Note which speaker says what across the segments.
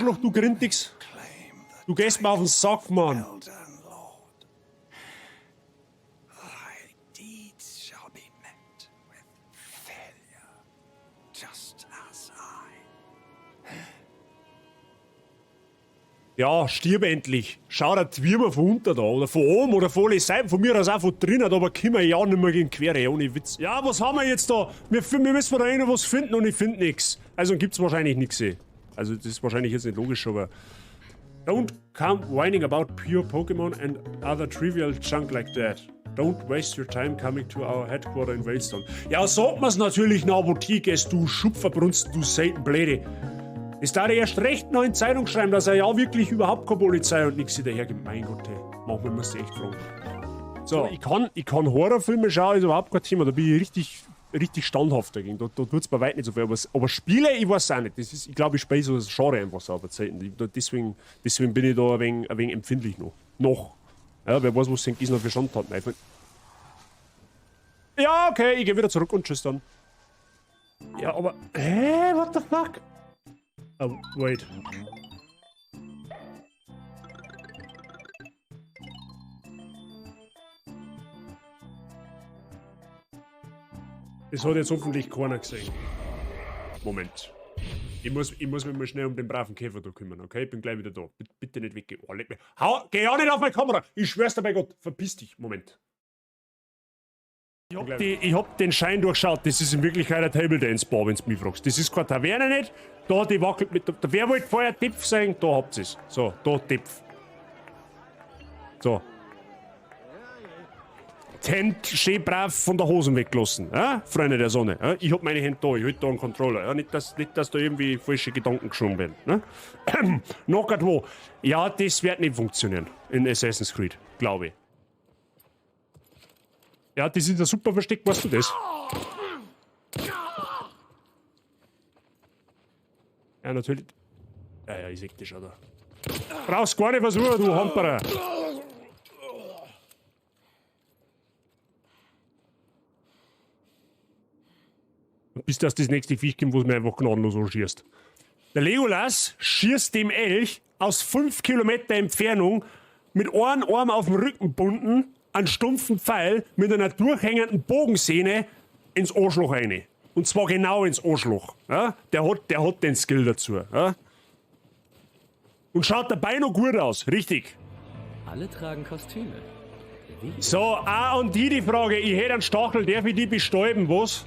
Speaker 1: Arschloch, du Grindix. Du gehst mir auf den Sack, Mann. Ja, stirb endlich. Schau dir die Würmer von unten da oder von oben oder von alle Seiten, von mir aus auch von drinnen, aber können wir ja nicht mehr gegen Quere, ohne Witz. Ja, was haben wir jetzt da? Wir müssen da noch was finden und ich finde nichts. Also gibt's wahrscheinlich nichts. Also das ist wahrscheinlich jetzt nicht logisch, aber... Don't come whining about pure Pokémon and other trivial junk like that. Don't waste your time coming to our headquarter in Veilstone. Ja, sagt man's natürlich nach Apotheke, du Schupferbrunsten, du Seitenbläde. Es darf erst recht noch in Zeitung schreiben, dass er ja wirklich überhaupt keine Polizei und nichts dahergibt. Mein Gott, ey. Manchmal musst du echt fragen. So, ich kann Horrorfilme schauen, ist überhaupt kein Thema. Da bin ich richtig, richtig standhaft dagegen. Da tut's bei weitem nicht so viel. Aber Spiele, ich weiß auch nicht. Das ist, ich glaube, ich spiele so das Genre einfach so auf der Zeit. Deswegen bin ich da ein wenig empfindlich noch. Noch. Ja, wer weiß, was denn noch für Schandtaten einfallen. Ja, okay, ich gehe wieder zurück und tschüss dann. Ja, aber. Hä? What the fuck? Oh, wait. Das hat jetzt hoffentlich keiner gesehen. Moment. Ich muss mich mal schnell um den braven Käfer da kümmern, okay? Ich bin gleich wieder da. Bitte nicht weggehen. Oh, leck mich. Hau, geh ja nicht auf meine Kamera! Ich schwör's dir bei Gott. Verpiss dich. Moment. Ich hab den Schein durchschaut. Das ist in Wirklichkeit ein Table Dance Bar, wenn du mich fragst. Das ist keine Taverne nicht. Da, die wackelt mit. Da, wer wollte vorher Tipf sein? Da habt ihr's. So, da Tipf. So. Die Hände schön brav von der Hosen weggelassen, ja? Freunde der Sonne. Ja? Ich hab meine Hände da, ich halt da einen Controller. Ja? Nicht, dass da irgendwie falsche Gedanken geschoben werden. Ne? Noch grad wo. Ja, das wird nicht funktionieren in Assassin's Creed, glaube ich. Ja, das ist ein super Versteck, weißt du das? Ja, natürlich. Ja, ja, ich seh das schon da. Brauchst gar nicht versuchen, du Hamperer. Bis das nächste Viech kommt, wo es mir einfach gnadenlos anschießt. Der Legolas schießt dem Elch aus 5 Kilometer Entfernung mit einem Arm auf dem Rücken bunden, einen stumpfen Pfeil mit einer durchhängenden Bogensehne ins Arschloch rein. Und zwar genau ins Arschloch. Ja? Der hat den Skill dazu. Ja? Und schaut dabei noch gut aus, richtig.
Speaker 2: Alle tragen Kostüme. Wie?
Speaker 1: So, auch an die Frage, ich hätte einen Stachel, darf ich die bestäuben, was?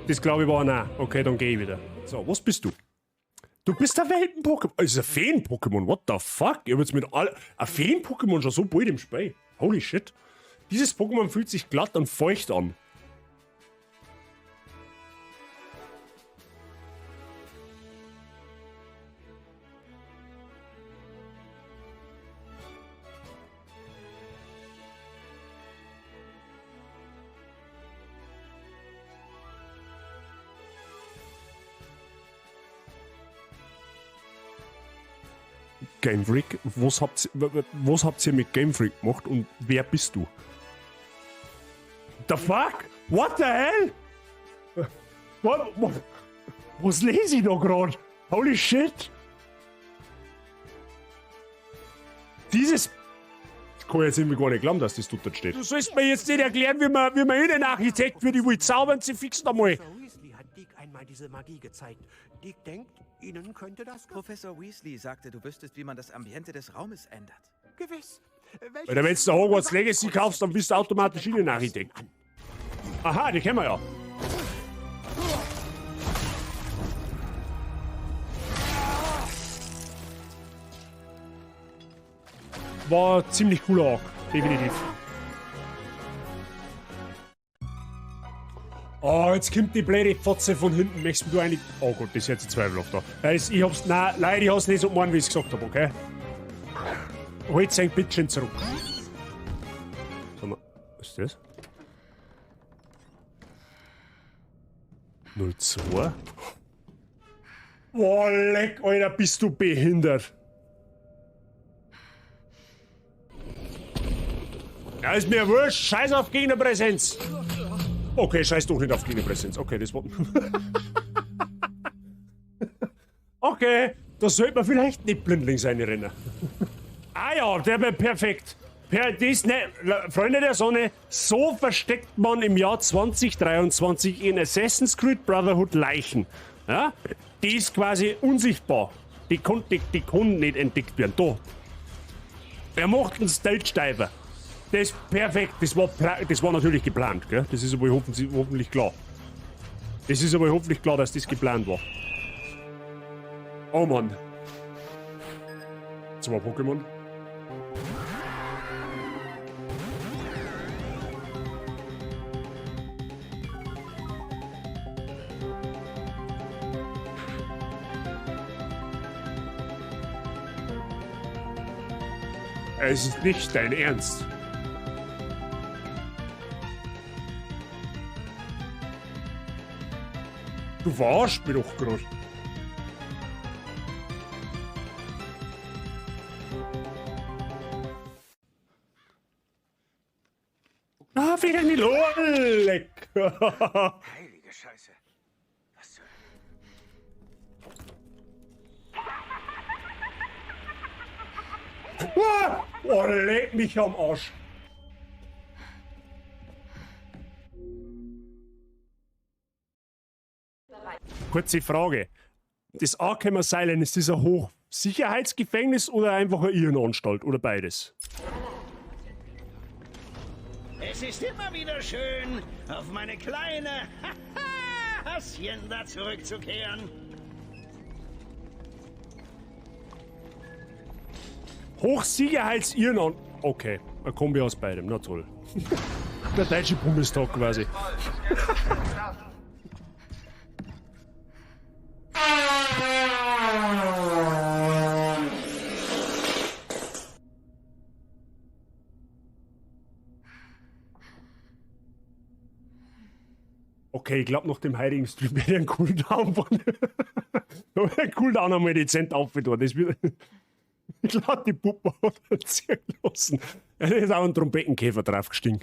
Speaker 1: Das glaube ich war nein. Okay, dann geh ich wieder. So, was bist du? Du bist ein Welten-Pokémon. Das ist ein Feen-Pokémon. What the fuck? Ich hab jetzt mit all. Ein Feen-Pokémon schon so bald im Spiel. Holy shit. Dieses Pokémon fühlt sich glatt und feucht an. Game Freak, was habt ihr mit Game Freak gemacht und wer bist du? The fuck? What the hell? Was lese ich da gerade? Holy shit! Dieses... Ich kann jetzt irgendwie gar nicht glauben, dass das dort steht. Du sollst mir jetzt nicht erklären, wie man Innenarchitekt wird. Ich will zaubern, sie fixen einmal.
Speaker 3: Professor Weasley hat Deek einmal diese Magie gezeigt. Deek denkt, Ihnen könnte das gefallen.
Speaker 4: Professor Weasley sagte, du wüsstest, wie man das Ambiente des Raumes ändert.
Speaker 3: Gewiss.
Speaker 1: Alter, wenn du Hogwarts Legacy kaufst, dann bist du automatisch Innenarchitekt. Aha, die kennen wir ja. War ziemlich cooler Arc, definitiv. Oh, jetzt kommt die blöde Fotze von hinten. Möchtest du eigentlich... Oh Gott, das ist jetzt zweifelhaft da. Ich hab's... Nein, leider, ich hab's nicht so gemeint, wie ich's gesagt hab, okay? Holt sein Bitchen zurück. Sag mal, was ist das? 02? Boah, leck, Alter, bist du behindert. Ja, ist mir wurscht. Scheiß auf Gegnerpräsenz. Okay, scheiß doch nicht auf Gegnerpräsenz. Okay, das war... Okay, da sollte man vielleicht nicht blindlings reinrennen. Ah ja, der war perfekt. Per, das, ne, Freunde der Sonne, so versteckt man im Jahr 2023 in Assassin's Creed Brotherhood Leichen. Ja? Die ist quasi unsichtbar. Die kann nicht entdeckt werden. Da. Er macht einen Stage-Diver. Das ist perfekt. Das war natürlich geplant, gell? Das ist aber hoffentlich klar. Das ist aber hoffentlich klar, dass das geplant war. Oh Mann. 2 Pokémon. Es ist nicht dein Ernst. Du verarschst mich doch grad. Ah, wieder nicht. Oh, leck.
Speaker 4: Heilige Scheiße. Was zur...
Speaker 1: Oh, leck mich am Arsch. Kurze Frage. Das Arkham Asylum, ist das ein Hochsicherheitsgefängnis oder einfach eine Irrenanstalt oder beides?
Speaker 5: Es ist immer wieder schön, auf meine kleine Hacienda zurückzukehren.
Speaker 1: Hochsicherheitsirrenanstalt. Okay, eine Kombi aus beidem, na toll. Der deutsche Bundestag quasi. Okay, ich glaub, nach dem heutigen Stream werde ich einen Cooldown von. Einen Cooldown einmal dezent aufgetan. Das wird. Ich glaub, die Puppe hat er ziehen lassen. Er ist auch ein Trompetenkäfer draufgestiegen.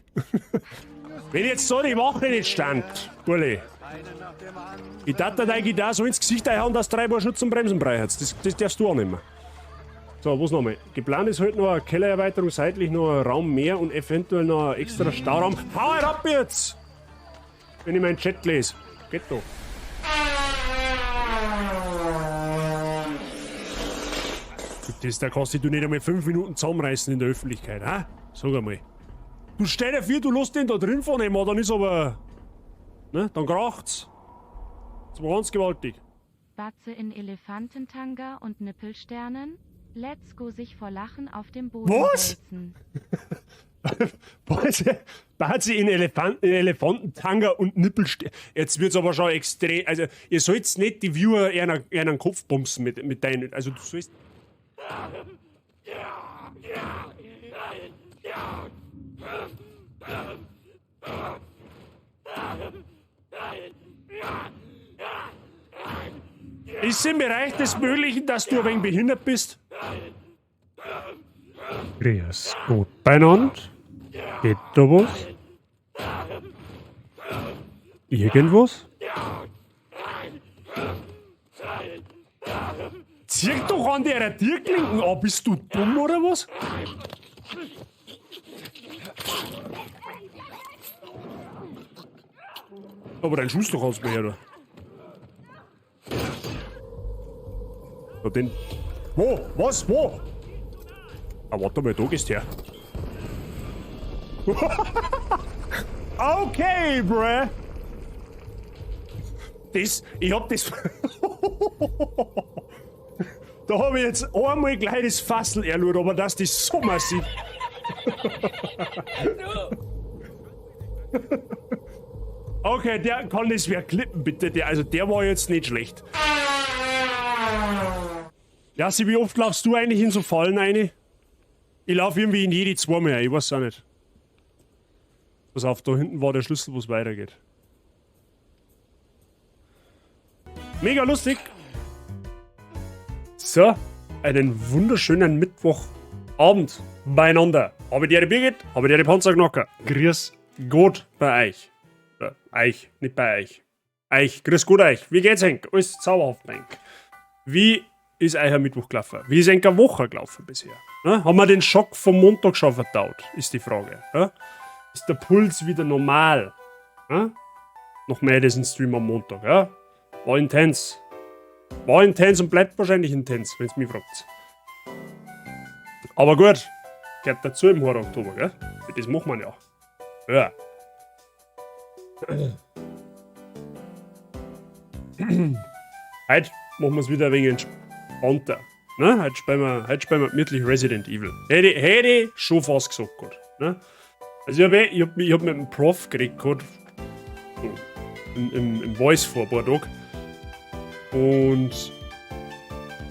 Speaker 1: Wenn jetzt so die Wache nicht stand, Burli. Ich darf dir deine Gitarre so ins Gesicht einhauen, dass du 3 Paar Schutz zum Bremsen brauchst. Das darfst du auch nicht mehr. So, was nochmal? Geplant ist heute noch eine Kellererweiterung, seitlich noch ein Raum mehr und eventuell noch ein extra Stauraum. Hau halt ab jetzt! Wenn ich meinen Chat lese. Geht doch. Das, da kannst du dich nicht einmal 5 Minuten zusammenreißen in der Öffentlichkeit, ha? Sag einmal. Du stell dir vor, du lässt den da drin fahren, dann ist aber. Ne? Dann kracht's. Das war ganz gewaltig.
Speaker 6: Batze in Elefantentanga und Nippelsternen. Let's go sich vor Lachen auf dem Boden
Speaker 1: Was?
Speaker 6: wälzen.
Speaker 1: Was? Batze in Elefantentanga und Nippelsternen. Jetzt wird's aber schon extrem. Also, ihr sollt's nicht die Viewer einen Kopf bumsen mit deinen. Also, du sollst. Ist im Bereich des Möglichen, dass du ein wenig behindert bist? Grüß Gott beieinander. Geht da was? Irgendwas? Zieh doch an der Radierklinken ab, bist du dumm oder was? Aber deinen Schuss doch aus mir her, du. Ja, den. Wo? Was? Wo? Ah, warte mal, da gehst her. Okay, bruh. Das, ich hab das. Da hab ich jetzt einmal gleich das Fassel erlurt, aber das ist so massiv. Okay, der kann das wer klippen, bitte. Der, also der war jetzt nicht schlecht. Jassi, wie oft laufst du eigentlich in so Fallen rein? Ich lauf irgendwie in jede zwei mehr, ich weiß auch nicht. Pass auf, da hinten war der Schlüssel, wo es weitergeht. Mega lustig. So, einen wunderschönen Mittwochabend beieinander. Habe die Birgit, habe die Panzerknacker. Grüß Gott bei euch. Euch, nicht bei euch. Euch, grüß Gott euch. Wie geht's, Henk? Alles zauberhaft, Henk. Wie ist euer Mittwoch gelaufen? Wie ist eure Woche gelaufen bisher? Ne? Haben wir den Schock vom Montag schon verdaut? Ist die Frage. Ne? Ist der Puls wieder normal? Ne? Noch mehr diesen Stream am Montag, ja? War intens. War intens und bleibt wahrscheinlich intens, wenn es mich fragt. Aber gut, gehört dazu im Horror Oktober, gell? Das macht man ja. Ja. Heute machen wir es wieder ein wenig entspannter. Ne? Heute spielen wir gemütlich Resident Evil. Hätte ich schon fast gesagt, gut. Ne? Also ich hab mit dem Prof geredet gehabt, so, im Voice vor ein paar Tagen. Und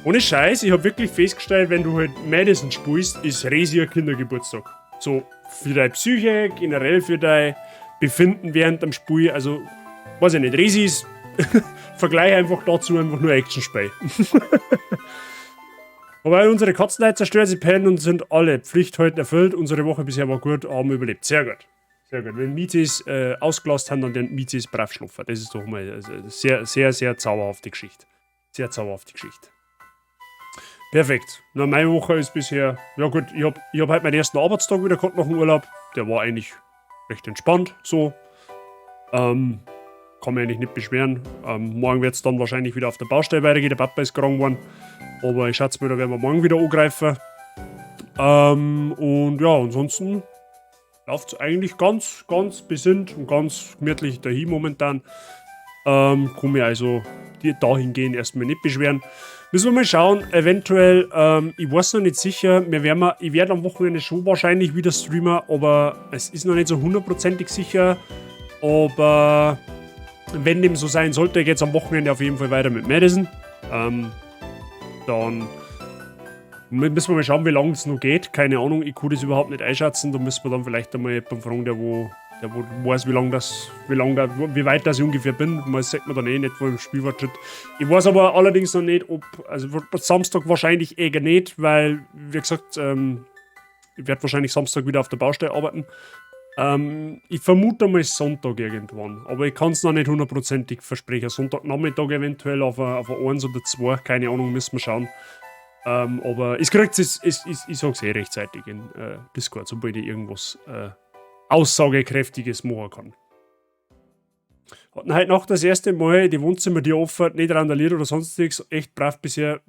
Speaker 1: ohne Scheiß, ich hab wirklich festgestellt, wenn du halt Madison spielst, ist Resi ein Kindergeburtstag. So für deine Psyche, generell für dein Befinden während dem Spiel. Also, weiß ich nicht, Resi ist Vergleich einfach dazu einfach nur Actionspiel. Wobei unsere Katzen heute zerstört, sie pennen und sind alle Pflicht heute erfüllt. Unsere Woche bisher war gut, haben überlebt. Sehr gut. Sehr gut. Wenn Mietis ausgelasst haben, dann den Mietis brav schlafen. Das ist doch mal eine sehr, sehr, sehr zauberhafte Geschichte. Sehr zauberhafte Geschichte. Perfekt. Na, meine Woche ist bisher. Ja, gut, ich hab heute meinen ersten Arbeitstag wieder gehabt nach dem Urlaub. Der war eigentlich recht entspannt, so. Kann mich eigentlich nicht beschweren. Morgen wird es dann wahrscheinlich wieder auf der Baustelle weitergehen. Der Papa ist krank geworden. Aber ich schätze mal, da werden wir morgen wieder angreifen. Und ja, ansonsten läuft es eigentlich ganz, ganz besinnt und ganz gemütlich dahin momentan. Kann mich also dahingehend erstmal nicht beschweren. Müssen wir mal schauen, eventuell, ich weiß noch nicht sicher, ich werde am Wochenende schon wahrscheinlich wieder streamen, aber es ist noch nicht so hundertprozentig sicher. Aber wenn dem so sein sollte, geht es am Wochenende auf jeden Fall weiter mit Madison. Dann müssen wir mal schauen, wie lange es noch geht. Keine Ahnung, ich kann das überhaupt nicht einschätzen. Da müssen wir dann vielleicht einmal jemanden fragen, der wo weiß, wie lange das, wie lang da, wie weit das ich ungefähr bin. Man sieht man dann eh nicht, wo im Spielfortschritt. Ich weiß aber allerdings noch nicht, ob, also Samstag wahrscheinlich eher nicht, weil, wie gesagt, ich werde wahrscheinlich Samstag wieder auf der Baustelle arbeiten. Ich vermute mal Sonntag irgendwann, aber ich kann es noch nicht hundertprozentig versprechen. Sonntagnachmittag eventuell auf ein 1 oder 2, keine Ahnung, müssen wir schauen. Aber ich krieg's, ich sag's eh rechtzeitig in Discord, sobald ich irgendwas Aussagekräftiges machen kann. Hatten heute Nacht das erste Mal die Wohnzimmertür offen, nicht randaliert oder sonstiges, echt brav bisher.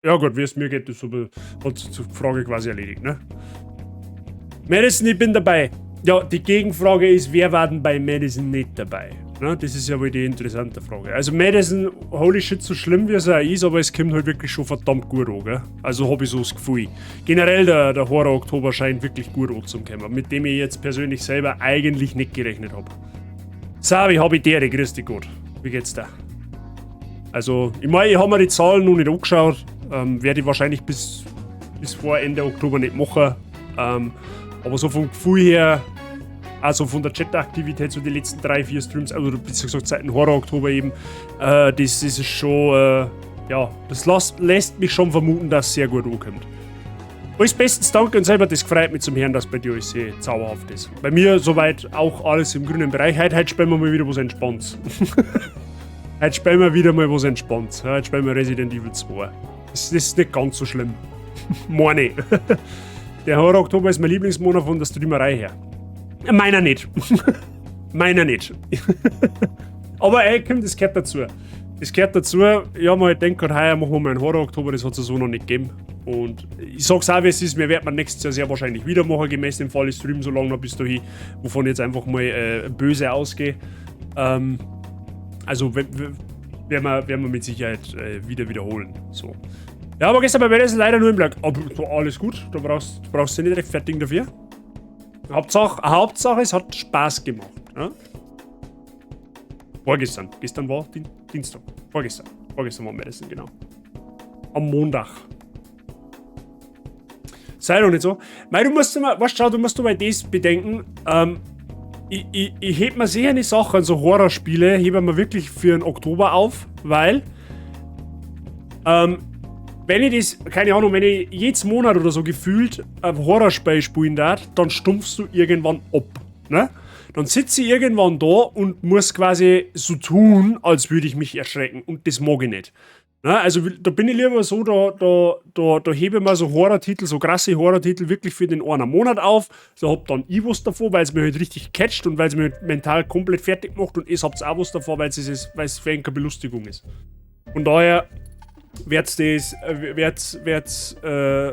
Speaker 1: Ja gut, wie es mir geht, das hat die Frage quasi erledigt, ne? Madison, ich bin dabei. Ja, die Gegenfrage ist, wer war denn bei Madison nicht dabei? Ne, das ist ja wohl die interessante Frage. Also Madison, holy shit, so schlimm wie es auch ist, aber es kommt halt wirklich schon verdammt gut an, gell? Also hab ich so das Gefühl. Generell der Horror Oktober scheint wirklich gut anzukommen, mit dem ich jetzt persönlich selber eigentlich nicht gerechnet hab. Sabi, hab ich dir, grüß dich Gott. Wie geht's da? Also, ich mein, ich hab mir die Zahlen noch nicht angeschaut. Werde ich wahrscheinlich bis vor Ende Oktober nicht machen. Aber so vom Gefühl her, also von der Chat-Aktivität, so die letzten 3, 4 Streams, also besser gesagt seit dem Horror-Oktober eben, das ist schon, ja, das lässt mich schon vermuten, dass es sehr gut ankommt. Alles bestens, danke und selber, das freut mich zum Hören, dass bei dir alles sehr zauberhaft ist. Bei mir soweit auch alles im grünen Bereich. Heute spielen wir mal wieder was Entspanntes. Heute spielen wir wieder mal was Entspanntes. Heute spielen wir Resident Evil 2. Das ist nicht ganz so schlimm. Meine. Der Horror Oktober ist mein Lieblingsmonat von der Streamerei her. Meiner nicht. Meiner nicht. Aber ey, komm, das gehört dazu. Das gehört dazu. Ich hab mir halt gedacht, heuer machen wir mal einen Horror Oktober, das hat es so noch nicht gegeben. Und ich sag's auch, wie es ist, wir werden nächstes Jahr sehr wahrscheinlich wieder machen, gemäß dem Fall, ich stream so lange noch bis dahin, wovon ich jetzt einfach mal böse ausgehe. Also werden wir mit Sicherheit wieder wiederholen. So. Ja, aber gestern bei Madison leider nur im Blog. Aber so, alles gut, du brauchst dich nicht rechtfertigen dafür. Hauptsache, es hat Spaß gemacht. Ja? Vorgestern. Gestern war Dienstag. Vorgestern. Vorgestern war Madison, genau. Am Montag. Sei doch nicht so. Mei, du musst immer, weißt du, schau, du musst mal das bedenken. Ich heb mir sicher eine Sache an so Horrorspiele, hebe mir wirklich für den Oktober auf, weil, wenn ich das, keine Ahnung, wenn ich jedes Monat oder so gefühlt ein Horrorspiel spielen darf, dann stumpfst du irgendwann ab, ne? Dann sitze ich irgendwann da und muss quasi so tun, als würde ich mich erschrecken. Und das mag ich nicht. Na, also da bin ich lieber so, da hebe ich mir so Horror-Titel, so krasse Horror-Titel wirklich für den einen Monat auf. So hab dann ich was davon, weil es mir halt richtig catcht und weil es mir halt mental komplett fertig macht, und ihr habt auch was davon, weil es für eine Belustigung ist. Von daher wird's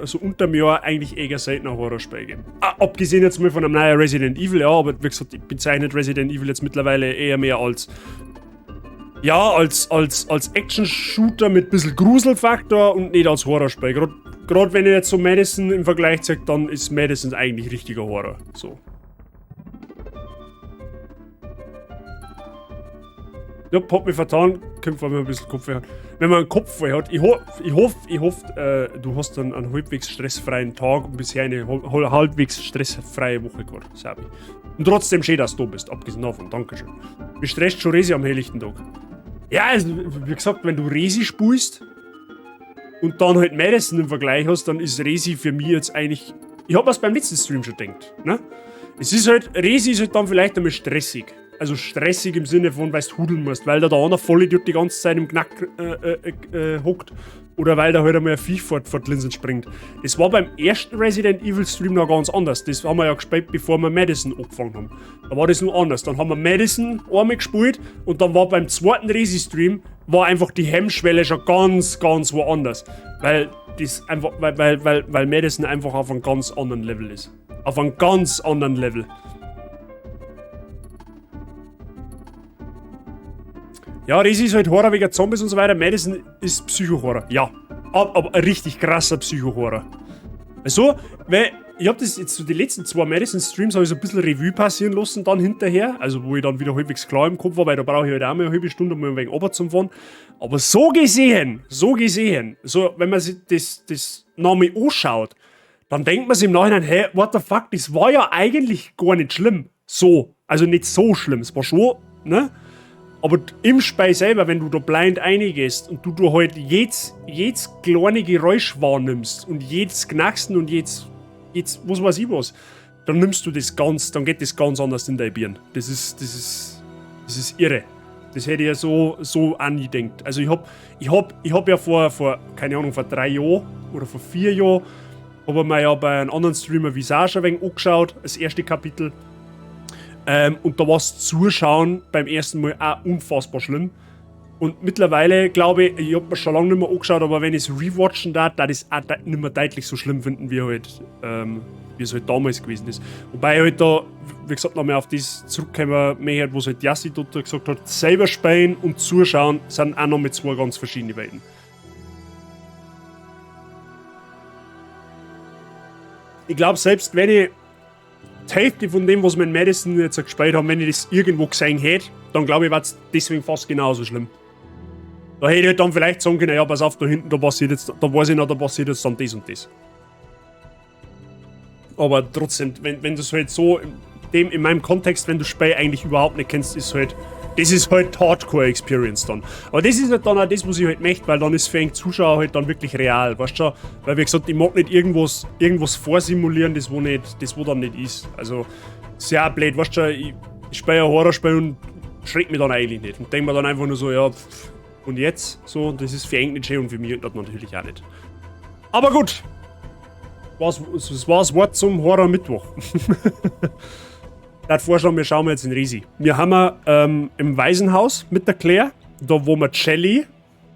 Speaker 1: so unterm Jahr eigentlich eher seltener Horrorspiel geben. Ah, abgesehen jetzt mal von einem neuen Resident Evil, ja, aber wie gesagt, ich bezeichne Resident Evil jetzt mittlerweile eher mehr als, ja, als Action-Shooter mit bisschen Gruselfaktor und nicht als Horrorspiel. Gerade wenn ich jetzt so Madison im Vergleich zeige, dann ist Madison eigentlich richtiger Horror. So. Ja, hab mich vertan, kommt, wenn man ein bisschen Kopfweh hat. Wenn man einen Kopfweh hat, ich hoffe, du hast dann einen halbwegs stressfreien Tag und bisher eine halbwegs stressfreie Woche gehabt, Sabi. Und trotzdem schön, dass du da bist, abgesehen davon, Dankeschön. Wie stresst schon Resi am helllichten Tag? Ja, also, wie gesagt, wenn du Resi spielst und dann halt Madison im Vergleich hast, dann ist Resi für mich jetzt eigentlich... Ich hab mir's beim letzten Stream schon gedacht, ne? Es ist halt, Resi ist halt dann vielleicht einmal stressig. Also stressig im Sinne von, weil du hudeln musst, weil da der andere Vollidiot die ganze Zeit im Knack hockt oder weil da halt einmal ein Viech vor die Linsen springt. Das war beim ersten Resident Evil Stream noch ganz anders. Das haben wir ja gespielt, bevor wir Madison angefangen haben. Da war das noch anders. Dann haben wir Madison einmal gespielt und dann war beim zweiten Resi-Stream war einfach die Hemmschwelle schon ganz, ganz woanders. Weil das einfach, weil Madison einfach auf einem ganz anderen Level ist. Auf einem ganz anderen Level. Ja, Resi ist halt Horror wegen Zombies und so weiter. Madison ist Psycho-Horror. Ja, aber ein richtig krasser Psycho-Horror. Also, weil ich hab das jetzt so die letzten zwei Madison-Streams habe ich so ein bisschen Revue passieren lassen dann hinterher. Also, wo ich dann wieder halbwegs klar im Kopf war, weil da brauche ich halt auch mal eine halbe Stunde, um ein wenig runterzufahren. Aber so gesehen, so wenn man sich das nochmal anschaut, dann denkt man sich im Nachhinein, hey, what the fuck, das war ja eigentlich gar nicht schlimm. So, also nicht so schlimm, es war schon, ne? Aber im Spiel selber, wenn du da blind reingehst und du halt jedes kleine Geräusch wahrnimmst und jedes Knacksen und jedes was weiß ich was, dann nimmst du das ganz, dann geht das ganz anders in dein Birn. Das ist irre. Das hätte ich ja so auch nie gedacht. Also ich hab ja vor, keine Ahnung, vor 3 Jahren oder vor 4 Jahren, habe ich mir ja bei einem anderen Streamer Visage ein wenig angeschaut, das erste Kapitel. Und da war es Zuschauen beim ersten Mal auch unfassbar schlimm. Und mittlerweile, glaube ich, ich hab mir schon lange nicht mehr angeschaut, aber wenn ich es rewatchen darf, darf ich es auch nicht mehr deutlich so schlimm finden, wie halt, wie es halt damals gewesen ist. Wobei ich halt da, wie gesagt, nochmal auf das zurückkommen möchte, was halt Yassi dort gesagt hat, selber spielen und zuschauen sind auch noch mit zwei ganz verschiedenen Welten. Ich glaube, selbst wenn ich die Hälfte von dem, was wir in Madison jetzt gespielt haben, wenn ich das irgendwo gesehen hätte, dann glaube ich, war es deswegen fast genauso schlimm. Da hätte ich halt dann vielleicht sagen können, ja, pass auf, da hinten, da passiert jetzt, da weiß ich noch, da passiert jetzt dann das und das. Aber trotzdem, wenn du es halt so, in meinem Kontext, wenn du Spiel eigentlich überhaupt nicht kennst, ist halt, das ist halt Hardcore-Experience dann. Aber das ist halt dann auch das, was ich halt möchte, weil dann ist für einen Zuschauer halt dann wirklich real, weißt du schon? Weil, wie gesagt, ich mag nicht irgendwas vorsimulieren, das wo dann nicht ist. Also, sehr blöd, weißt du schon, ich spiele ein Horrorspiel und schreck mich dann eigentlich nicht. Und denke mir dann einfach nur so, ja, pff, und jetzt? So, das ist für einen nicht schön und für mich halt natürlich auch nicht. Aber gut! Das war das Wort zum Horror-Mittwoch. Ich würde vorschlagen, wir schauen jetzt in Resi. Wir haben im Waisenhaus mit der Claire, da wo wir Jelly,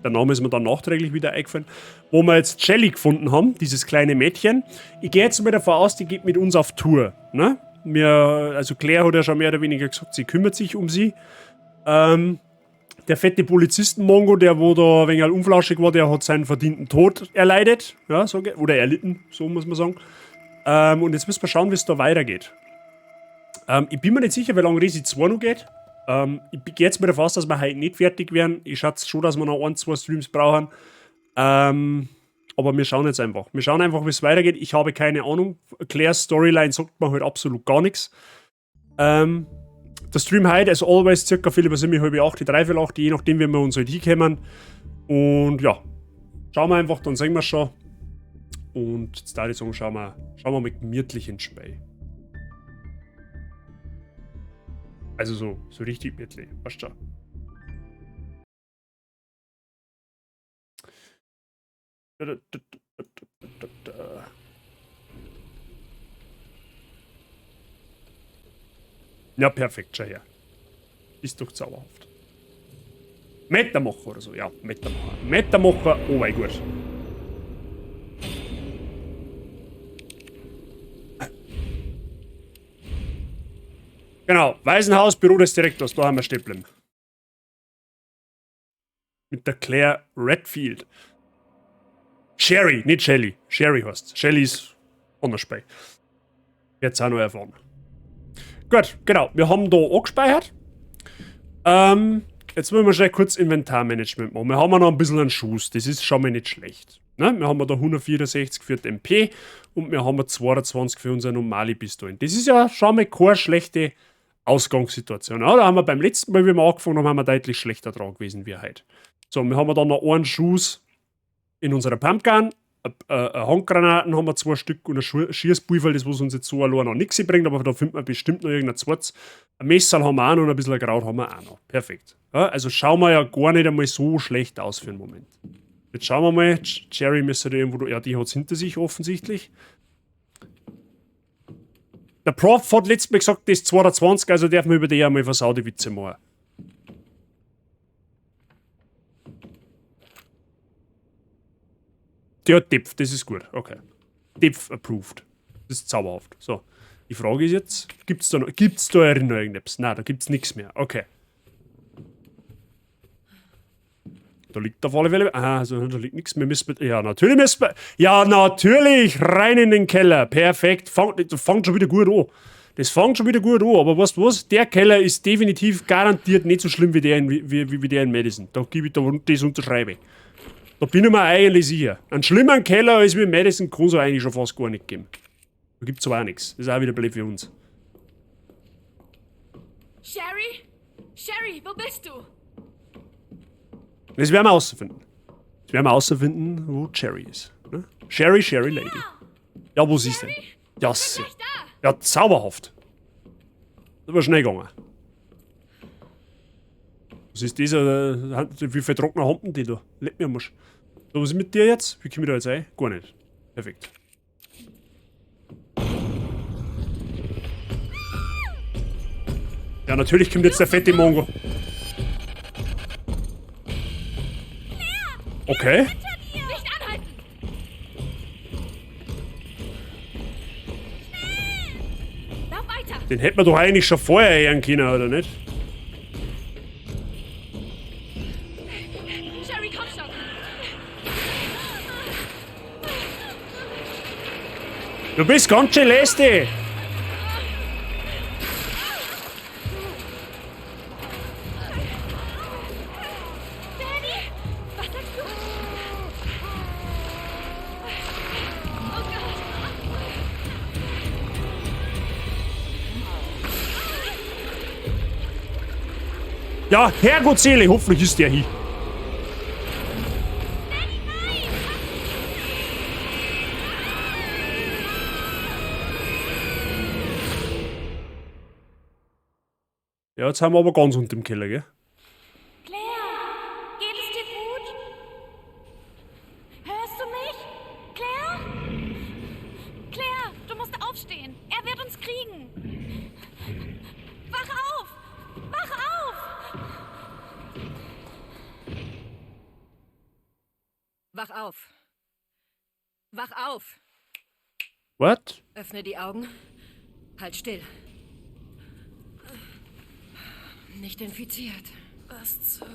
Speaker 1: der Name ist mir dann nachträglich wieder eingefallen, wo wir jetzt Jelly gefunden haben, dieses kleine Mädchen. Ich gehe jetzt mal davon aus, die geht mit uns auf Tour. Ne? Also Claire hat ja schon mehr oder weniger gesagt, sie kümmert sich um sie. Der fette Polizisten-Mongo, der wo da ein wenig unflauschig war, der hat seinen verdienten Tod erleidet. Ja, so, oder erlitten, so muss man sagen. Und jetzt müssen wir schauen, wie es da weitergeht. Ich bin mir nicht sicher, wie lange Resi 2 noch geht. Ich gehe jetzt mal davon aus, dass wir heute nicht fertig werden. Ich schätze schon, dass wir noch 1, 2 Streams brauchen. Aber wir schauen jetzt einfach. Wir schauen einfach, wie es weitergeht. Ich habe keine Ahnung. Claires Storyline sagt mir heute absolut gar nichts. Der Stream heute, as always, circa viel über 7:30, 7:45, je nachdem, wie wir uns halt hinkommen. Und ja, schauen wir einfach, dann sehen wir schon. Und jetzt da ich sagen, schauen wir mal gemütlich ins Spiel. Also so richtig gemütlich, weißt du schon. Ja, perfekt, schau her. Ist doch zauberhaft. Metamacher oder so, ja, Metamacher. Metamacher, oh mein Gott. Genau, Waisenhaus, Büro des Direktors, da haben wir stehen geblieben. Mit der Claire Redfield. Sherry, nicht Shelley. Sherry heißt. Shelley ist anders bei. Jetzt auch noch erfahren. Gut, genau. Wir haben da angespeichert. Jetzt wollen wir schnell kurz Inventarmanagement machen. Wir haben ja noch ein bisschen einen Schuss. Das ist schon mal nicht schlecht. Ne? Wir haben da 164 für die MP und wir haben 22 für unsere normale Pistolen. Das ist ja schon mal keine schlechte Ausgangssituation. Ja, da haben wir beim letzten Mal, wie wir angefangen haben, haben wir deutlich schlechter dran gewesen wie heute. So, wir haben dann noch einen Schuss in unserer Pumpgun. Eine Handgranaten haben wir 2 Stück und ein Schießpulver, das was uns jetzt so allein noch nichts bringt, aber da findet man bestimmt noch irgendein zweites. Ein Messer haben wir auch noch und ein bisschen Kraut haben wir auch noch. Perfekt. Ja, also schauen wir ja gar nicht einmal so schlecht aus für den Moment. Jetzt schauen wir mal, Jerry müsste da irgendwo, ja, die hat's hinter sich offensichtlich. Der Prof hat letztes Mal gesagt, das ist 22, also darf man über die einmal versaute Witze machen. Der hat Depth, das ist gut, okay. Depth approved. Das ist zauberhaft. So, die Frage ist jetzt, gibt's da noch, gibt's da noch irgendetwas? Nein, da gibt's nichts mehr, okay. Da liegt auf alle Fälle, aha, also, da liegt nichts mehr. Müssen wir, ja, natürlich müssen wir, ja, natürlich, rein in den Keller. Perfekt, das fängt schon wieder gut an. Das fängt schon wieder gut an, aber weißt du was? Der Keller ist definitiv garantiert nicht so schlimm wie der in, wie, wie, wie der in Madison. Da gebe ich, da, das unterschreibe ich. Da bin ich mir eigentlich sicher. Einen schlimmeren Keller als wie in Madison kann es eigentlich schon fast gar nicht geben. Da gibt's aber auch nichts. Das ist auch wieder blöd für uns.
Speaker 7: Sherry? Sherry, wo bist du?
Speaker 1: Das werden wir rausfinden. Das werden wir rausfinden, wo Sherry ist. Ne? Sherry, Sherry Lady. Ja, wo ist sie denn? Ja, sie. Ja, zauberhaft. Das war schnell gegangen. Was ist dieser? Wie viel Trockner haben denn die da? Leck mir am Arsch. So, was ist mit dir jetzt? Wie komme ich da jetzt rein? Gar nicht. Perfekt. Ja, natürlich kommt jetzt der fette Mongo. Okay. Den hätten wir doch eigentlich schon vorher hören können, oder nicht?
Speaker 7: Sherry, komm schon.
Speaker 1: Du bist ganz schön lästig.
Speaker 7: Danny, was sagst du? Oh Gott.
Speaker 1: Ja, Herrgott Seele, hoffentlich ist der hier. Ja, jetzt haben wir aber ganz unten im Keller, gell?
Speaker 7: Claire, geht es dir gut? Hörst du mich? Claire? Claire, du musst aufstehen. Er wird uns kriegen. Wach auf! Wach auf!
Speaker 8: Wach auf! Wach auf!
Speaker 1: What?
Speaker 8: Öffne die Augen. Halt still. Nicht infiziert.
Speaker 7: Was zur...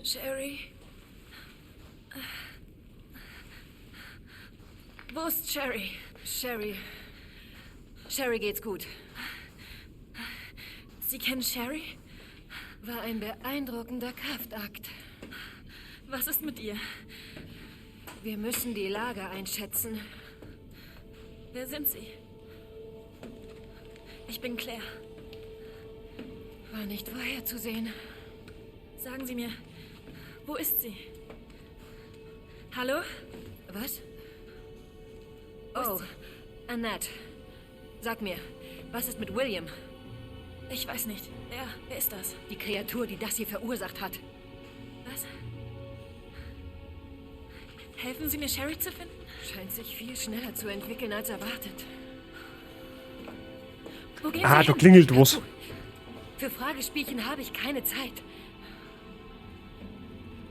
Speaker 7: Sherry? Wo ist Sherry?
Speaker 8: Sherry. Sherry geht's gut.
Speaker 7: Sie kennen Sherry?
Speaker 8: War ein beeindruckender Kraftakt.
Speaker 7: Was ist mit ihr?
Speaker 8: Wir müssen die Lage einschätzen.
Speaker 7: Wer sind Sie? Ich bin Claire.
Speaker 8: War nicht vorherzusehen.
Speaker 7: Sagen Sie mir, wo ist sie? Hallo?
Speaker 8: Was?
Speaker 7: Wo ist
Speaker 8: Oh,
Speaker 7: sie?
Speaker 8: Annette. Sag mir, was ist mit William?
Speaker 7: Ich weiß nicht. Wer ist das?
Speaker 8: Die Kreatur, die das hier verursacht hat.
Speaker 7: Was? Helfen Sie mir, Sherry zu finden?
Speaker 8: Scheint sich viel schneller zu entwickeln als erwartet.
Speaker 7: Wo gehen
Speaker 1: Ah,
Speaker 7: Sie
Speaker 1: da
Speaker 7: hin?
Speaker 1: klingelt was.
Speaker 8: Für Fragespielchen habe ich keine Zeit.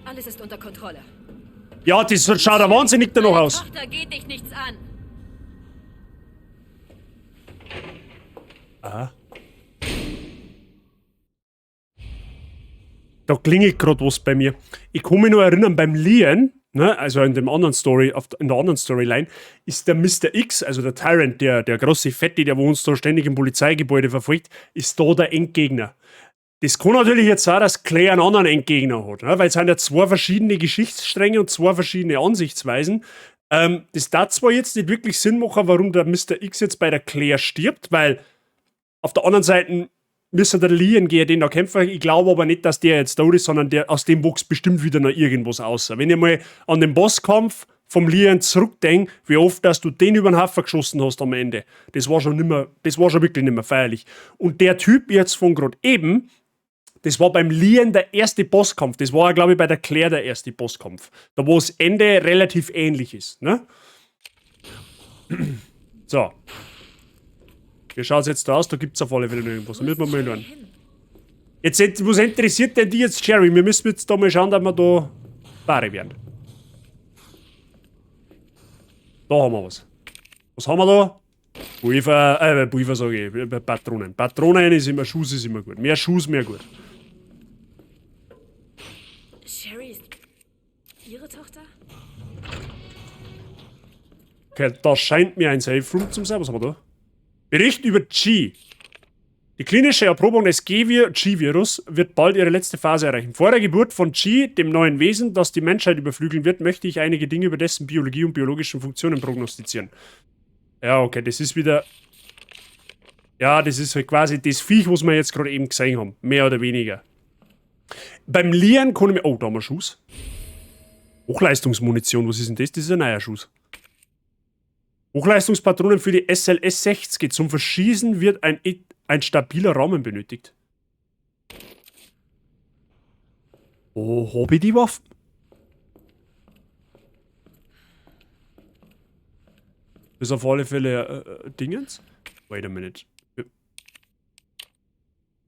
Speaker 8: Alles ist unter Kontrolle.
Speaker 1: Ja, das schaut ja wahnsinnig danach
Speaker 8: Meine
Speaker 1: aus.
Speaker 8: Tochter geht dich nichts an.
Speaker 1: Da klingelt gerade was bei mir. Ich kann mich noch erinnern, beim Leon, ne, also in dem anderen Story, in der anderen Storyline, ist der Mr. X, also der Tyrant, der große Fetti, der wo uns da ständig im Polizeigebäude verfolgt, ist da der Endgegner. Das kann natürlich jetzt sein, dass Claire einen anderen Endgegner hat, ne? Weil es sind ja zwei verschiedene Geschichtsstränge und zwei verschiedene Ansichtsweisen. Das darf zwar jetzt nicht wirklich Sinn machen, warum der Mr. X jetzt bei der Claire stirbt, weil auf der anderen Seite müsste der Leon gegen den da kämpfen. Ich glaube aber nicht, dass der jetzt tot ist, sondern der, aus dem wächst bestimmt wieder noch irgendwas aus. Wenn ich mal an den Bosskampf vom Leon zurückdenke, wie oft, dass du den über den Haufen geschossen hast am Ende. Das war schon nimmer, das war schon wirklich nimmer feierlich. Und der Typ jetzt von grad eben, das war beim Leon der erste Bosskampf. Das war, glaube ich, bei der Claire der erste Bosskampf. Da, wo das Ende relativ ähnlich ist, ne? So. Wie schaut's jetzt da aus? Da gibt's auf alle Fälle noch irgendwas. Da müssen wir mal schauen. Jetzt, was interessiert denn die jetzt, Sherry? Wir müssen jetzt da mal schauen, dass wir da bare werden. Da haben wir was. Was haben wir da? Pulver, sag ich, Patronen. Patronen ist immer, Schuss ist immer gut. Mehr Schuss, mehr gut.
Speaker 8: Sherry ist Ihre Tochter?
Speaker 1: Okay, da scheint mir ein Safe Room zu sein. Was haben wir da? Bericht über G. Die klinische Erprobung des G-Virus wird bald ihre letzte Phase erreichen. Vor der Geburt von G, dem neuen Wesen, das die Menschheit überflügeln wird, möchte ich einige Dinge über dessen Biologie und biologischen Funktionen prognostizieren. Ja, okay, das ist wieder... Ja, das ist halt quasi das Viech, was wir jetzt gerade eben gesehen haben. Mehr oder weniger. Beim Leon kann ich mir... Oh, da haben wir Schuss. Hochleistungsmunition, was ist denn das? Das ist ein neuer Schuss. Hochleistungspatronen für die SLS 60. Zum Verschießen wird ein stabiler Rahmen benötigt. Oh, hab ich die Waffe? Das ist auf alle Fälle Dingens. Wait a minute.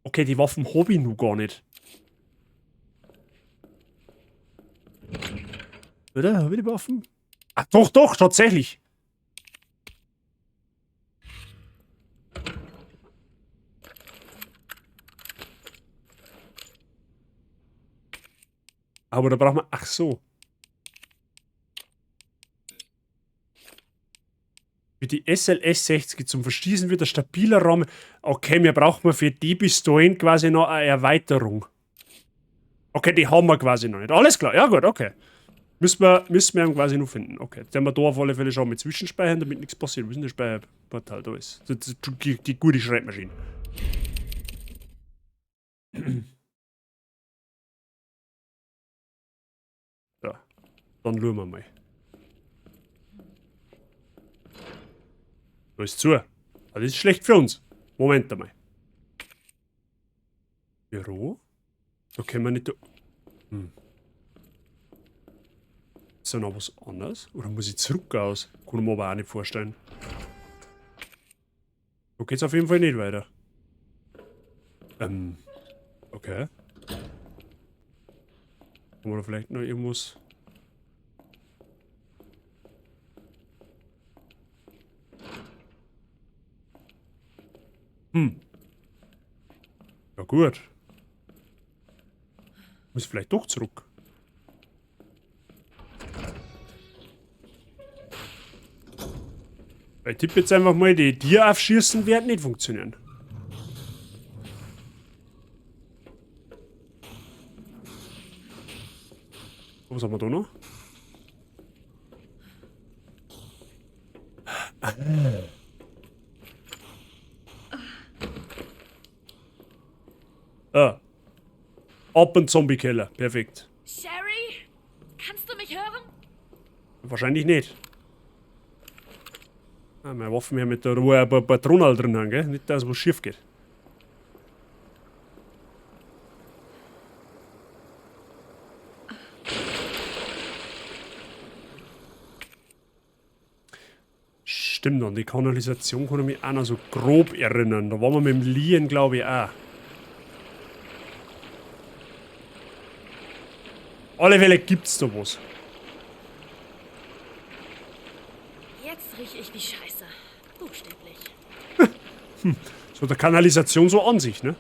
Speaker 1: Okay, die Waffen hab ich noch gar nicht. Oder? Hab ich die Waffen? Ach, doch, doch, tatsächlich. Aber da braucht man... Ach so. Für die SLS 60 zum Verschießen wird ein stabiler Rahmen. Okay, wir brauchen für die Pistolen quasi noch eine Erweiterung. Okay, die haben wir quasi noch nicht. Alles klar, ja gut, okay. Müssen wir quasi noch finden. Okay, jetzt werden wir da auf alle Fälle schon mit zwischenspeichern, damit nichts passiert. Wo ist denn das Speicherportal? Da ist die gute Schreibmaschine. So, dann schauen wir mal. Da ist zu. Ah, das ist schlecht für uns. Moment einmal. Büro? Da können wir nicht... Ist da noch was anderes? Oder muss ich zurück aus? Kann ich mir aber auch nicht vorstellen. Da geht's auf jeden Fall nicht weiter. Okay. Haben wir da vielleicht noch irgendwas? Ja gut. Muss vielleicht doch zurück. Ich tippe jetzt einfach mal, die Tier aufschießen wird nicht funktionieren. Was haben wir da noch? Ah. Ab in den Zombie-Keller. Perfekt.
Speaker 7: Sherry? Kannst du mich hören?
Speaker 1: Wahrscheinlich nicht. Ah, meine Waffen hier mit der Ruhe ein paar Patronen drin haben, gell? Nicht, dass was schief geht. Stimmt, an die Kanalisation kann ich mich auch noch so grob erinnern. Da waren wir mit dem Lien, glaube ich, auch. Alle Fälle gibt's da was.
Speaker 8: Jetzt rieche ich wie Scheiße. Buchstäblich.
Speaker 1: So der Kanalisation so an sich, ne?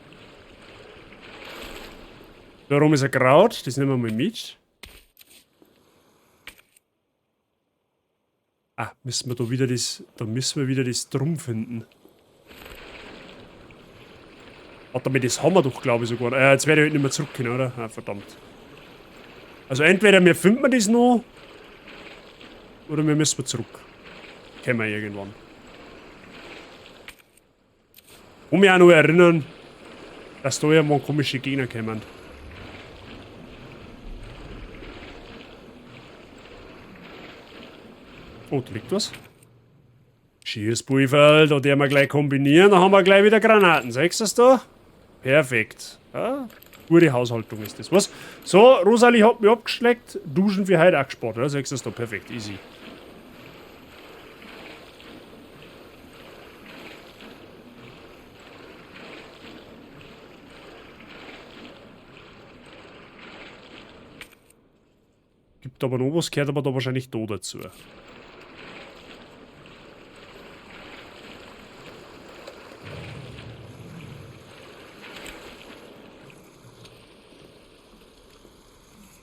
Speaker 1: Darum ist er Kraut, das nehmen wir mal mit. Ah, müssen wir da wieder das. Da müssen wir wieder das Drum finden. Warte mal, das haben wir doch, glaube ich, sogar. Jetzt werde ich halt nicht mehr zurück können, oder? Ah, verdammt. Also entweder wir finden das noch, oder wir müssen zurück. Kennen wir irgendwann. Und mich auch noch erinnern, dass da irgendwann komische Gegner kommen. Oh, da liegt was. Schießpulver, da werden wir gleich kombinieren. Da haben wir gleich wieder Granaten. Siehst du das da? Perfekt. Ja, gute Haushaltung ist das. Was? So, Rosalie hat mich abgeschleckt. Duschen für heute auch gespart. Ja, siehst du das da? Perfekt. Easy. Gibt aber noch was, gehört aber da wahrscheinlich da dazu.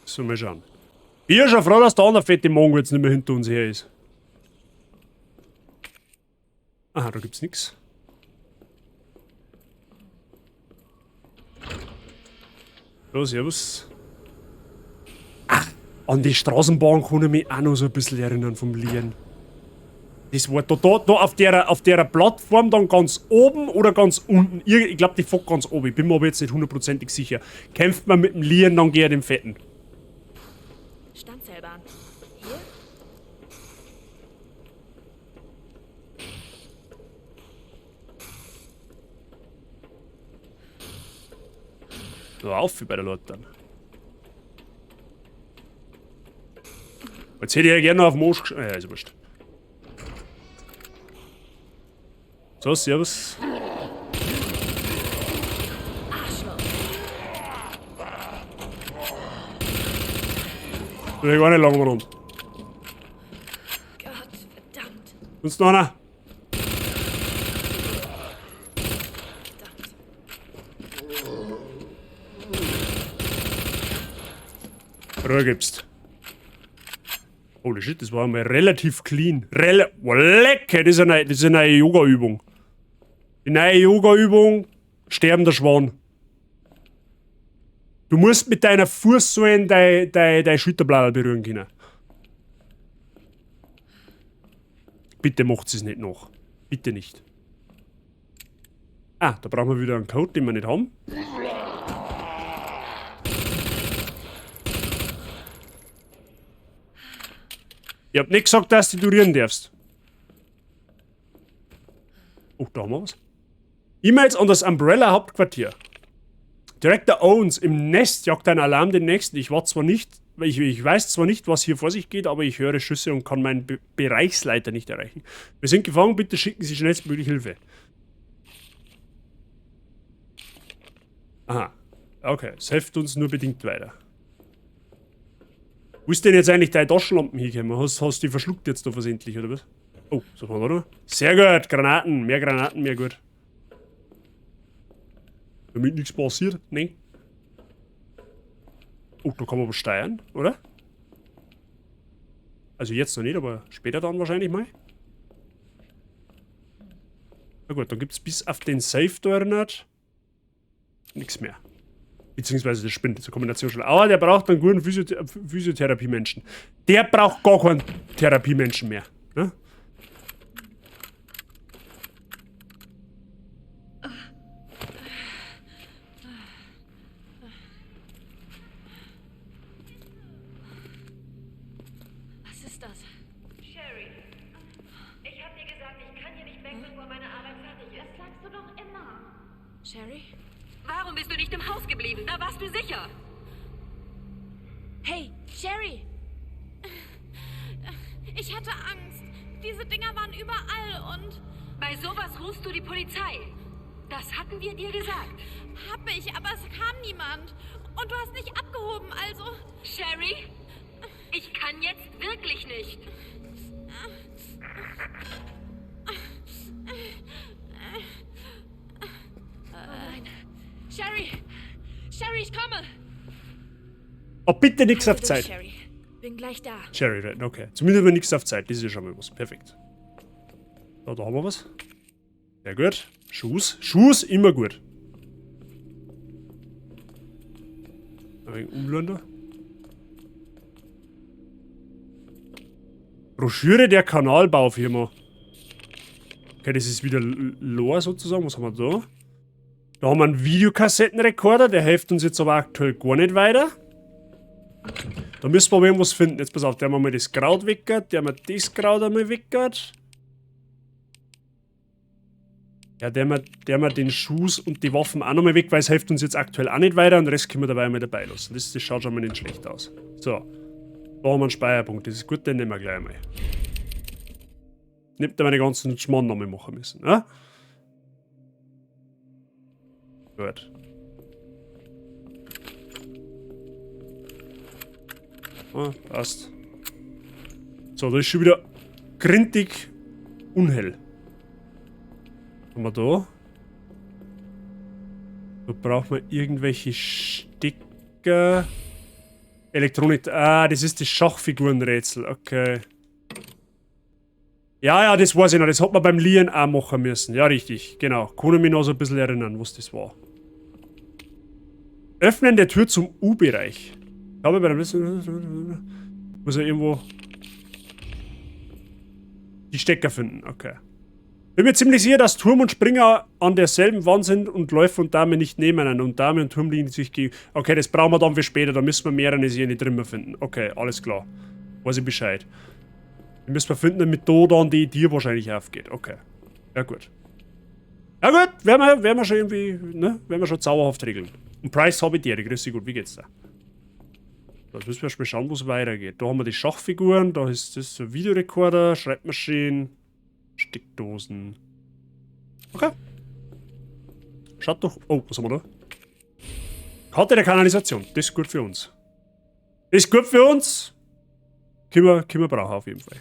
Speaker 1: So, mal schauen. Ich bin ja schon froh, dass der andere fette Mongo jetzt nicht mehr hinter uns her ist. Aha, da gibt's nix. So, servus. Ach, an die Straßenbahn kann ich mich auch noch so ein bisschen erinnern vom Lien. Das war da auf der Plattform dann ganz oben oder ganz unten. Ich glaube, die fuck ganz oben. Ich bin mir aber jetzt nicht hundertprozentig sicher. Kämpft man mit dem Lien, dann geht er dem Fetten.
Speaker 8: Standseilbahn. Hier?
Speaker 1: So, auf wie bei der Leute dann. Jetzt hätte ich ja gerne noch auf den Arsch gesch-, ja, ist wurscht. So, servus. Ich will gar nicht lange rund.
Speaker 8: Gott, verdammt.
Speaker 1: Sonst noch einer? Ruhe gibst. Holy shit, das war mal relativ clean. Oh, lecker, das ist eine neue Yoga-Übung. Die neue Yoga-Übung, sterbender Schwan. Du musst mit deiner Fußsohle dein Schulterblatt berühren können. Bitte macht es nicht noch. Bitte nicht. Ah, da brauchen wir wieder einen Code, den wir nicht haben. Ich hab nicht gesagt, dass du dich rühren darfst. Oh, da haben wir was. E-Mails an das Umbrella Hauptquartier. Director Owens im Nest jagt ein Alarm den nächsten. Ich war zwar nicht, ich, ich weiß zwar nicht, was hier vor sich geht, aber ich höre Schüsse und kann meinen Bereichsleiter nicht erreichen. Wir sind gefangen, bitte schicken Sie schnellstmöglich Hilfe. Aha. Okay, es hilft uns nur bedingt weiter. Wo ist denn jetzt eigentlich deine Taschenlampen hingekommen? Hast du die verschluckt jetzt da versehentlich, oder was? Oh, so haben wir da noch. Sehr gut, Granaten. Mehr Granaten, mehr gut. Damit nichts passiert, ne? Oh, da kann man was steuern, oder? Also jetzt noch nicht, aber später dann wahrscheinlich mal. Na gut, dann gibt's bis auf den Safe da erinnert nichts mehr. Beziehungsweise das spinnt zur Kombination schon. Aber der braucht einen guten Physiotherapie-Menschen. Der braucht gar keinen Therapie-Menschen mehr. Ne?
Speaker 8: Was ist das?
Speaker 7: Sherry, ich hab dir gesagt, ich kann hier nicht weg, bevor meine Arbeit fertig ist. Das sagst du doch immer.
Speaker 8: Sherry?
Speaker 7: Warum bist du nicht im Haus geblieben? Da warst du sicher.
Speaker 8: Hey, Sherry!
Speaker 7: Ich hatte Angst. Diese Dinger waren überall und...
Speaker 8: Bei sowas rufst du die Polizei. Das hatten wir dir gesagt.
Speaker 7: Hab ich, aber es kam niemand. Und du hast nicht abgehoben, also...
Speaker 8: Sherry, ich kann jetzt wirklich nicht. Oh nein. Sherry! Sherry, ich komme!
Speaker 1: Oh, bitte nix auf
Speaker 8: Durch,
Speaker 1: Zeit.
Speaker 8: Sherry. Bin gleich da.
Speaker 1: Sherry retten, okay. Zumindest mal nichts auf Zeit, das ist ja schon mal was. Perfekt. So, da haben wir was. Sehr gut. Schuss. Schuss, immer gut. Ein wenig umlören da. Broschüre der Kanalbaufirma. Okay, das ist wieder Lore sozusagen. Was haben wir da? Da haben wir einen Videokassettenrekorder, der hilft uns jetzt aber aktuell gar nicht weiter. Da müssen wir aber irgendwas finden. Jetzt pass auf, der haben wir mal das Kraut weggehört, der haben wir das Kraut einmal weggehört. Ja, der haben wir den Schuss und die Waffen auch nochmal weg, weil es hilft uns jetzt aktuell auch nicht weiter und den Rest können wir dabei mal dabei lassen. Das schaut schon mal nicht schlecht aus. So. Da haben wir einen Speicherpunkt. Das ist gut, den nehmen wir gleich einmal. Nimmt da meine ganzen Schmarrn nochmal machen müssen, ne? Gut. Ah, passt. So, da ist schon wieder grindig unhell. Was haben wir da? Da braucht man irgendwelche Stecker. Elektronik. Ah, das ist das Schachfigurenrätsel. Okay. Ja, ja, das weiß ich noch. Das hat man beim Leon auch machen müssen. Ja, richtig. Genau. Kann ich mich noch so ein bisschen erinnern, was das war. Öffnen der Tür zum U-Bereich. Ich glaube, bei der letzten muss er irgendwo die Stecker finden. Okay. Bin mir ziemlich sicher, dass Turm und Springer an derselben Wand sind und Läufer und Dame nicht nebeneinander. Und Dame und Turm liegen sich gegen. Okay, das brauchen wir dann für später. Da müssen wir mehrere hier nicht drin finden. Okay, alles klar. Weiß ich Bescheid. Die müssen wir finden, damit da dann die Tür wahrscheinlich aufgeht. Okay. Ja, gut. Ja, gut. Werden wir schon irgendwie, ne? Werden wir schon zauberhaft regeln. Und Price habe ich dir. Grüß dich gut. Wie geht's da? Jetzt müssen wir erst mal schauen, wo es weitergeht. Da haben wir die Schachfiguren. Da ist das so Videorekorder, Schreibmaschinen, Steckdosen. Okay. Schaut doch. Oh, was haben wir da? Karte der Kanalisation. Das ist gut für uns. Das ist gut für uns. Können wir brauchen auf jeden Fall.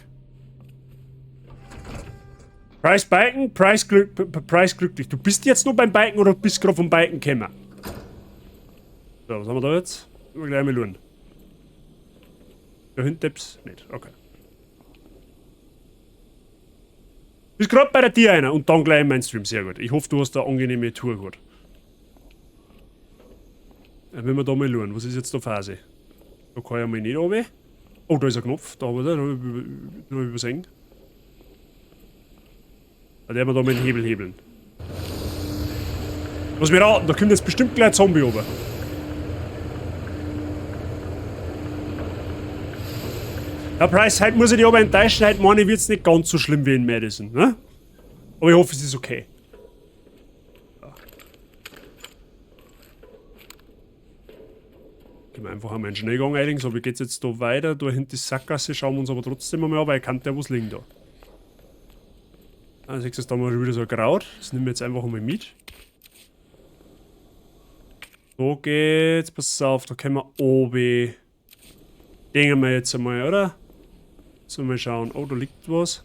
Speaker 1: Price Biken, Price, Price glücklich. Du bist jetzt nur beim Biken oder bist gerade vom Biken gekommen? So, was haben wir da jetzt? Wir gleich mal schauen. Da hinten etwas? Nicht, okay. Bist gerade bei der Tür einer und dann gleich in meinen Stream. Sehr gut. Ich hoffe, du hast eine angenehme Tour gehabt. Wenn wir da mal schauen, was ist jetzt da Phase? Da kann ich mal nicht runter. Oh, da ist ein Knopf. Da habe ich da hab ich übersehen. Da werden wir da mit dem Hebel hebeln. Lass mich raten, da kommt jetzt bestimmt gleich ein Zombie runter. Ja, Price, heute muss ich dich aber enttäuschen, heute meine ich, wird's nicht ganz so schlimm wie in Madison, ne? Aber ich hoffe, es ist okay. Ja. Gehen wir einfach einmal in den Schneegang rein. So, wie geht's jetzt da weiter? Da hinten die Sackgasse schauen wir uns aber trotzdem einmal an, weil ich kann ja was liegen da. Ah, siehst du, da haben wir schon wieder so ein Kraut. Das nehmen wir jetzt einfach mal mit. So geht's. Pass auf, da können wir oben. Denken wir jetzt einmal, oder? So, mal schauen. Oh, da liegt was.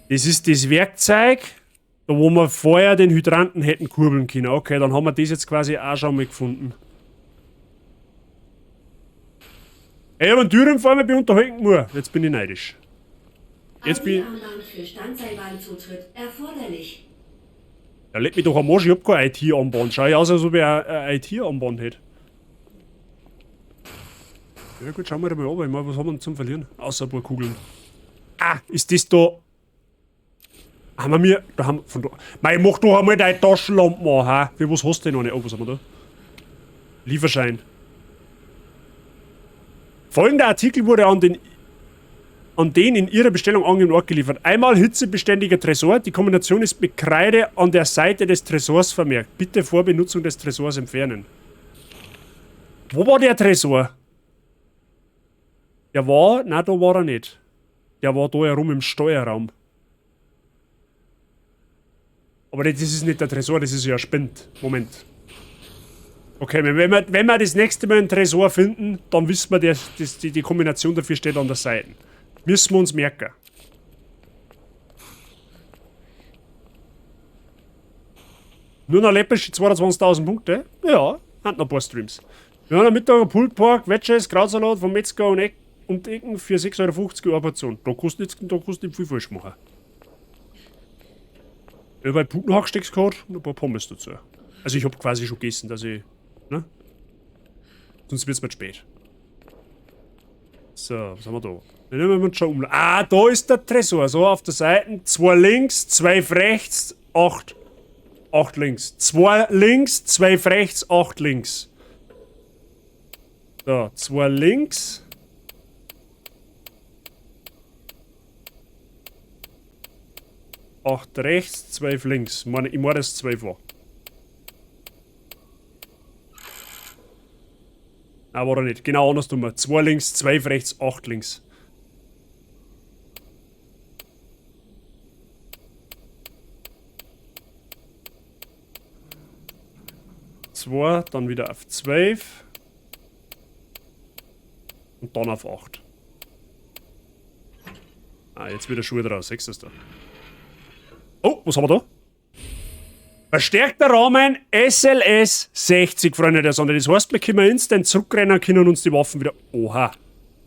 Speaker 1: Das ist das Werkzeug, da wo wir vorher den Hydranten hätten kurbeln können. Okay, dann haben wir das jetzt quasi auch schon mal gefunden. Ey, ich hab einen Türen vor mir, bin unterhalten nur. Jetzt bin ich neidisch. Jetzt bin ich.
Speaker 9: ID-Armband für Standseilbahnzutritt erforderlich.
Speaker 1: Ja, leg mich doch am Arsch, ich hab kein I T-Armband. Schau ich aus, als ob ich ein I T-Armband hätte. Ja gut, schauen wir da mal runter. Ich meine, was haben wir denn zum Verlieren? Außer ein paar Kugeln. Ah, ist das da? Haben wir mir. Da haben wir von da. Mei, mach doch einmal deine Taschenlampe an, ha? Für was hast du denn noch nicht? Oh, was haben wir da? Lieferschein. Folgender Artikel wurde an den in Ihrer Bestellung angegebenen Ort geliefert. Einmal hitzebeständiger Tresor. Die Kombination ist mit Kreide an der Seite des Tresors vermerkt. Bitte vor Benutzung des Tresors entfernen. Wo war der Tresor? Der war... Nein, da war er nicht. Der war da herum im Steuerraum. Aber das ist nicht der Tresor, das ist ja ein Spind. Moment. Okay, wenn wir das nächste Mal einen Tresor finden, dann wissen wir, die Kombination dafür steht an der Seite. Müssen wir uns merken. Nur noch läppische 22.000 Punkte. Ja, hat noch ein paar Streams. Wir haben am Mittag einen Pulled Pork, Veggies, Krautsalat vom Metzger und Eck um die Ecken für 6,50 Euro eine Portion. Da kannst du nicht viel falsch machen. Ich hab halt Putenhackstecks gehabt und ein paar Pommes dazu. Also ich hab quasi schon gegessen, dass ich... Ne? Sonst wird's mir zu spät. So, was haben wir da? Dann nehmen wir uns schon um. Ah, da ist der Tresor. So, auf der Seite. 2 links, 2 rechts, 8. 8 links. 2 links, 2 rechts, 8 links. So, 2 links. 8 rechts, 12 links. Ich meine, das 12 war. Nein, war er nicht. Genau andersrum. 2 links, 12 rechts, 8 links. 2, dann wieder auf 12. Und dann auf 8. Ah, jetzt wieder Schuhe draus. Siehst du das da? Oh, was haben wir da? Verstärkter Rahmen SLS 60, Freunde der Sonne. Das heißt, wir können instant zurückrennen und können uns die Waffen wieder... Oha.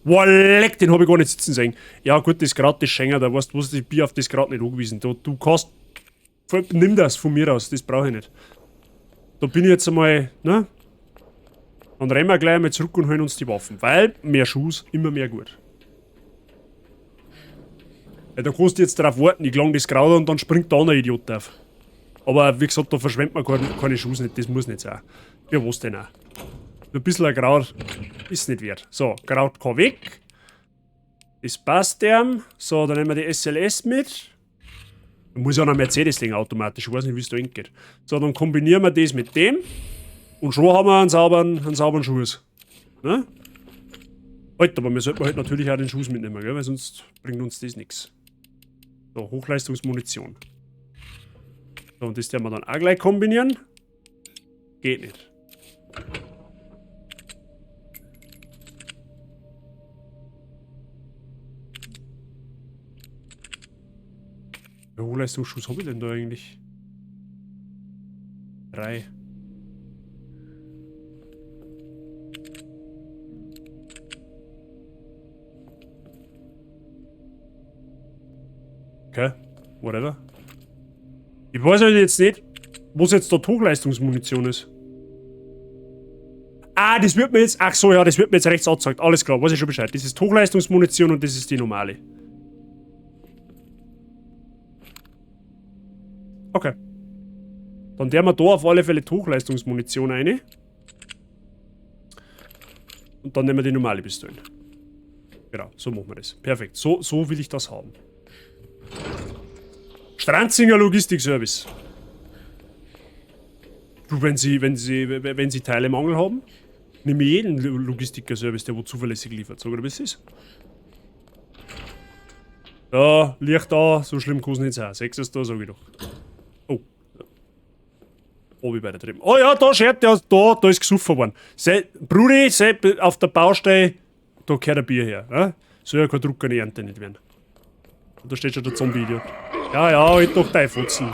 Speaker 1: Boah, leck, den hab ich gar nicht sitzen sehen. Ja gut, das Grad, das Schenker, da weißt du, ich bin auf das Grad nicht angewiesen. Da, du kannst... Nimm das von mir aus, das brauche ich nicht. Da bin ich jetzt einmal, ne? Dann rennen wir gleich einmal zurück und holen uns die Waffen. Weil mehr Schuss, immer mehr gut. Ja, da kannst du jetzt drauf warten, ich lang das Kraut und dann springt da noch ein Idiot auf. Aber wie gesagt, da verschwendet man keine Schuss nicht, das muss nicht sein. Ja, was denn auch? Ein bisschen ein Kraut ist nicht wert. So, Kraut kann weg. Das passt dem. So, dann nehmen wir die SLS mit. Da muss ja noch ein Mercedes-Ding automatisch, ich weiß nicht, wie es da hingeht. So, dann kombinieren wir das mit dem. Und schon haben wir einen sauberen Schuss. Ne? Halt, aber wir sollten halt natürlich auch den Schuss mitnehmen, gell? Weil sonst bringt uns das nix. So, Hochleistungsmunition. So, und das werden wir dann auch gleich kombinieren. Geht nicht. Wie Hochleistungsschuss hab ich denn da eigentlich? 3. Okay, whatever. Ich weiß halt jetzt nicht, was jetzt da Hochleistungsmunition ist. Ah, das wird mir jetzt... Ach so, ja, das wird mir jetzt rechts angezeigt. Alles klar, weiß ich schon Bescheid. Das ist Hochleistungsmunition und das ist die normale. Okay. Dann der wir da auf alle Fälle die Hochleistungsmunition rein. Und dann nehmen wir die normale Pistole. Genau, so machen wir das. Perfekt. So will ich das haben. Stranzinger Logistikservice. Du, wenn Sie Teilemangel haben, nimm ich jeden Logistiker-Service, der wo zuverlässig liefert. Sag ich dir, wie es ist. Ja, Licht da, so schlimm kann's nicht sein. 6 ist da, sag ich doch. Oh. Obi bei der Treppe. Oh ja, da schert der, da ist gesoffen worden. Brudi, auf der Baustelle, da gehört ein Bier her. Ja? Soll ja kein Druck an die Ernte nicht werden. Und da steht schon der Zombie-Idiot. Ja, ja, halt doch dein Fotzen.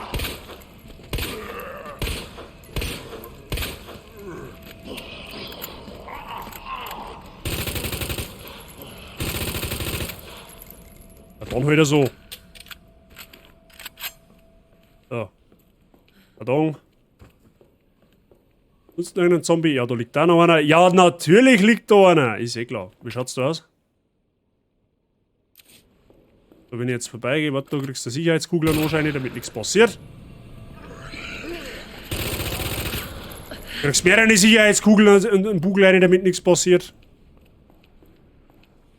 Speaker 1: Ja, dann halt er so. So. Pardon. Nutzt noch irgendein Zombie? Ja, da liegt da noch einer. Ja, natürlich liegt da einer. Ist eh klar. Wie schaut's da aus? So, wenn ich jetzt vorbeigehe, warte, da kriegst du eine Sicherheitskugel anscheinend, damit nichts passiert. Kriegst mehrere Sicherheitskugeln und einen Bugel rein, damit nichts passiert.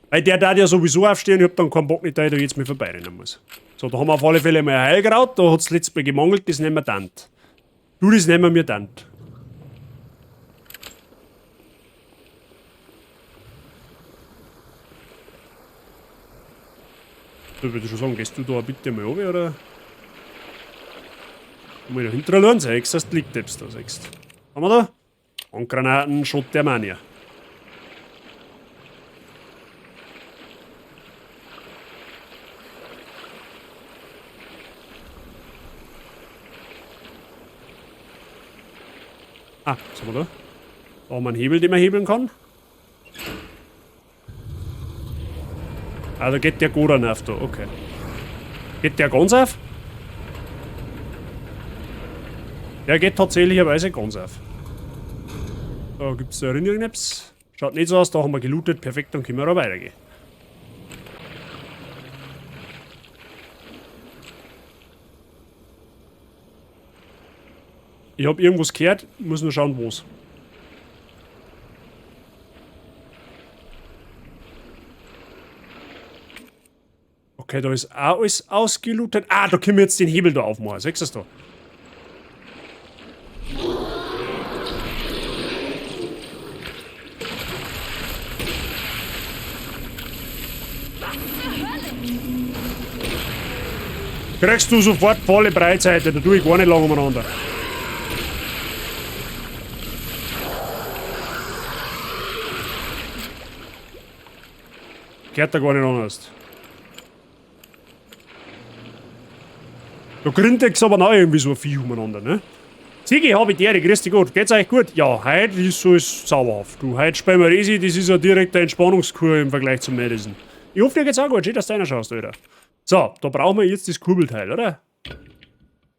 Speaker 1: Weil der darf ja sowieso aufstehen, ich hab dann keinen Bock nicht, da ich da jetzt mal vorbeirennen muss. So, da haben wir auf alle Fälle mal ein Heilkraut, da hat's letztes Mal gemangelt, das nehmen wir Tant. Du, das nehmen wir Tant. Da würde ich schon sagen, gehst du da bitte mal runter, oder? Mal da hinten lernen, siehst du, liegt etwas da, siehst. Haben wir da? Handgranaten, Schott der Mania. Ah, was haben wir da? Da haben wir einen Hebel, den man hebeln kann. Ah, da geht der Goran auf da, okay. Geht der ganz auf? Der geht tatsächlicherweise ganz auf. Da gibt's da Erinnerungen-Apps. Schaut nicht so aus, da haben wir gelootet. Perfekt, dann können wir da weitergehen. Ich hab irgendwas gehört, muss nur schauen, wo's. Okay, da ist auch alles ausgelootet. Ah, da können wir jetzt den Hebel da aufmachen. Siehst du das da? Kriegst du sofort volle Breitseite, da tue ich gar nicht lange umeinander. Gehört da gar nicht anders. Da grinnt jetzt aber noch irgendwie so ein Vieh umeinander, ne? Sigi, hab ich dir, grüß dich Gott. Geht's euch gut? Ja, heute ist so ist zauberhaft. Du, heute spielen wir Resi, das ist ja direkt eine Entspannungskur im Vergleich zum Madison. Ich hoffe, dir geht's auch gut. Schön, dass du reinschaust, Alter. So, da brauchen wir jetzt das Kurbelteil, oder?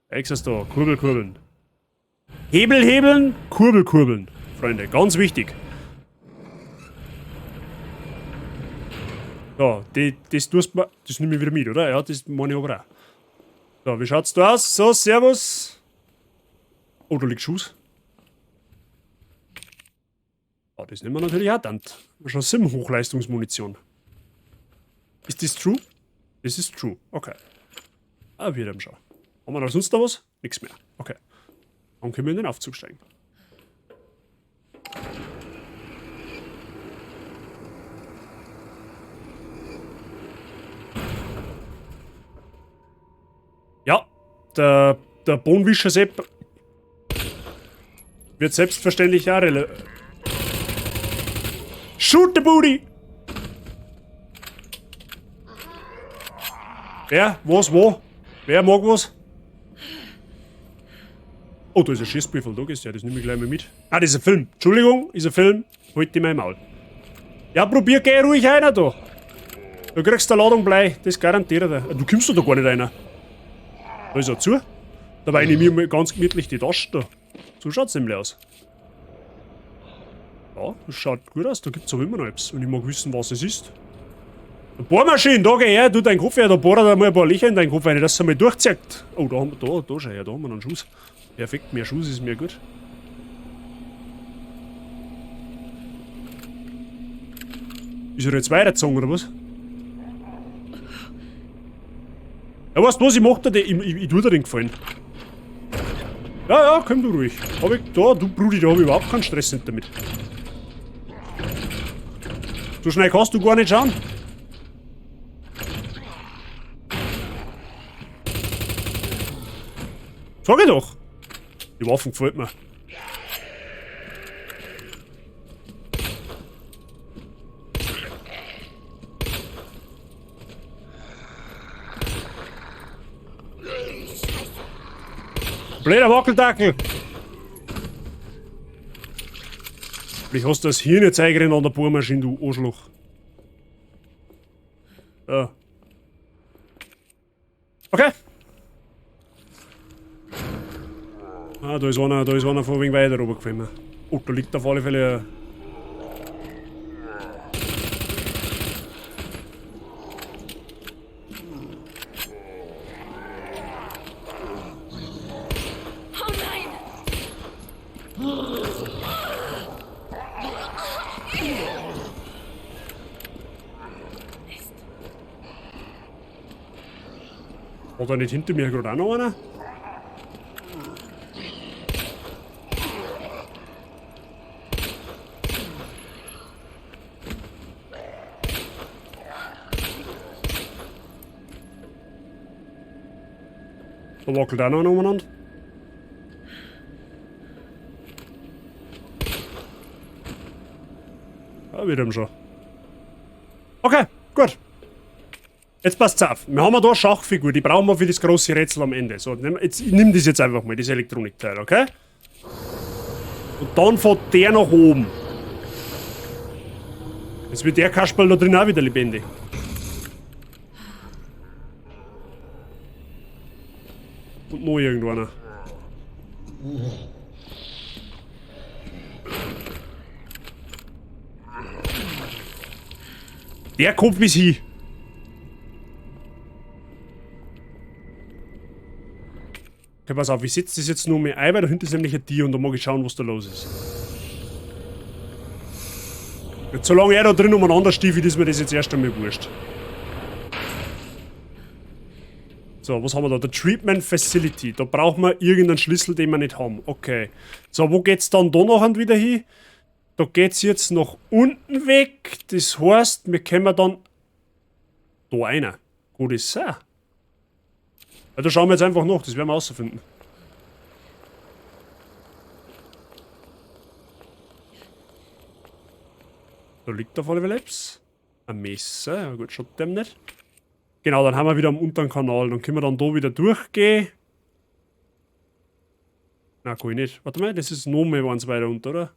Speaker 1: Exas da, Kurbel, kurbeln. Hebel, hebeln, Kurbel, kurbeln. Freunde, ganz wichtig. So, das tust du, das nehme ich wieder mit, oder? Ja, das meine ich aber auch. So, wie schaut's da aus? So, servus. Oh, da liegt Schuss. Ah, das nehmen wir natürlich auch dann. Schon Sim-Hochleistungsmunition. Ist das true? Das ist true. Okay. Ah, wir haben schon. Haben wir da sonst noch was? Nix mehr. Okay. Dann können wir in den Aufzug steigen. Ja, der Bohnenwischer Sepp wird selbstverständlich auch Shoot the booty! Wer? Was? Wo? Wer mag was? Oh, da ist ein Schießbriefel, da gehst du ja, das nehme ich gleich mal mit. Ah, das ist ein Film. Entschuldigung, ist ein Film. Halt dich mal im Maul. Ja, probier, geh ruhig einer da. Du kriegst eine Ladung Blei, das garantiert er. Du kommst da gar nicht rein. Da ist er zu. Dabei nehme ich mir ganz gemütlich die Tasche da. So schaut's nämlich aus. Ja, das schaut gut aus. Da gibt's aber immer noch etwas. Und ich mag wissen, was es ist. Eine Bohrmaschine, da geh her, tu deinen Kopf her, da bohrt er mal ein paar Löcher in deinen Kopf rein, dass es einmal durchzieht. Oh, da haben wir, da schau her, da haben wir noch einen Schuss. Perfekt, mehr Schuss ist mir gut. Ist er jetzt weitergezogen, oder was? Ja, weißt du was, ich mach dir den, ich tu dir den Gefallen. Ja, ja, komm du ruhig. Hab ich, da, du Brudi, da hab ich überhaupt keinen Stress nicht damit. So schnell kannst du gar nicht schauen. Sag ich doch! Die Waffen gefällt mir. Blöder Wackeldackel! Vielleicht hast du das Hirn jetzt eingerannt an der Bohrmaschine, du Arschloch. Ja. Okay. Ah, da ist einer von wegen weiter runtergefallen. Oh, da liegt auf alle Fälle ein...
Speaker 7: Oh nein! Mist.
Speaker 1: Hat er nicht hinter mir gerade auch noch einer? Da wackelt auch noch einer umeinander. Ja, wieder schon. Okay, gut. Jetzt passt's auf. Wir haben da eine Schachfigur, die brauchen wir für das große Rätsel am Ende. So, jetzt, ich nimm das jetzt einfach mal, das Elektronikteil, okay? Und dann fährt der nach oben. Jetzt wird der Kasperl da drin auch wieder lebendig. Und noch irgendeiner. Der kommt bis hin. Okay, pass auf, ich setze das jetzt nur mal ein, weil da hinten ist nämlich ein Tier und da mag ich schauen, was da los ist. Jetzt, solange er da drin umeinander stiefelt, ist mir das jetzt erst einmal wurscht. So, was haben wir da? Der Treatment Facility. Da brauchen wir irgendeinen Schlüssel, den wir nicht haben. Okay. So, wo geht's dann da noch wieder hin? Da geht's jetzt nach unten weg. Das heißt, wir können dann da einer. Gut ist es. Ja, da schauen wir jetzt einfach nach, das werden wir rausfinden. Da liegt auf alle Fälle etwas. Ein Messer, ja gut, schaut dem nicht. Genau, dann haben wir wieder am unteren Kanal. Dann können wir dann da wieder durchgehen. Na, kann ich nicht. Warte mal, das ist noch mehr eins weiter unten, oder?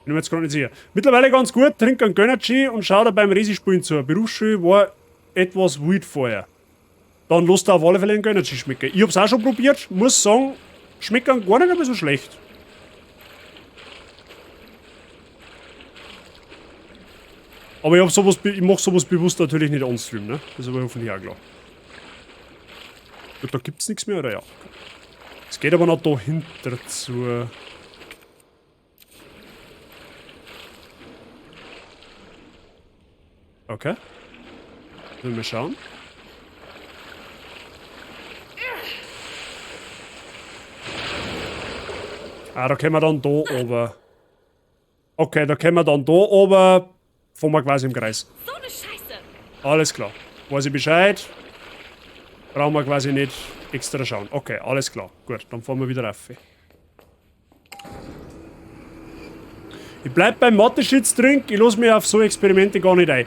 Speaker 1: Bin mir jetzt gerade nicht sicher. Mittlerweile ganz gut, trink einen Gönnergy und schau da beim Resi-Spielen zu. Berufsschule war etwas wild vorher. Dann lass da auf alle Fälle einen Gönnergy schmecken. Ich hab's auch schon probiert, muss sagen, schmecken gar nicht einmal so schlecht. Aber ich hab sowas, ich mach sowas bewusst natürlich nicht on Stream, ne? Das ist aber hoffentlich auch klar. Gut, da gibt's nichts mehr, oder? Ja. Es geht aber noch dahinter zu. Okay. Wollen wir schauen. Ah, da können wir dann da oben. Okay, da können wir dann da oben. Fahren wir quasi im Kreis.
Speaker 7: So eine Scheiße.
Speaker 1: Alles klar. Weiß ich Bescheid. Brauchen wir quasi nicht extra schauen. Okay, alles klar. Gut, dann fahren wir wieder rauf. Ich bleib beim Mathe-Schitz-Trink. Ich lass mich auf so Experimente gar nicht ein.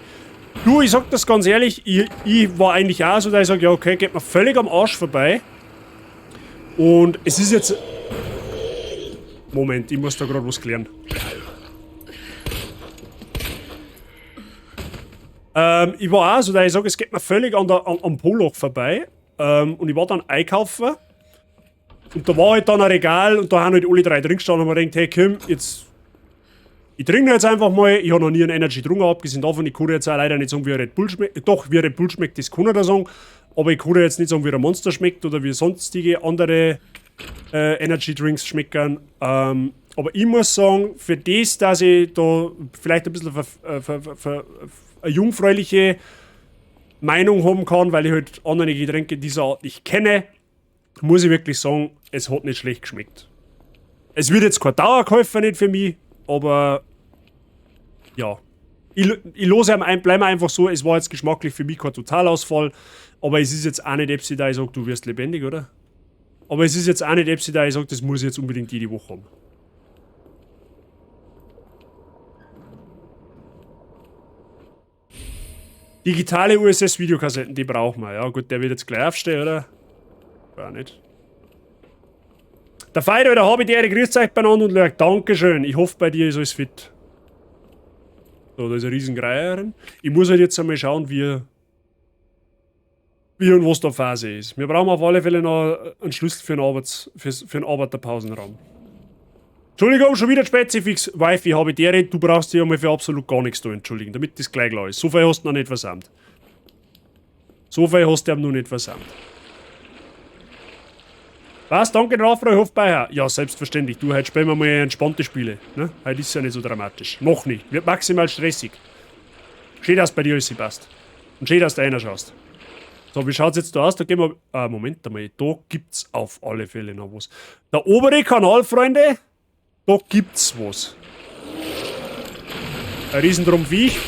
Speaker 1: Du, ich sag das ganz ehrlich, ich war eigentlich auch so, dass ich sag, ja okay, geht mir völlig am Arsch vorbei. Und es ist jetzt... Moment, ich muss da grad was klären. Ich war auch so, dass ich sag, es geht mir völlig am Poloch vorbei. Und ich war dann einkaufen. Und da war halt dann ein Regal und da haben halt alle drei drin gestanden und mir gedacht, hey komm, jetzt... Ich trinke jetzt einfach mal, ich hab noch nie einen Energy getrunken, abgesehen davon, ich kann jetzt auch leider nicht sagen, wie ein Red Bull schmeckt. Doch, wie ein Red Bull schmeckt, das kann ich da sagen. Aber ich kann jetzt nicht sagen, wie ein Monster schmeckt oder wie sonstige andere Energy Drinks schmecken. Aber ich muss sagen, für das, dass ich da vielleicht ein bisschen eine jungfräuliche Meinung haben kann, weil ich halt andere Getränke dieser Art nicht kenne, muss ich wirklich sagen, es hat nicht schlecht geschmeckt. Es wird jetzt kein Dauerkäufer nicht für mich, aber ja, ich lose am ein, bleib mir einfach so, es war jetzt geschmacklich für mich kein Totalausfall, aber es ist jetzt auch nicht etwas, da ich sag, du wirst lebendig, oder? Aber es ist jetzt auch nicht etwas, da ich sag, das muss ich jetzt unbedingt jede Woche haben. Digitale U S S-Videokassetten, die brauchen wir. Ja gut, der wird jetzt gleich aufstehen, oder? Gar nicht. Der Feider, der habe ich dir, grüßt euch beieinander und lört. Dankeschön. Ich hoffe, bei dir ist alles fit. So, da ist ein riesen Greier. Ich muss halt jetzt einmal schauen, wie und was da Phase ist. Wir brauchen auf alle Fälle noch einen Schlüssel für einen Arbeiterpausenraum. Entschuldigung, schon wieder Spezifix. Wifi habe ich dir, du brauchst dich einmal für absolut gar nichts da entschuldigen, damit das gleich klar ist. So viel hast du noch nicht versammelt. So viel hast du noch nicht versammelt. Was? Danke, Rafra, ich hoffe bei dir. Ja, selbstverständlich. Du, heute spielen wir mal entspannte Spiele. Ne? Heute ist es ja nicht so dramatisch. Noch nicht. Wird maximal stressig. Schön, dass bei dir alles passt. Und schön, dass du einer schaust. So, wie schaut's jetzt da aus? Da gehen wir... Ah, Moment einmal. Da gibt's auf alle Fälle noch was. Der obere Kanal, Freunde, da gibt's was. Ein Riesendrum Viech.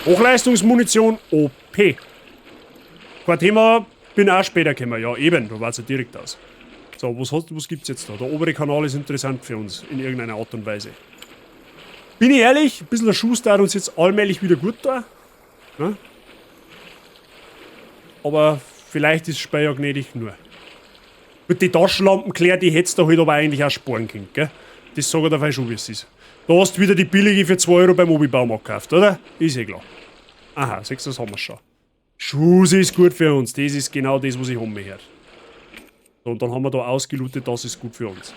Speaker 1: Hochleistungsmunition OP. Kein Thema, bin auch später gekommen. Ja, eben, da war's ja direkt aus. So, was gibt's jetzt da? Der obere Kanal ist interessant für uns, in irgendeiner Art und Weise. Bin ich ehrlich, ein bisschen der Schuss da uns jetzt allmählich wieder gut da. Ne? Aber vielleicht ist Spiel ja gnädig nur. Mit den Taschenlampen, Claire, die hättest du halt aber eigentlich auch sparen können, gell? Das sag ich dir schon, wie es ist. Da hast du wieder die billige für 2 Euro beim Obi-Baumarkt gekauft, oder? Ist eh klar. Aha, siehst du, das haben wir schon. Schuss ist gut für uns. Das ist genau das, was ich haben möchte. So, und dann haben wir da ausgelootet, das ist gut für uns.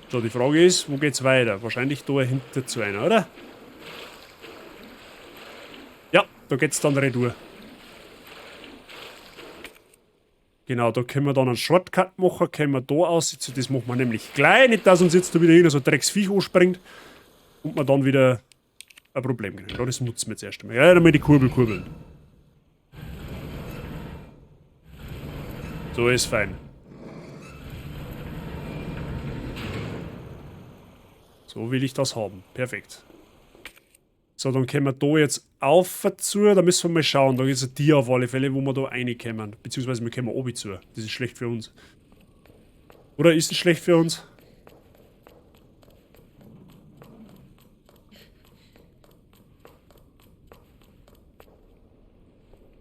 Speaker 1: So, die Frage ist, wo geht's weiter? Wahrscheinlich da hinter zu einer, oder? Ja, da geht's dann retour. Genau, da können wir dann einen Shortcut machen, können wir da aussitzen. Das machen wir nämlich gleich, nicht dass uns jetzt da wieder irgend so ein Drecksviech anspringt und wir dann wieder ein Problem kriegen. Ja, das nutzen wir jetzt erst einmal. Ja, dann mal die Kurbel kurbeln. So ist fein. So will ich das haben. Perfekt. So, dann können wir da jetzt auf zu. Da müssen wir mal schauen. Da ist ein Tier auf alle Fälle, wo wir da reinkommen. Beziehungsweise wir kommen oben zu. Das ist schlecht für uns. Oder ist es schlecht für uns?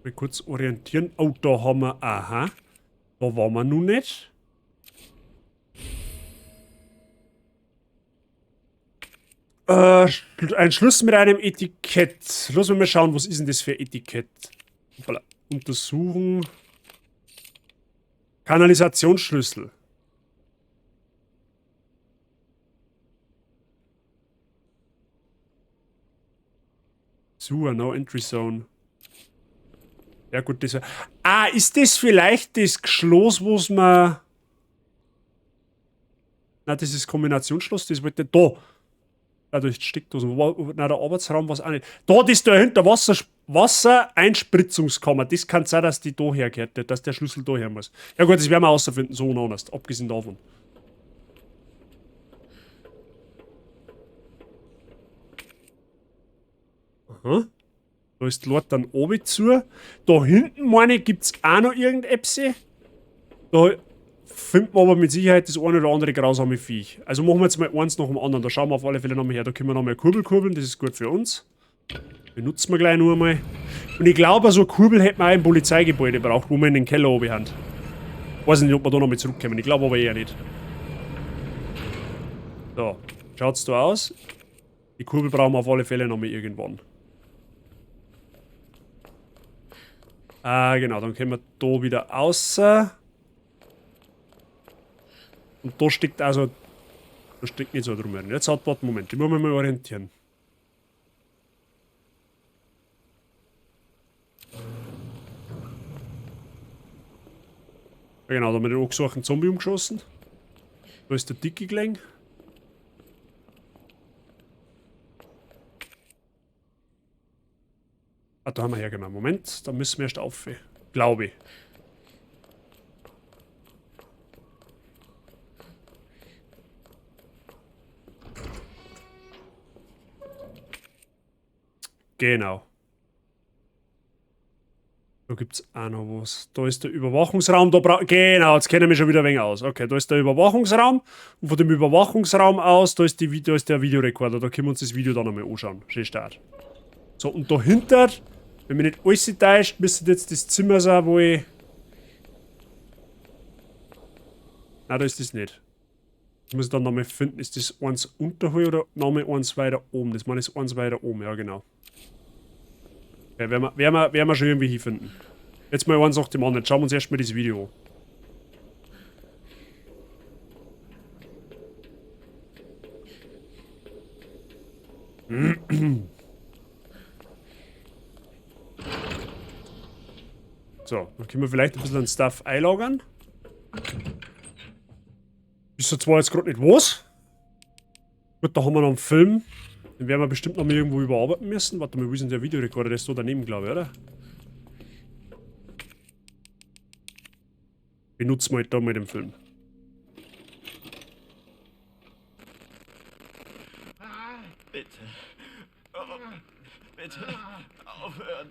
Speaker 1: Mal kurz orientieren. Oh, da haben wir... Aha. Da waren wir nun nicht. Ein Schluss mit einem Etikett. Lass mich mal schauen, was ist denn das für ein Etikett? Hoppala. Untersuchen. Kanalisationsschlüssel. Sewer, no entry zone. Ja gut, das wär-, Ah, ist das vielleicht das Schloss, wo's man... Nein, das ist Kombinationsschloss, das wollte ich... Da! Ah, da ist Steckdosen. Nein, der Arbeitsraum war's auch nicht. Da, das da dahinter, Wassereinspritzungskammer. Das kann sein, dass die da hergehört, dass der Schlüssel da her muss. Ja gut, das werden wir rausfinden, so und anders, abgesehen davon. Aha. Da ist die Leute dann oben zu. Da hinten, meine ich, gibt's auch noch irgendetwas. Da finden wir aber mit Sicherheit das eine oder andere grausame Viech. Also machen wir jetzt mal eins nach dem anderen. Da schauen wir auf alle Fälle nochmal her. Da können wir nochmal Kurbel kurbeln, das ist gut für uns. Benutzen wir gleich nur einmal. Und ich glaube, so eine Kurbel hätten wir auch im Polizeigebäude braucht, wo wir in den Keller oben haben. Weiß nicht, ob wir da nochmal zurückkommen. Ich glaube aber eher nicht. So, schaut's da aus? Die Kurbel brauchen wir auf alle Fälle nochmal irgendwann. Ah, genau, dann können wir da wieder außer. Und da steckt also... Da steckt nicht so drum. Jetzt hat, warte, Moment, ich muss mich mal orientieren. Ja, genau, da haben wir den angesuchten Zombie umgeschossen. Da ist der Dicke gelegen. Ah, da haben wir hergenommen. Moment, da müssen wir erst auf. Glaube ich. Genau. Da gibt's auch noch was. Da ist der Überwachungsraum. Da genau, jetzt kennen wir schon wieder ein wenig aus. Okay, da ist der Überwachungsraum. Und von dem Überwachungsraum aus, da ist der Videorekorder. Da können wir uns das Video dann nochmal anschauen. Schön Start. So, und dahinter, wenn mich nicht alles täuscht, müsste jetzt das Zimmer sein, wo ich... Nein, da ist das nicht. Das muss ich dann nochmal finden. Ist das eins unterhalb oder nochmal eins weiter oben? Das meine ich, ist eins weiter oben, ja genau. Okay, werden wir schon irgendwie hier finden. Jetzt mal eins nach dem anderen. Schauen wir uns erstmal das Video an. So, dann können wir vielleicht ein bisschen an Stuff einlagern. Ist zwar jetzt gerade nicht was. Gut, da haben wir noch einen Film. Den werden wir bestimmt noch mal irgendwo überarbeiten müssen. Warte mal, wo ist denn der Videorekorder? Der ist da daneben, glaube ich, oder? Benutzen wir halt da mal den Film.
Speaker 10: Bitte. Oh, bitte. Aufhören.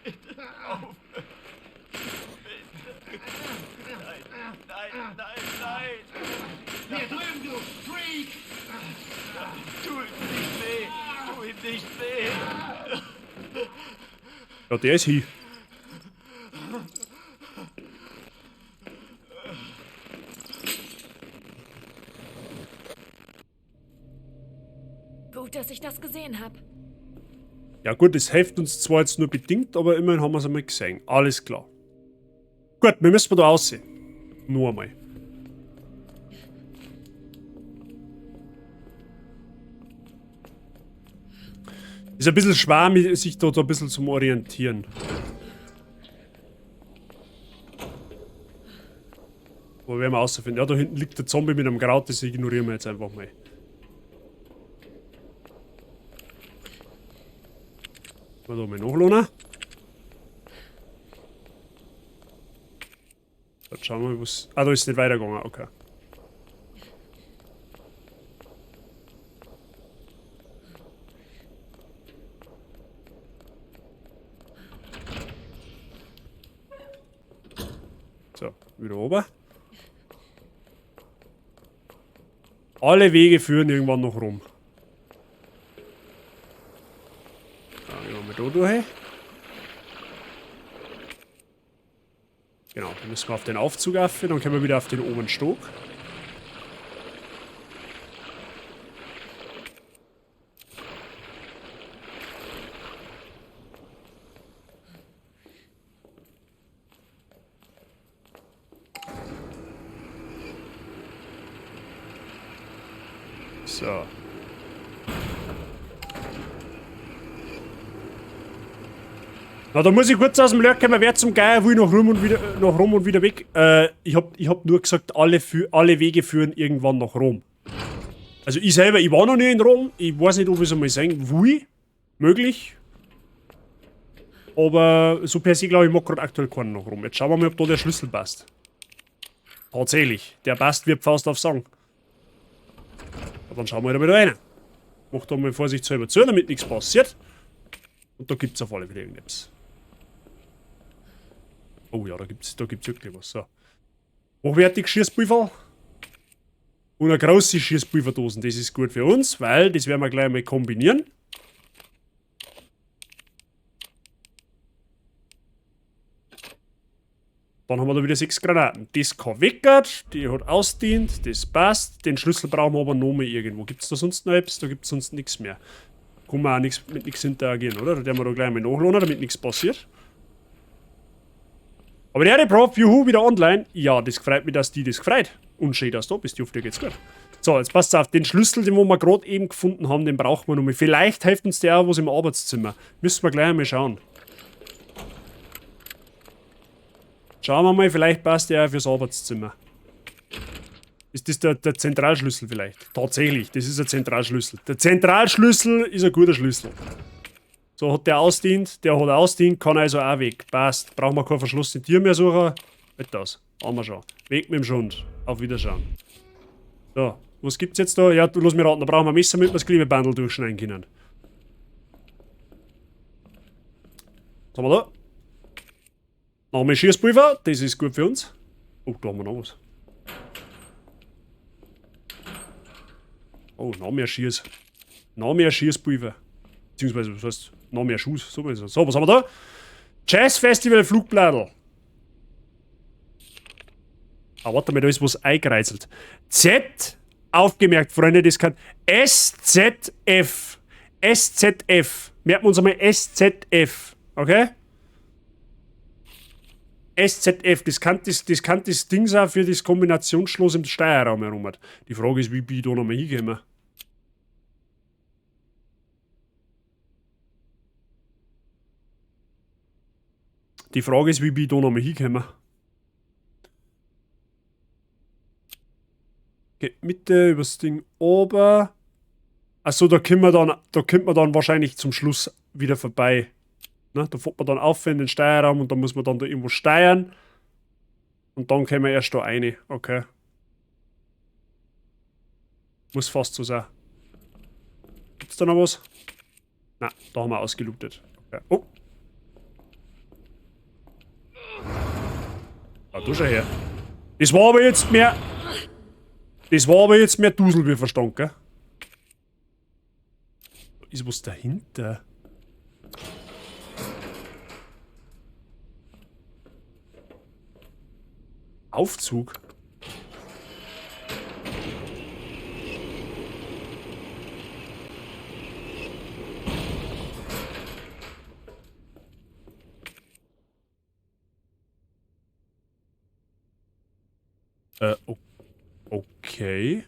Speaker 10: Bitte aufhören. Bitte. Nein, nein, nein, nein.
Speaker 5: Hier drüben, du Freak!
Speaker 10: Tu ihm nicht weh. Tu ihm nicht weh.
Speaker 1: Ja, der ist hier.
Speaker 7: Gut, dass ich das gesehen habe.
Speaker 1: Ja gut, das hilft uns zwar jetzt nur bedingt, aber immerhin haben wir es einmal gesehen. Alles klar. Gut, wir müssen da aussehen. Nur einmal. Ist ein bisschen schwer, sich dort ein bisschen zum Orientieren. Aber werden wir rausfinden. Ja, da hinten liegt der Zombie mit einem Kraut, das ignorieren wir jetzt einfach mal. Mal da mal nachladen. Dann schauen wir mal, was. Ah, da ist es nicht weitergegangen, okay. So, wieder oben. Alle Wege führen irgendwann noch rum. Da gehen wir mal da durch. Genau, dann müssen wir auf den Aufzug auf, dann können wir wieder auf den oberen Stock. So. Na, da muss ich kurz aus dem Lurk kommen. Wer zum Geier will noch rum und wieder, noch rum und wieder weg. Ich hab nur gesagt, alle Wege führen irgendwann nach Rom. Also ich selber, ich war noch nie in Rom. Ich weiß nicht, ob ich es einmal sehen will. Möglich. Aber so per se, glaube ich, mag gerade aktuell keinen nach Rom. Jetzt schauen wir mal, ob da der Schlüssel passt. Tatsächlich. Der passt wie Faust auf Sang. Ja, dann schauen wir halt mal da rein. Mach da mal vorsichtshalber zu, damit nichts passiert. Und da gibt's auf alle Fälle irgendetwas. Oh ja, da gibt's wirklich was. So. Hochwertig Schießpulver. Und eine große Schießpulverdosen. Das ist gut für uns, weil das werden wir gleich mal kombinieren. Dann haben wir da wieder 6 Granaten. Das kann weg, die hat ausdient, das passt. Den Schlüssel brauchen wir aber noch mal irgendwo. Gibt's da sonst noch etwas? Da gibt's sonst nichts mehr. Kann man auch nix, mit nichts interagieren, oder? Da werden wir da gleich mal nachladen, damit nichts passiert. Aber der Prof, juhu, wieder online. Ja, das freut mich, dass die das gefreut. Und schön, dass du da bist. Ich hoffe, dir geht's gut. So, jetzt passt auf. Den Schlüssel, den wir gerade eben gefunden haben, den brauchen wir noch mal. Vielleicht hilft uns der auch was im Arbeitszimmer. Müssen wir gleich einmal schauen. Schauen wir mal, vielleicht passt der auch fürs Arbeitszimmer. Ist das der Zentralschlüssel vielleicht? Tatsächlich, das ist ein Zentralschlüssel. Der Zentralschlüssel ist ein guter Schlüssel. So, hat der ausdient, der hat ausdient, kann also auch weg. Passt. Brauchen wir kein verschlossene Tür mehr suchen. Halt das. Haben wir schon. Weg mit dem Schund. Auf Wiederschauen. So, was gibt's jetzt da? Ja, du lass mich raten, da brauchen wir ein Messer, damit wir das Klebebandel durchschneiden können. Was haben wir da? Noch mehr Schießpulver, das ist gut für uns. Oh, da haben wir noch was. Oh, noch mehr Schieß. Noch mehr Schießpulver. Beziehungsweise, was heißt, noch mehr Schuss. So, so, was haben wir da? Jazz Festival Flugbladel. Ah, warte mal, da ist was eingereißelt. Z, aufgemerkt, Freunde, das kann SZF. SZF. Merken wir uns einmal SZF. Okay? SZF, das kann das Ding sein für das Kombinationsschloss im Steuerraum herum. Die Frage ist, wie bin ich da nochmal hingekommen? Die Frage ist, wie bin ich da nochmal hingekommen? Mitte, übers Ding oben. Achso, da kommt man dann, da kommt man dann wahrscheinlich zum Schluss wieder vorbei. Ne? Da fährt man dann auf in den Steuerraum und da muss man dann da irgendwo steuern. Und dann kommen wir erst da rein. Okay. Muss fast so sein. Gibt's da noch was? Na, da haben wir ausgelootet. Okay. Oh. Ah, du schau her. Das war aber jetzt mehr. Das war aber jetzt mehr Dusel wie Verstand, gell? Da ist was dahinter. Aufzug. Okay.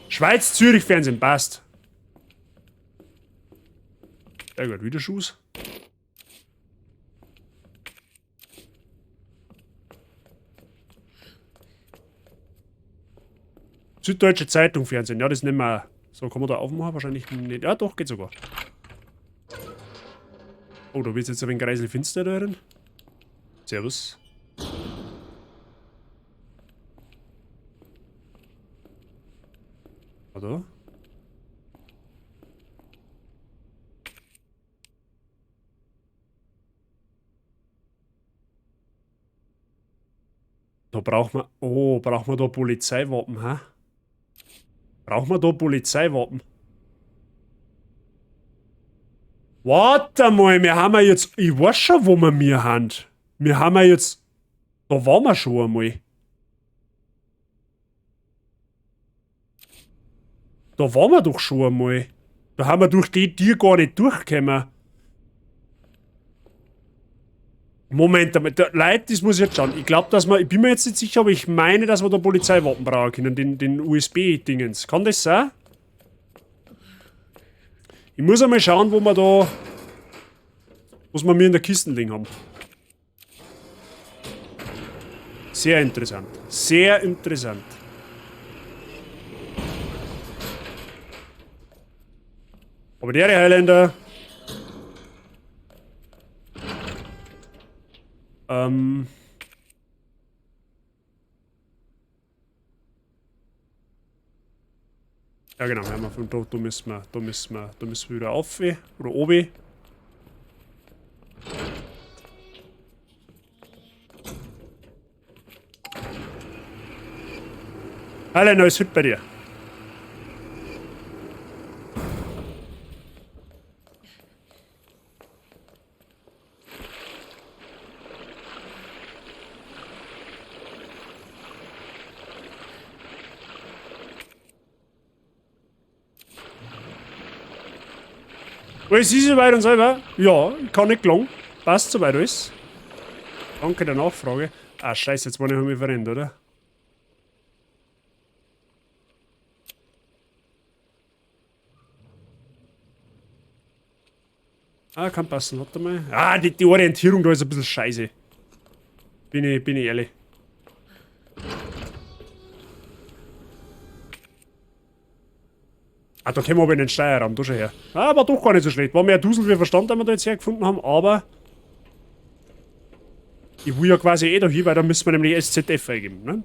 Speaker 1: Schweiz, Zürich, Fernsehen, passt. Sehr gut, wieder Schuss. Süddeutsche Zeitung, Fernsehen, ja, das nehmen wir. So, kann man da aufmachen? Wahrscheinlich nicht. Ja, doch, geht sogar. Oh, da wird's jetzt ein wenig kreiselfinster da drin. Servus. Oder? Da braucht man... Oh, braucht man da Polizeiwappen, hä? Braucht man da Polizeiwappen? Warte mal, wir haben ja jetzt... Ich weiß schon, wo wir mir haben. Wir haben ja jetzt... Da waren wir schon einmal. Da waren wir doch schon einmal. Da haben wir durch die Tür gar nicht durchgekommen. Moment einmal, da, Leute, das muss ich jetzt schauen. Ich glaub, dass wir, ich bin mir jetzt nicht sicher, aber ich meine, dass wir da Polizeiwappen brauchen können, den U S B-Dingens. Kann das sein? Ich muss einmal schauen, wo wir da, was wir mir in der Kiste liegen haben. Sehr interessant. Sehr interessant. Aber der Highlander. Ja genau, wir haben von da, da müssen wir, da müssen wir, da müssen wir wieder auf, oder oben. Highlander, ist fit bei dir. Alles ist soweit und selber? Ja, ich kann nicht klagen. Passt soweit alles. Danke der Nachfrage. Ah, scheiße, jetzt war ich mich verrennt, oder? Ah, kann passen, warte mal. Ah, die Orientierung da ist ein bisschen scheiße. Bin ich ehrlich. Ah, da kommen wir aber in den Steuerraum, da schon her. Ah, war doch gar nicht so schlecht. War mehr Dusel wie Verstand, den wir da jetzt hergefunden haben, aber ich will ja quasi eh da hin, weil da müssen wir nämlich SZF eingeben, ne?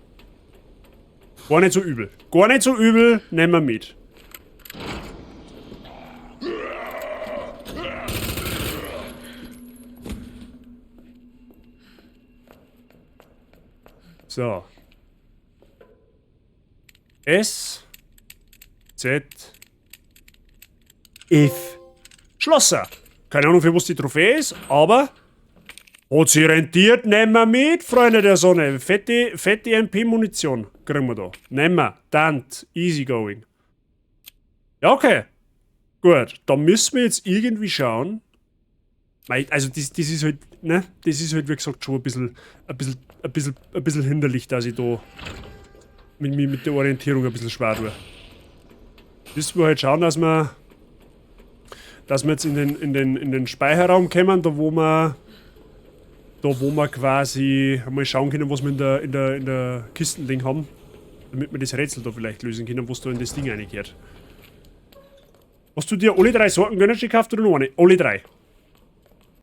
Speaker 1: Gar nicht so übel. Gar nicht so übel, nehmen wir mit. So. S Z F. Schlosser. Keine Ahnung, für was die Trophäe ist, aber hat sich rentiert, nehmen wir mit, Freunde der Sonne. Fette, fette M P-Munition kriegen wir da. Nehmen wir. Tant. Easy going. Ja, okay. Gut, da müssen wir jetzt irgendwie schauen. Mei, also das, das ist halt, ne? Das ist halt, wie gesagt, schon ein bisschen hinderlich, dass ich da mit mir mit der Orientierung ein bisschen schwer tue. Müssen wir halt schauen, dass wir jetzt in den Speicherraum kommen, da wo wir quasi mal schauen können, was wir in der Kistending haben. Damit wir das Rätsel da vielleicht lösen können, was da in das Ding reingehört. Hast du dir alle drei Sorten Gönnerchen gekauft oder nur eine? Alle drei.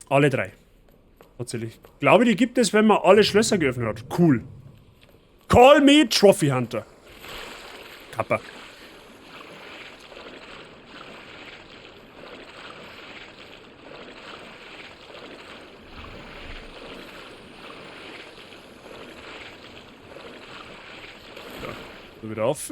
Speaker 1: Alle drei. Tatsächlich. Glaube, die gibt es, wenn man alle Schlösser geöffnet hat. Cool. Call me Trophy Hunter. Kappa. So, wieder auf.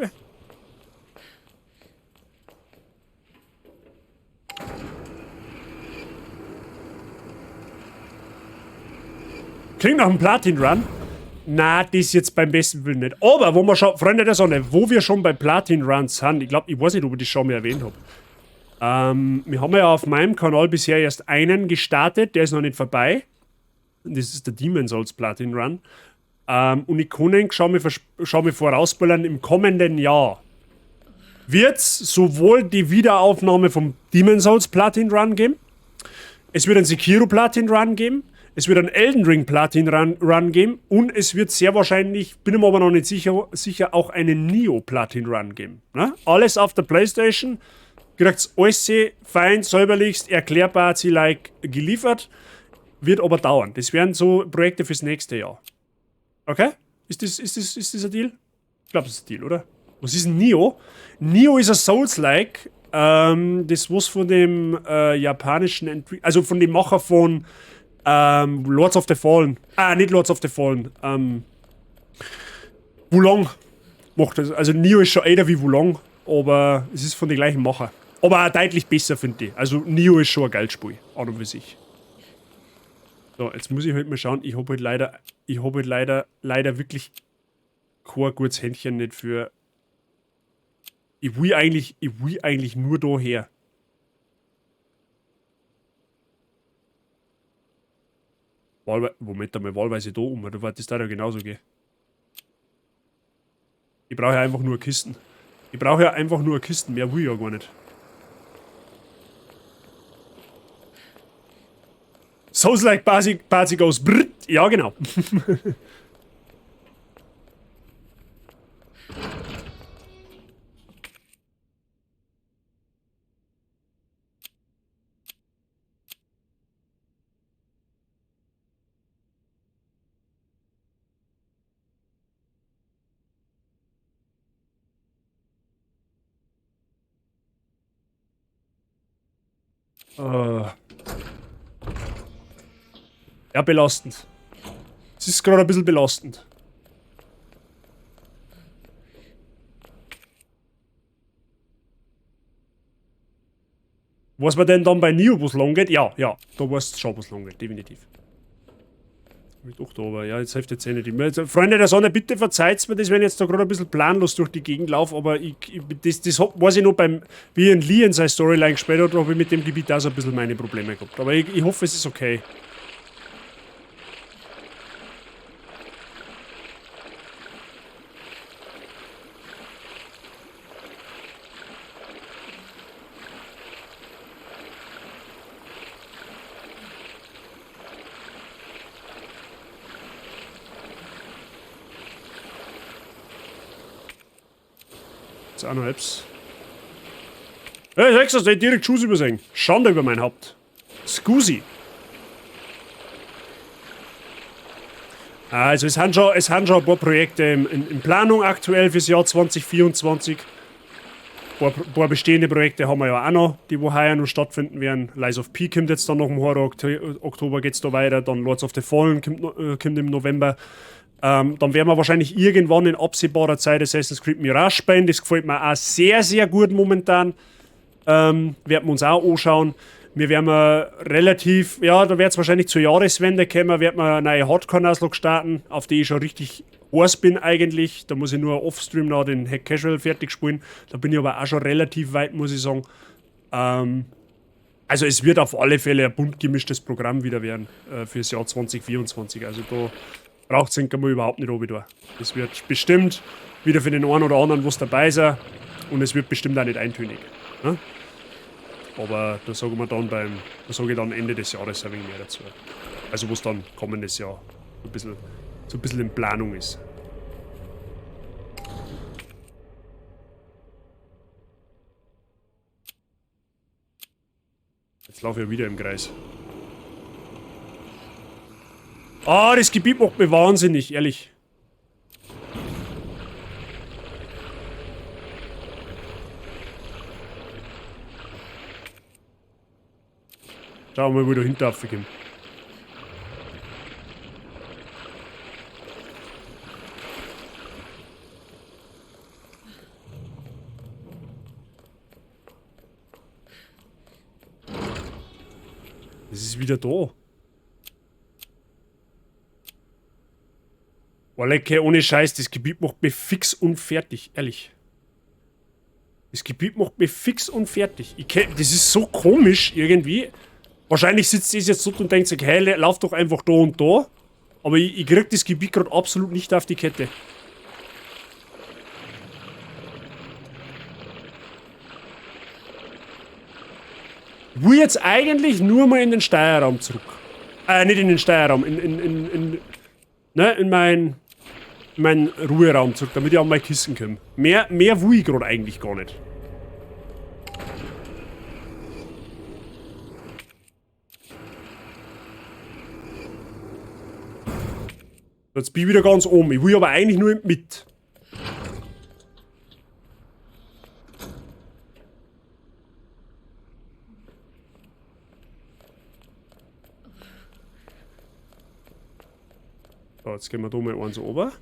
Speaker 1: Klingt nach einem Platin-Run. Na, das jetzt beim besten Willen nicht. Aber, wo wir schon, Freunde der Sonne, wo wir schon bei Platin-Runs sind, ich glaube, ich weiß nicht, ob ich das schon mal erwähnt hab. Wir haben ja auf meinem Kanal bisher erst einen gestartet, der ist noch nicht vorbei. Das ist der Demon's Souls Platin Run. Und ich kann ihn schon mal vorausballern, im kommenden Jahr wird's sowohl die Wiederaufnahme vom Demon's Souls Platin Run geben, es wird einen Sekiro Platin Run geben, es wird einen Elden Ring Platin Run geben und es wird sehr wahrscheinlich, bin mir aber noch nicht sicher auch einen Nioh Platin Run geben. Ne? Alles auf der Playstation, kriegt's alles fein, säuberlichst, erklärbar, sie like geliefert, wird aber dauern. Das wären so Projekte fürs nächste Jahr. Okay? Ist das ein Deal? Ich glaub, das ist ein Deal, oder? Was ist ein Nioh? Nioh ist ein Souls-like. Das was von dem japanischen Entwickler, also von dem Macher von Lords of the Fallen. Ah, nicht Lords of the Fallen. Wo Long macht das. Also Nioh ist schon älter wie Wo Long, aber es ist von den gleichen Macher. Aber auch deutlich besser, finde ich. Also Nioh ist schon ein geiles Spiel, an und für sich. So, jetzt muss ich halt mal schauen. Ich hab halt leider wirklich kein gutes Händchen nicht für. Ich will eigentlich nur da her. Moment einmal, wahlweise da um, da wird das da ja genauso gehen. Ich brauche ja einfach nur Kisten. Ich brauche ja einfach nur Kisten, mehr will ich ja gar nicht. Souls like Basic goes brrrt. Ja, genau. Ja, belastend. Es ist gerade ein bisschen belastend. Was man denn dann bei Nioh, wo's lang geht? Ja, ja, da weißt du schon, wo's lang geht, definitiv. Doch, da, aber ja, jetzt hilft jetzt eh nicht immer. Jetzt, Freunde der Sonne, bitte verzeiht's mir das, wenn ich jetzt da gerade ein bisschen planlos durch die Gegend laufe, aber das weiß ich noch beim, wie ich in Lee in seine Storyline gespielt habe, habe ich mit dem Gebiet auch so ein bisschen meine Probleme gehabt. Aber ich hoffe, es ist okay. Auch noch etwas. Hey, sagst du, dass ich direkt Schuss übersehen? Schande über mein Haupt. Scusi. Also es haben schon ein paar Projekte in Planung aktuell fürs Jahr 2024. Ein paar bestehende Projekte haben wir ja auch noch, die wo heuer noch stattfinden werden. Lies of P kommt jetzt dann noch im Horror Oktober geht's da weiter. Dann Lords of the Fallen kommt im November. Dann werden wir wahrscheinlich irgendwann in absehbarer Zeit Assassin's Creed Mirage spielen. Das gefällt mir auch sehr, sehr gut momentan. Werden wir uns auch anschauen. Wir werden relativ, ja, da wird's wahrscheinlich zur Jahreswende kommen, werden wir eine neue Hardcore-Nuzlocke starten, auf die ich schon richtig heiß bin eigentlich. Da muss ich nur offstream noch den Hack Casual fertig spielen. Da bin ich aber auch schon relativ weit, muss ich sagen. Also es wird auf alle Fälle ein bunt gemischtes Programm wieder werden fürs Jahr 2024. Also da braucht's den mal überhaupt nicht runter. Das wird bestimmt wieder für den einen oder anderen was dabei sein und es wird bestimmt auch nicht eintönig. Ne? Aber da sagen wir dann beim, da sage ich dann Ende des Jahres ein wenig mehr dazu. Also was dann kommendes Jahr so ein bisschen in Planung ist. Jetzt laufe ich ja wieder im Kreis. Ah, das Gebiet macht mich wahnsinnig, ehrlich. Schauen wir mal, wo ich da hinten raufkomme. Es ist wieder da. Boah, lecker, ohne Scheiß, das Gebiet macht mich fix und fertig, ehrlich. Das Gebiet macht mich fix und fertig. Das ist so komisch irgendwie. Wahrscheinlich sitzt das jetzt dort und denkt sich, hey, lauf doch einfach da und da. Aber ich krieg das Gebiet grad absolut nicht auf die Kette. Ich will jetzt eigentlich nur mal in den Steuerraum zurück. Nicht in den Steuerraum, in meinen Ruheraum zurück, damit ich an mein Kissen komme. Mehr will ich grad eigentlich gar nicht. Jetzt bin ich wieder ganz oben. Ich will aber eigentlich nur mit. So, jetzt gehen wir da mal eins runter.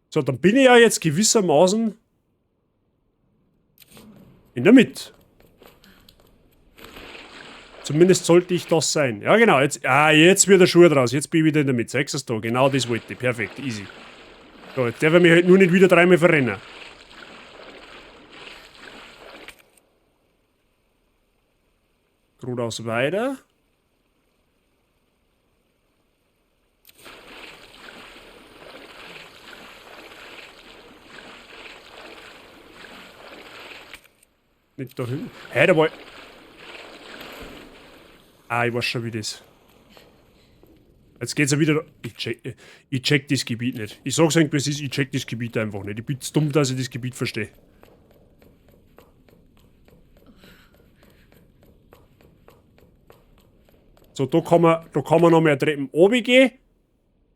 Speaker 1: So, dann bin ich ja jetzt gewissermaßen in der Mitte. Zumindest sollte ich das sein. Ja, genau. Jetzt, jetzt wird der Schuh draus. Jetzt bin ich wieder in der Mitte. Sechstes da. Genau das wollte ich. Perfekt. Easy. So, jetzt darf ich mich halt nur nicht wieder dreimal verrennen. Geradeaus weiter. Nicht da hinten. Hä, da war ich. Ah, ich weiß schon, wie das. Jetzt geht's ja wieder. Ich check das Gebiet nicht. Ich sag's euch, wie es ist, ich check das Gebiet einfach nicht. Ich bin zu dumm, dass ich das Gebiet verstehe. So, da kann man noch mehr Treppen runtergehen.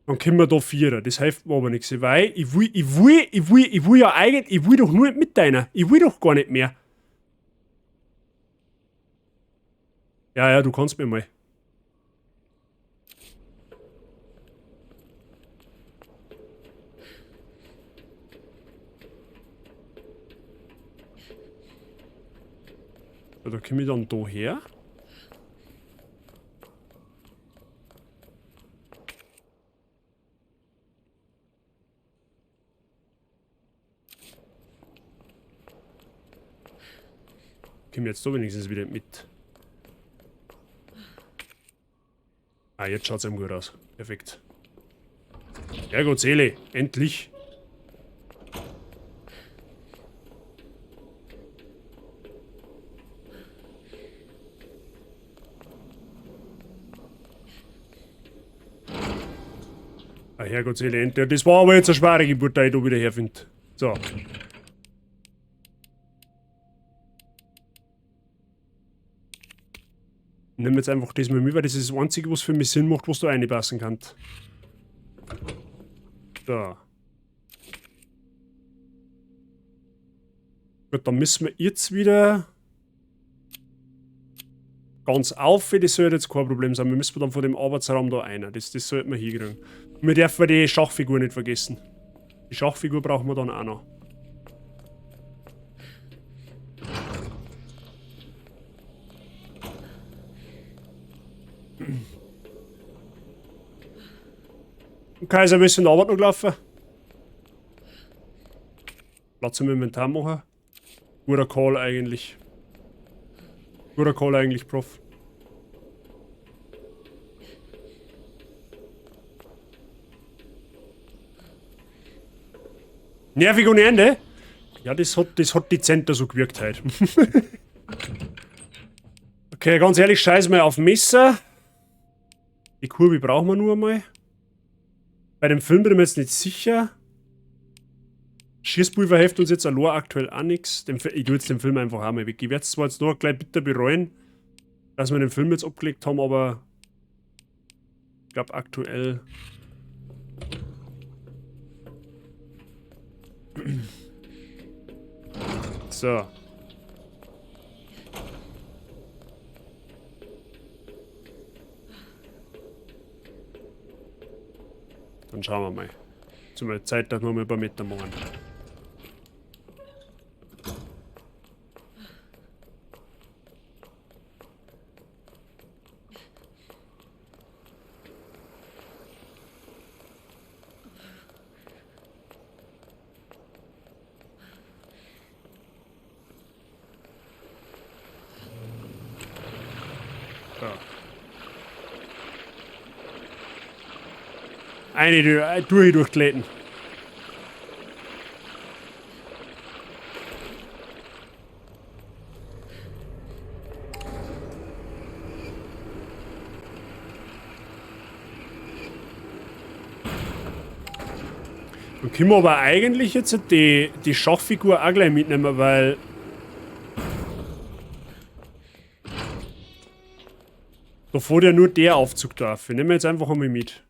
Speaker 1: Dann können wir da Vierer. Das hilft mir aber nichts, weil ich will ja eigentlich, ich will doch nur mit deiner. Ich will doch gar nicht mehr. Ja, ja, du kannst mir mal. So, da komme ich dann da her. Komme jetzt da wenigstens wieder mit. Ah, jetzt schaut's eben gut aus. Perfekt. Ja Gott, Seele. Endlich. Ah, Herrgott, Seele, endlich. Das war aber jetzt eine schwere Geburt, die ich da wieder herfinde. So. Ich nehme jetzt einfach das mal mit, weil das ist das Einzige, was für mich Sinn macht, was da reinpassen kann. So. Gut, dann müssen wir jetzt wieder ganz auf, das sollte jetzt kein Problem sein. Wir müssen dann von dem Arbeitsraum da rein. Das sollten wir hinkriegen. Und wir dürfen die Schachfigur nicht vergessen. Die Schachfigur brauchen wir dann auch noch. Kaiser, wir sind Arbeit noch gelaufen. Platz im Inventar machen. Guter Call eigentlich. Guter Call eigentlich, Prof. Nervig ohne Ende. Ja, das hat dezenter so gewirkt halt. Okay, ganz ehrlich, scheiß mal auf Messer. Die Kurve brauchen wir nur einmal. Bei dem Film bin ich mir jetzt nicht sicher. Schießpulver hilft uns jetzt allein aktuell auch nichts. Ich tue jetzt den Film einfach auch mal weg. Ich werde es zwar jetzt noch gleich bitter bereuen, dass wir den Film jetzt abgelegt haben, aber ich glaube aktuell. So. Dann schauen wir mal. Jetzt mal Zeit, dass wir mal ein paar Meter machen. Eine durch durchtreten. Dann können wir aber eigentlich jetzt die Schachfigur auch gleich mitnehmen, weil... Da fährt ja nur der Aufzug drauf. Wir nehmen jetzt einfach einmal mit.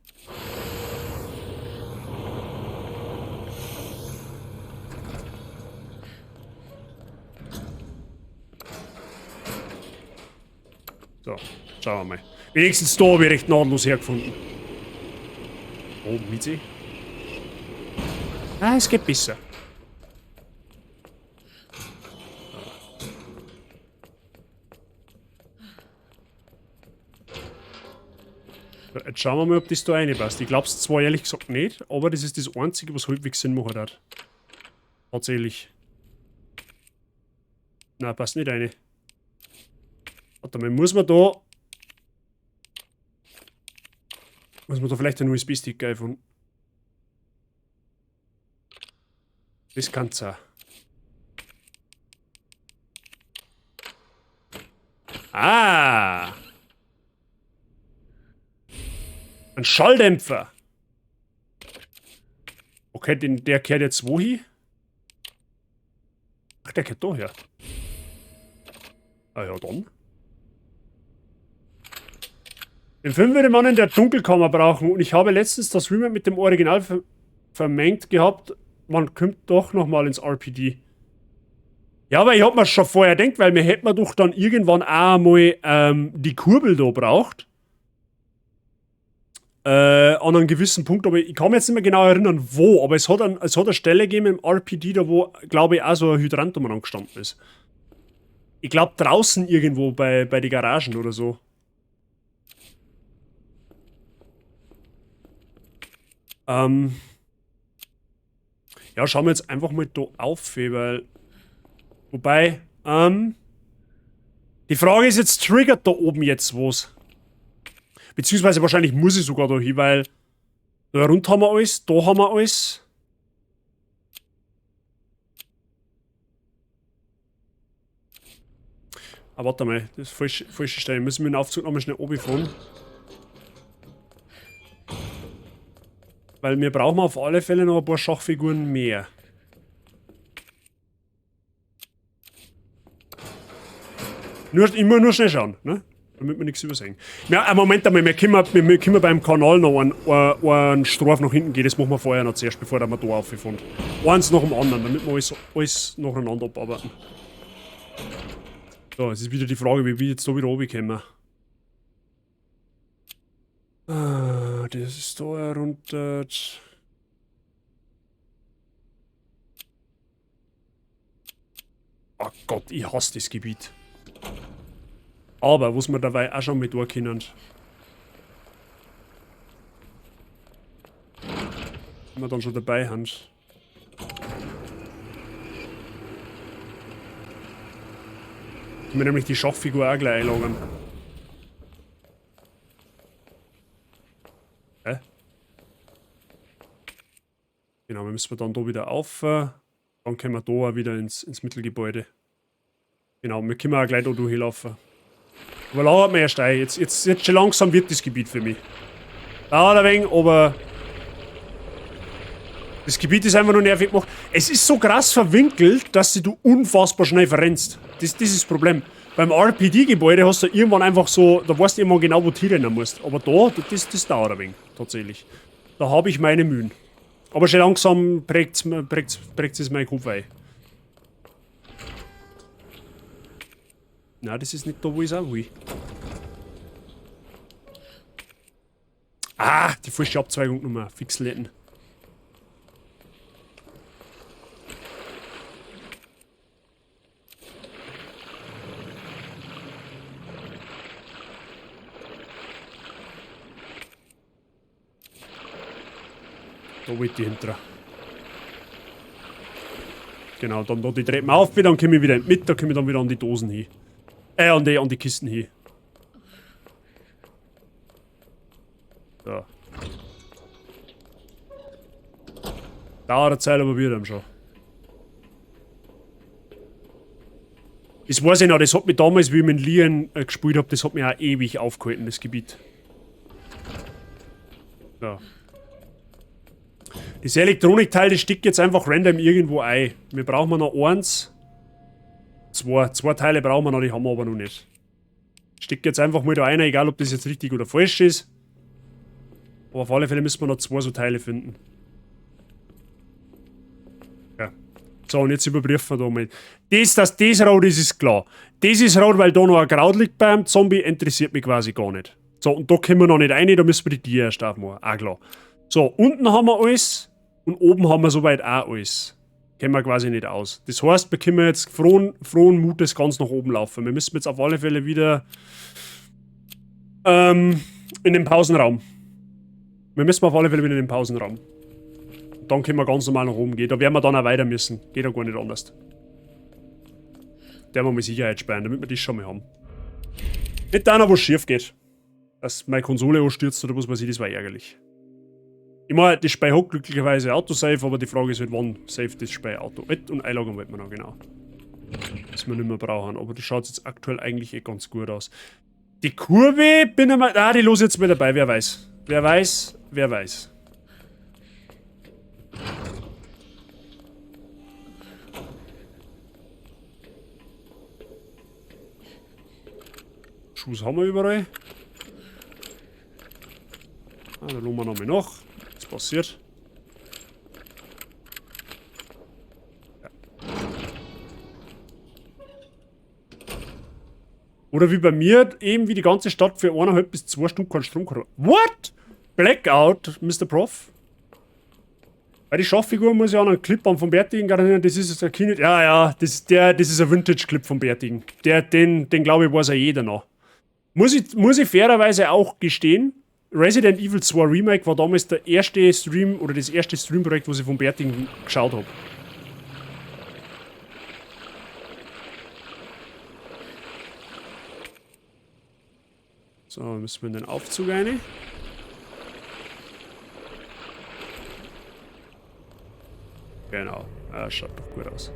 Speaker 1: So, schauen wir mal. Wenigstens da habe ich recht nahtlos hergefunden. Oh, Mitzi. Ah, es geht besser. So, jetzt schauen wir mal, ob das da reinpasst. Ich glaub's zwar ehrlich gesagt nicht, aber das ist das Einzige, was halbwegs Sinn machen hat. Tatsächlich. Na, passt nicht rein. Warte mal, muss man da... Muss man da vielleicht einen USB-Stick einfangen? Das kann's auch. Ah! Ein Schalldämpfer! Okay, der kehrt jetzt wohin? Ach, der kehrt da her. Ah ja, dann. Den Film würde man in der Dunkelkammer brauchen und ich habe letztens das Remake mit dem Original vermengt gehabt. Man kommt doch nochmal ins RPD. Ja, aber ich hab mir schon vorher gedacht, weil mir hätte man doch dann irgendwann auch mal die Kurbel da braucht. An einem gewissen Punkt, aber ich kann mich jetzt nicht mehr genau erinnern, wo, aber es hat eine Stelle gegeben im RPD, da wo, glaube ich, auch so ein Hydrant umeinander gestanden ist. Ich glaub, draußen irgendwo bei den Garagen oder so. Ja, schauen wir jetzt einfach mal da auf, weil... Wobei, die Frage ist jetzt, triggert da oben jetzt was? Beziehungsweise wahrscheinlich muss ich sogar da hin, weil da runter haben wir alles, da haben wir alles. Ah, warte mal, das ist falsche Stelle. Müssen wir den Aufzug nochmal schnell oben fahren. Weil wir brauchen auf alle Fälle noch ein paar Schachfiguren mehr. Immer nur schnell schauen, ne? Damit wir nichts übersehen. Ja, einen Moment einmal, wir können beim Kanal noch einen Strafe nach hinten gehen. Das machen wir vorher noch zuerst, bevor wir da rauffahren. Eins nach dem anderen, damit wir alles nacheinander abarbeiten. So, es ist wieder die Frage, wie wir jetzt da wieder runterkommen. Ah, das ist da herunter. Oh Gott, ich hasse das Gebiet. Aber was wir dabei auch schon mit durch können. Wenn wir dann schon dabei haben. Können wir nämlich die Schachfigur auch gleich einlagern. Hä? Genau, wir müssen dann da wieder auf. Dann können wir da auch wieder ins Mittelgebäude. Genau, wir können auch gleich da durchlaufen. Aber lagert mir erst ein. Jetzt schon langsam wird das Gebiet für mich. Dauert ein wenig, aber... Das Gebiet ist einfach nur nervig gemacht. Es ist so krass verwinkelt, dass du unfassbar schnell verrennst. Das ist das Problem. Beim RPD-Gebäude hast du irgendwann einfach so, da weißt du irgendwann genau, wo du hinrennen musst. Aber da, das dauert ein wenig, tatsächlich. Da habe ich meine Mühen. Aber schon langsam prägt's es meinen Kopf ein. Nein, das ist nicht da, wo ich es auch will. Ah, die falsche Abzweigung genommen. Fixletten. Da wollte ich hinter. Genau, dann da die Treppen auf, dann komme ich wieder mit, da komme ich dann wieder an die Dosen hin. An die Kisten hin. So. Dauert eine Zeit, aber wieder schon. Das weiß ich noch, das hat mich damals, wie ich mit Leon gespielt habe, das hat mich auch ewig aufgehalten, das Gebiet. So. Das Elektronikteil, das steckt jetzt einfach random irgendwo ein. Wir brauchen noch eins. Zwei. Zwei Teile brauchen wir noch, die haben wir aber noch nicht. Steckt jetzt einfach mal da einer, egal ob das jetzt richtig oder falsch ist. Aber auf alle Fälle müssen wir noch zwei so Teile finden. Ja. So, und jetzt überprüfen wir da mal. Das, dass das rot ist, ist klar. Das ist rot, weil da noch ein Kraut liegt beim Zombie, interessiert mich quasi gar nicht. So, und da können wir noch nicht rein, da müssen wir die Tiere erst aufmachen. Auch klar. So, unten haben wir alles und oben haben wir soweit auch alles. Kennen wir quasi nicht aus. Das heißt, wir können jetzt frohen Mutes ganz nach oben laufen. Wir müssen jetzt auf alle Fälle wieder in den Pausenraum. Wir müssen auf alle Fälle wieder in den Pausenraum. Dann können wir ganz normal nach oben gehen. Da werden wir dann auch weiter müssen. Geht ja gar nicht anders. Der wir mal Sicherheit sparen, damit wir das schon mal haben. Nicht da noch, wo es schief geht. Dass meine Konsole anstürzt oder was weiß ich, das war ärgerlich. Ich meine, das Spiel hat glücklicherweise Autosave, aber die Frage ist halt, wann save das Spiel Auto. Und einloggen wollten wir noch, genau. Das wir nicht mehr brauchen, aber das schaut jetzt aktuell eigentlich eh ganz gut aus. Die Kurve bin ich mal. Ah, die los jetzt mit dabei, wer weiß. Wer weiß, wer weiß. Schuss haben wir überall. Ah, da lohnen wir nochmal nach. Was passiert? Ja. Oder wie bei mir, eben wie die ganze Stadt für 1,5 bis 2 Stunden keinen Strom gehabt. What? Blackout, Mr. Prof? Bei die Schachfigur muss ich auch noch einen Clip haben vom Bärtigen erinnern, das ist jetzt ein Kind. Ja, ja, das ist ein Vintage-Clip vom Bärtigen. Den glaube ich, weiß ja jeder noch. Muss ich fairerweise auch gestehen, Resident Evil 2 Remake war damals der erste Stream oder das erste Streamprojekt, was ich vom Bärtigen geschaut habe. So, müssen wir in den Aufzug rein. Genau, ah, schaut doch gut aus.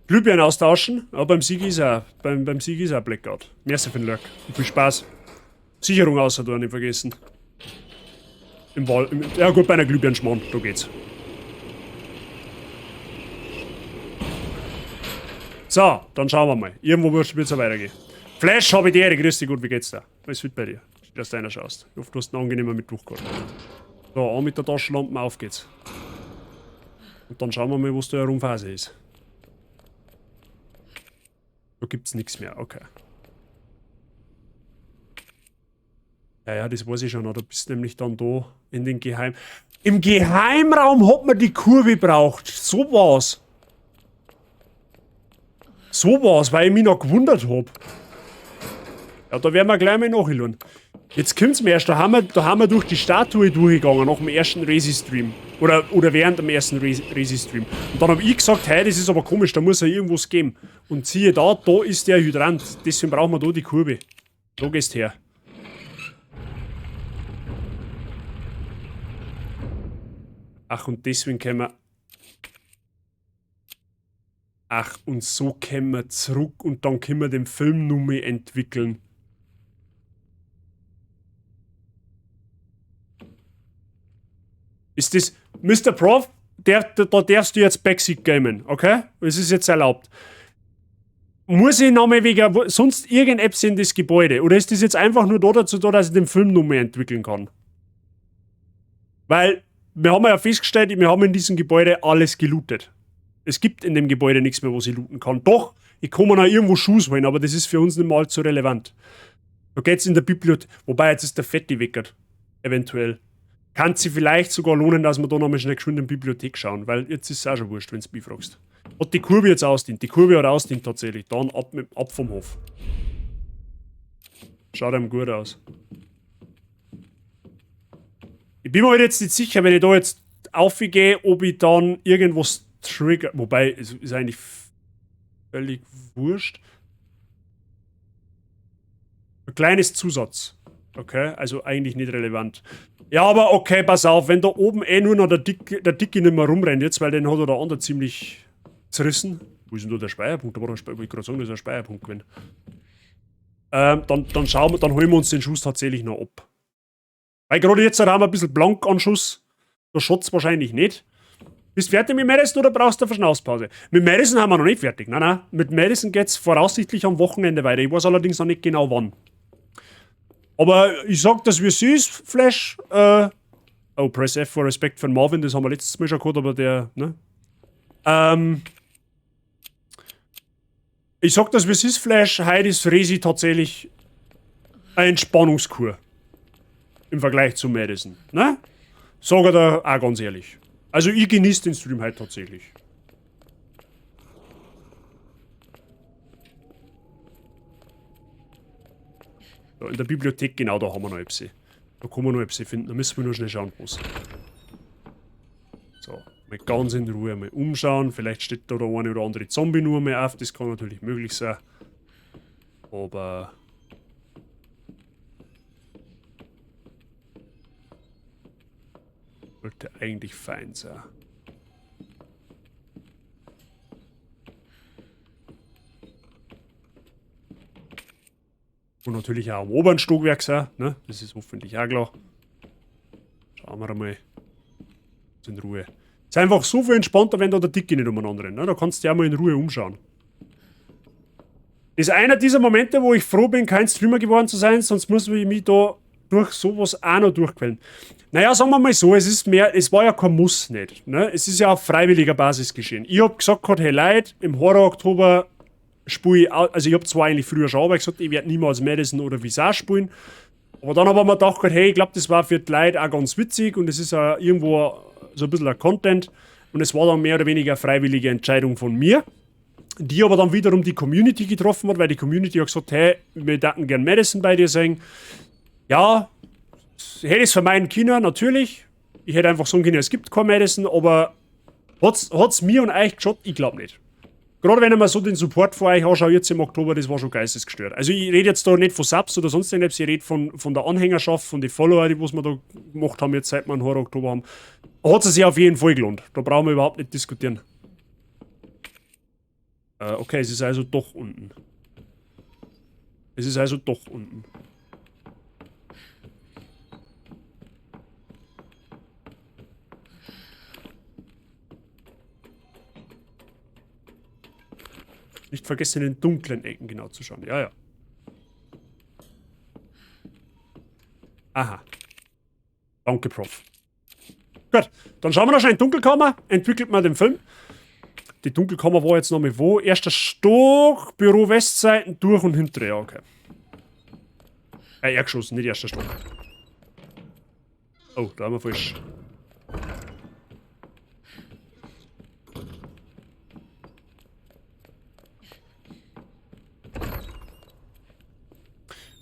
Speaker 1: Glühbirnen austauschen, aber beim Sieg ist auch, beim Sieg ist auch Blackout. Merci für den Lurk. Und viel Spaß. Sicherung außer da nicht vergessen. Im Wall, ja gut, bei einer Glühbirnenschmarrn, da geht's. So, dann schauen wir mal. Irgendwo wird es ja weitergehen. Flash, habe ich dir, grüß dich, gut, wie geht's dir? Alles fit bei dir, dass du einer schaust. Ich hoffe, du hast einen angenehmen Mittwoch gehabt. So, an mit der Taschenlampe, auf geht's. Und dann schauen wir mal, was da Herumphase ist. Da gibt's nichts mehr, okay. Ja, ja, das weiß ich schon noch. Du bist nämlich dann da in den Geheim... Im Geheimraum hat man die Kurve braucht. So war's. So war's, weil ich mich noch gewundert hab. Ja, da werden wir gleich mal nachschauen. Jetzt kommt's mir erst, da haben wir durch die Statue durchgegangen, nach dem ersten Resi-Stream. Oder während dem ersten Resi-Stream. Und dann hab ich gesagt, hey, das ist aber komisch, da muss ja irgendwas geben. Und siehe da, da ist der Hydrant. Deswegen brauchen wir da die Kurve. Da gehst her. Ach, und deswegen können wir... Ach, und so können wir zurück und dann können wir den Film nur mehr entwickeln. Ist das... Mr. Prof, da darfst du jetzt Backseat gamen, okay? Es ist jetzt erlaubt. Muss ich nochmal wegen sonst irgendetwas in das Gebäude? Oder ist das jetzt einfach nur da dazu da, dass ich den Film noch mehr entwickeln kann? Weil, wir haben ja festgestellt, wir haben in diesem Gebäude alles gelootet. Es gibt in dem Gebäude nichts mehr, was ich looten kann. Doch, ich kann mir noch irgendwo Schuss holen, aber das ist für uns nicht mal allzu relevant. Da geht's in der Bibliothek. Wobei, jetzt ist der Fetti weckert. Eventuell. Kann sich vielleicht sogar lohnen, dass wir da nochmal schnell geschwind in die Bibliothek schauen, weil jetzt ist es auch schon wurscht, wenn du mich fragst. Hat die Kurve jetzt ausdient? Die Kurve hat ausdient tatsächlich. Dann ab vom Hof. Schaut einem gut aus. Ich bin mir halt jetzt nicht sicher, wenn ich da jetzt aufgehe, ob ich dann irgendwas trigger. Wobei, es ist eigentlich völlig wurscht. Ein kleines Zusatz. Okay, also eigentlich nicht relevant. Ja, aber okay, pass auf, wenn da oben eh nur noch der Dicke nicht mehr rumrennt jetzt, weil den hat der andere ziemlich zerrissen. Wo ist denn da der Speicherpunkt? Da war der wollte ich gerade sagen, das ist ein Speicherpunkt gewesen. Dann schauen wir, dann holen wir uns den Schuss tatsächlich noch ab. Weil gerade jetzt haben wir ein bisschen blank an Schuss. Da schaut's wahrscheinlich nicht. Bist du fertig mit Madison oder brauchst du eine Verschnaufspause? Mit Madison haben wir noch nicht fertig. Nein, nein. Mit Madison geht's voraussichtlich am Wochenende weiter. Ich weiß allerdings noch nicht genau wann. Aber ich sag das wie es ist, Flash. Oh, Press F for Respect von Marvin, das haben wir letztes Mal schon gehabt, aber der, ne? Ich sag das wie es ist, Flash. Heute ist Resi tatsächlich eine Entspannungskur. Im Vergleich zu Madison, ne? Sag ich da auch ganz ehrlich. Also ich genieße den Stream heute tatsächlich. Da in der Bibliothek, genau, da haben wir noch etwas. Da kann man noch etwas finden, da müssen wir nur schnell schauen, was. So, mal ganz in Ruhe mal umschauen. Vielleicht steht da der eine oder andere Zombie nur mehr auf, das kann natürlich möglich sein. Aber... sollte eigentlich fein sein. Und natürlich auch am oberen Stockwerk sein, ne? Das ist hoffentlich auch klar. Schauen wir mal. In Ruhe. Ist einfach so viel entspannter, wenn da der Dicke nicht umeinander rennt, ne? Da kannst du ja mal in Ruhe umschauen. Das ist einer dieser Momente, wo ich froh bin, kein Streamer geworden zu sein, sonst muss ich mich da durch sowas auch noch durchquälen. Naja, sagen wir mal so, es ist mehr, es war ja kein Muss nicht. Ne? Es ist ja auf freiwilliger Basis geschehen. Ich hab gesagt, hey Leute, im Horror-Oktober spiele ich, also ich hab zwar eigentlich früher schon, aber gesagt, ich werd niemals Madison oder Visage spielen. Aber dann hab ich mir gedacht, hey, ich glaub, das war für die Leute auch ganz witzig und es ist auch irgendwo so ein bisschen ein Content. Und es war dann mehr oder weniger eine freiwillige Entscheidung von mir, die aber dann wiederum die Community getroffen hat, weil die Community hat gesagt, hey, wir hätten gern Madison bei dir sehen. Ja, hätte ich es vermeiden können, natürlich. Ich hätte einfach sagen können, es gibt kein Madison, aber hat's mir und euch geschaut? Ich glaub nicht. Gerade wenn ich mir so den Support vor euch anschaue, jetzt im Oktober, das war schon geistesgestört. Also ich rede jetzt da nicht von Subs oder sonst irgendwas, ich rede von der Anhängerschaft, von den Follower, die was wir da gemacht haben, jetzt seit wir einen Horror Oktober haben. Hat es sich auf jeden Fall gelohnt. Da brauchen wir überhaupt nicht diskutieren. Okay, es ist also doch unten. Es ist also doch unten. Nicht vergessen, in den dunklen Ecken genau zu schauen. Ja, ja. Aha. Danke, Prof. Gut, dann schauen wir noch schnell in die Dunkelkammer. Entwickelt man den Film. Die Dunkelkammer war jetzt nochmal wo? Erster Stock, Büro Westseiten, durch und hintere. Ja, okay. Erdgeschoss, nicht erster Stock. Oh, da haben wir falsch.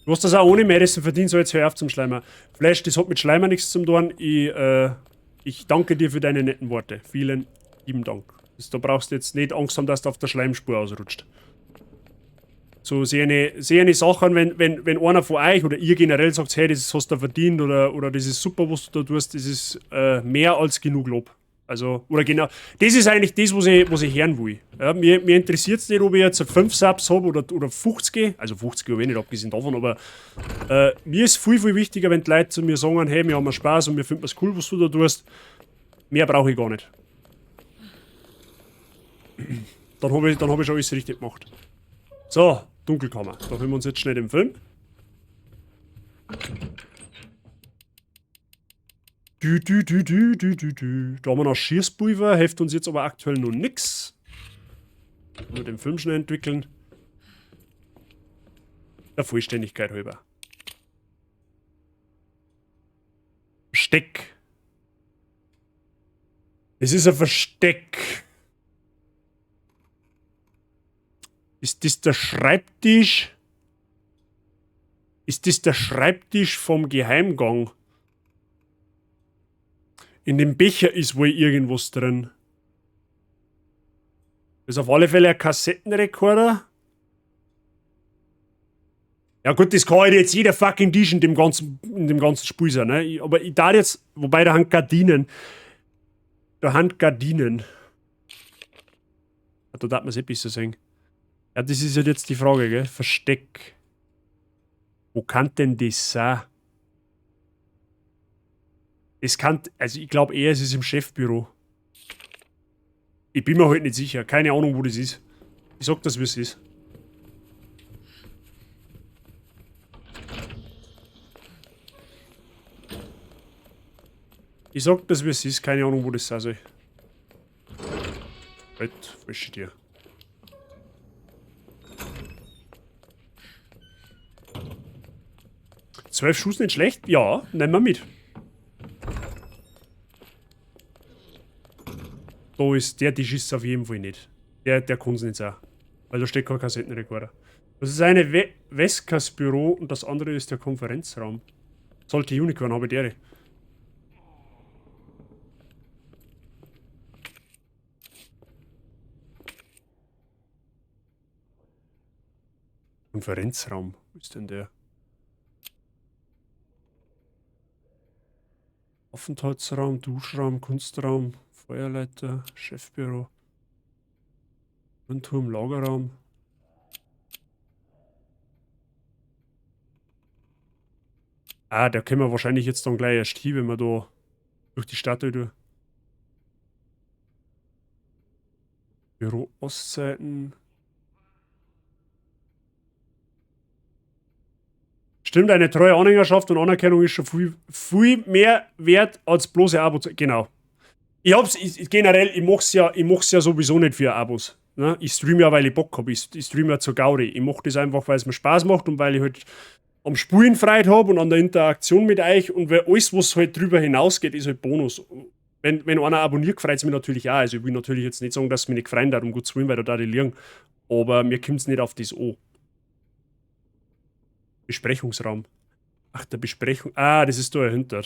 Speaker 1: Du hast das auch ohne Madison verdient, so jetzt hör auf zum Schleimer. Flash, das hat mit Schleimer nichts zu tun. Ich danke dir für deine netten Worte. Vielen lieben Dank. Da brauchst du jetzt nicht Angst haben, dass du auf der Schleimspur ausrutscht. So sehe eine Sache, wenn einer von euch oder ihr generell sagt, hey, das hast du verdient oder das ist super, was du da tust, das ist mehr als genug Lob. Also, oder genau, das ist eigentlich das, was ich hören will. Ja, mir interessiert es nicht, ob ich jetzt 5 Subs habe oder 50, also 50 habe ich nicht, abgesehen davon, aber mir ist viel, viel wichtiger, wenn die Leute zu mir sagen, hey, wir haben Spaß und wir finden es cool, was du da tust. Mehr brauche ich gar nicht. Dann habe ich schon alles richtig gemacht. So, Dunkelkammer. Da holen wir uns jetzt schnell den Film. Du, du, du, du, du, du, du. Da haben wir noch Schießpulver, hilft uns jetzt aber aktuell noch nix. Nur den Film schnell entwickeln. Der Vollständigkeit halber. Versteck. Es ist ein Versteck. Ist das der Schreibtisch? Ist das der Schreibtisch vom Geheimgang? In dem Becher ist wohl irgendwas drin. Das ist auf alle Fälle ein Kassettenrekorder. Ja gut, das kann halt jetzt jeder fucking Tisch in dem ganzen Spiel sein, ne? Aber ich darf jetzt, wobei da haben Gardinen. Da haben Gardinen. Da darf man es eh besser sehen. Ja, das ist halt jetzt die Frage, gell? Versteck. Wo kann denn das sein? Es kann, also ich glaube eher, es ist im Chefbüro. Ich bin mir halt nicht sicher. Keine Ahnung, wo das ist. Ich sag das, wie es ist. Ich sag das, wie es ist. Keine Ahnung, wo das sein soll. Halt, falsche Tür. 12 Schuss nicht schlecht? Ja, nehmen wir mit. Da ist der Tisch ist auf jeden Fall nicht. Der kann es nicht sein. Weil da steht kein Kassettenrekorder. Das ist eine Weskers Büro und das andere ist der Konferenzraum. Sollte Unicorn, habe ich dere. Konferenzraum, wo ist denn der? Aufenthaltsraum, Duschraum, Kunstraum, Feuerleiter, Chefbüro, Turm, Lagerraum. Ah, da können wir wahrscheinlich jetzt dann gleich erst hin, wenn wir da durch die Stadt durch. Büro Ostseiten. Stimmt, eine treue Anhängerschaft und Anerkennung ist schon viel, viel mehr wert als bloße Abos. Genau. Ich hab's, generell, ich mach's ja sowieso nicht für Abos. Ne? Ich streame ja, weil ich Bock hab. Ich streame ja zur Gaudi. Ich mach das einfach, weil es mir Spaß macht und weil ich halt am Spulen Freude hab und an der Interaktion mit euch und weil alles, was halt drüber hinausgeht, ist halt Bonus. Wenn einer abonniert, freut es mich natürlich auch. Also ich will natürlich jetzt nicht sagen, dass es mich nicht freuen darf, um Gottes Willen, weil da darf ich liegen. Aber mir kommt's nicht auf das an. Besprechungsraum. Ach, der Besprechung. Ah, das ist da dahinter.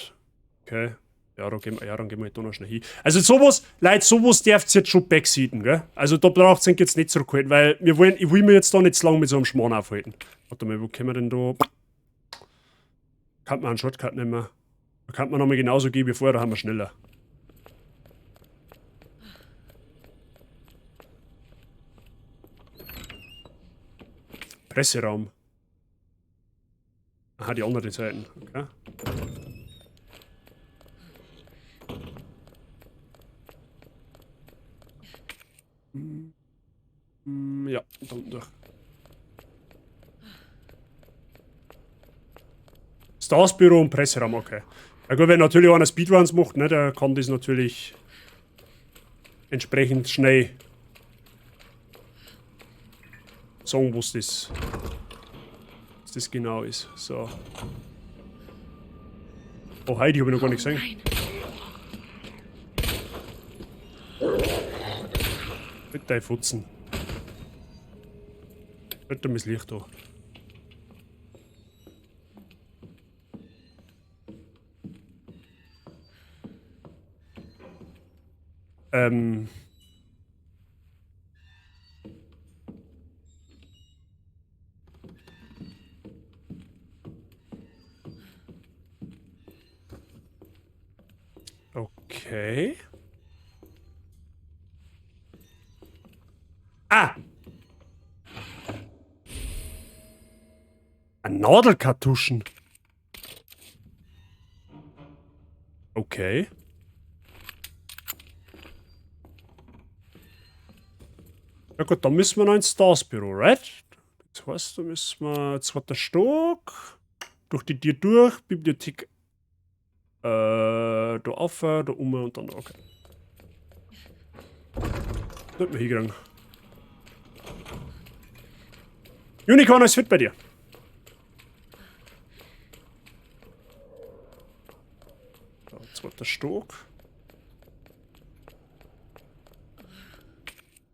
Speaker 1: Okay. Ja, da gehen wir, ja, dann gehen wir halt da noch schnell hin. Also sowas, Leute, sowas dürft ihr jetzt schon backseaten, gell? Also da braucht ihr jetzt nicht zurückhalten, weil wir wollen, ich will mir jetzt da nicht zu lange mit so einem Schmarrn aufhalten. Warte mal, wo können wir denn da? Kann man einen Shortcut nehmen? Da kann man nochmal genauso gehen wie vorher, da haben wir schneller. Presseraum. Aha, die anderen Seiten. Okay. Ja, da unten durch. Stars-Büro und Presseraum, okay. Ja gut, wenn natürlich einer Speedruns macht, ne, der kann das natürlich entsprechend schnell sagen, was das genau ist. So. Oh, Heidi habe ich noch gar nicht gesehen. Bitte Futzen. Bitte mein Licht da. Okay. Ah! Ein Nadelkartuschen. Okay. Ja gut, dann müssen wir noch ins Stars-Büro, right? Das heißt, da müssen wir zweiter Stock, durch die Tür durch, Bibliothek, da auf, da um und dann, okay. Das wird wir hinkriegen. Unicorn ist fit bei dir. Da, zweiter Stock.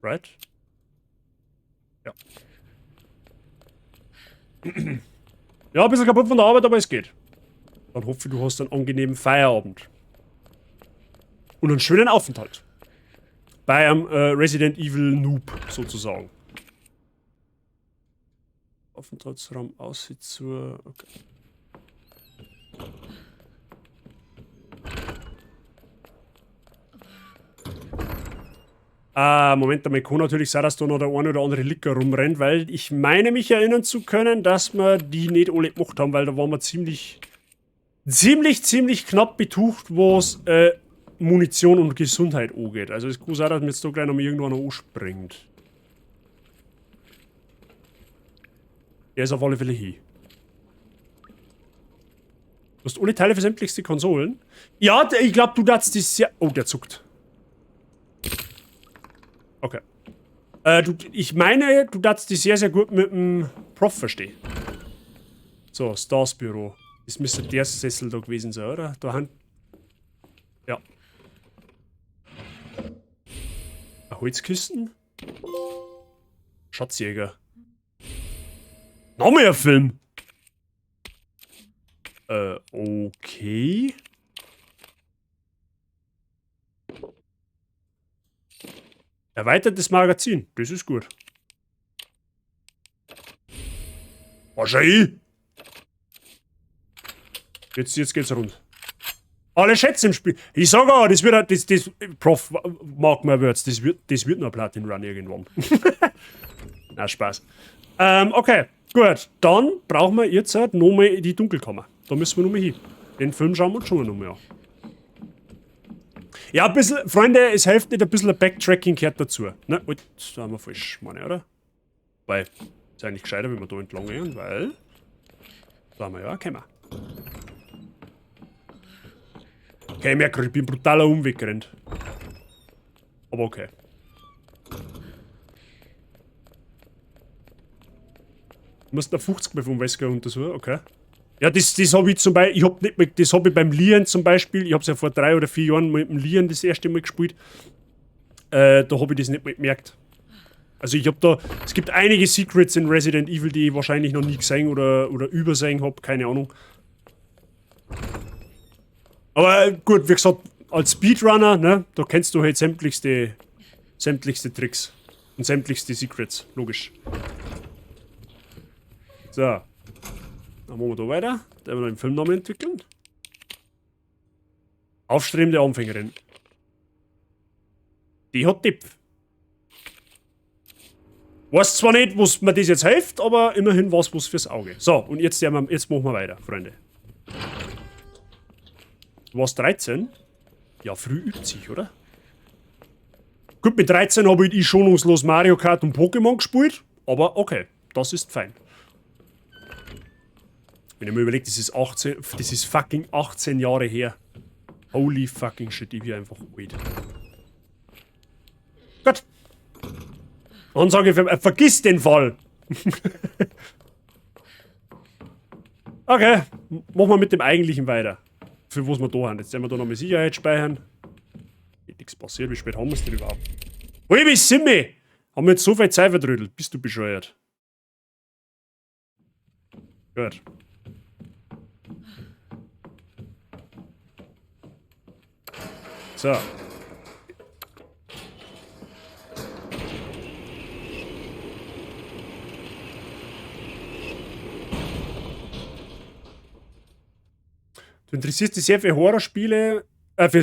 Speaker 1: Right? Ja. Ja, ein bisschen kaputt von der Arbeit, aber es geht. Dann hoffe ich, du hast einen angenehmen Feierabend. Und einen schönen Aufenthalt. Bei einem Resident Evil Noob, sozusagen. Aufenthaltsraum, Aussicht zur... Okay. Ah, Moment einmal, kann natürlich sein, dass da noch der eine oder andere Licker rumrennt, weil ich meine mich erinnern zu können, dass wir die nicht alle gemacht haben, weil da waren wir ziemlich knapp betucht, was Munition und Gesundheit angeht. Also es kann sein, dass mir jetzt da gleich noch mal irgendwo einer anspringt. Der ist auf alle Fälle hier. Du hast alle Teile für sämtlichste Konsolen. Ja, ich glaub, du darfst das sehr... Oh, der zuckt. Okay. Ich meine, du darfst die sehr, sehr gut mit dem Prof verstehen. So, Stars Büro. Das müsste der Sessel da gewesen sein, oder? Da haben... Ja. Eine Holzkisten? Schatzjäger. Noch mehr Film! Okay. Erweitertes Magazin. Das ist gut. Wahrscheinlich. Jetzt geht's rund. Alle Schätze im Spiel. Ich sag auch, das wird, das, Prof, mark my words, das wird noch ein Platin Run irgendwann. Na, Spaß. Okay, gut. Dann brauchen wir jetzt halt nochmal die Dunkelkammer. Da müssen wir nochmal hin. Den Film schauen wir uns schon nochmal an. Ja, ein bisschen, Freunde, es hilft nicht, ein bisschen Backtracking gehört dazu. Ne, halt, da haben wir falsch, meine, oder? Weil, ist eigentlich gescheiter, wenn wir da entlang gehen, weil da haben wir ja auch gekommen. Okay, ich merke gerade, ich bin brutaler Umweg gerannt. Aber okay. Du musst da 50 Mal vom Wesker untersuchen, okay. Ja, das habe ich zum Beispiel, ich hab nicht mehr, das hab ich beim Lian zum Beispiel, ich hab's ja vor 3 oder 4 Jahren mit dem Lian das erste Mal gespielt. Da hab ich das nicht mehr gemerkt. Also ich hab da, es gibt einige Secrets in Resident Evil, die ich wahrscheinlich noch nie gesehen oder übersehen hab, keine Ahnung. Aber gut, wie gesagt, als Speedrunner, ne, da kennst du halt sämtlichste Tricks und sämtlichste Secrets, logisch. So. Dann machen wir da weiter. Dann werden wir den Filmnamen entwickeln. Aufstrebende Anfängerin. Die hat Tipp. Weiß zwar nicht, was mir das jetzt hilft, aber immerhin was fürs Auge. So, und jetzt machen wir weiter, Freunde. Du warst 13? Ja, früh übt sich, oder? Gut, mit 13 habe ich schonungslos Mario Kart und Pokémon gespielt, aber okay, das ist fein. Wenn ich mir überlege, das ist 18, das ist fucking 18 Jahre her. Holy fucking shit, ich bin einfach alt. Gut. Dann sage ich, vergiss den Fall. Okay, machen wir mit dem eigentlichen weiter. Für was wir da haben. Jetzt werden wir da nochmal Sicherheit speichern. Geht nichts passiert, wie spät haben wir es denn überhaupt? Ui, wie sind wir? Haben wir jetzt so viel Zeit verdrödelt? Bist du bescheuert? Gut. So. Du interessierst dich sehr für Horrorspiele, für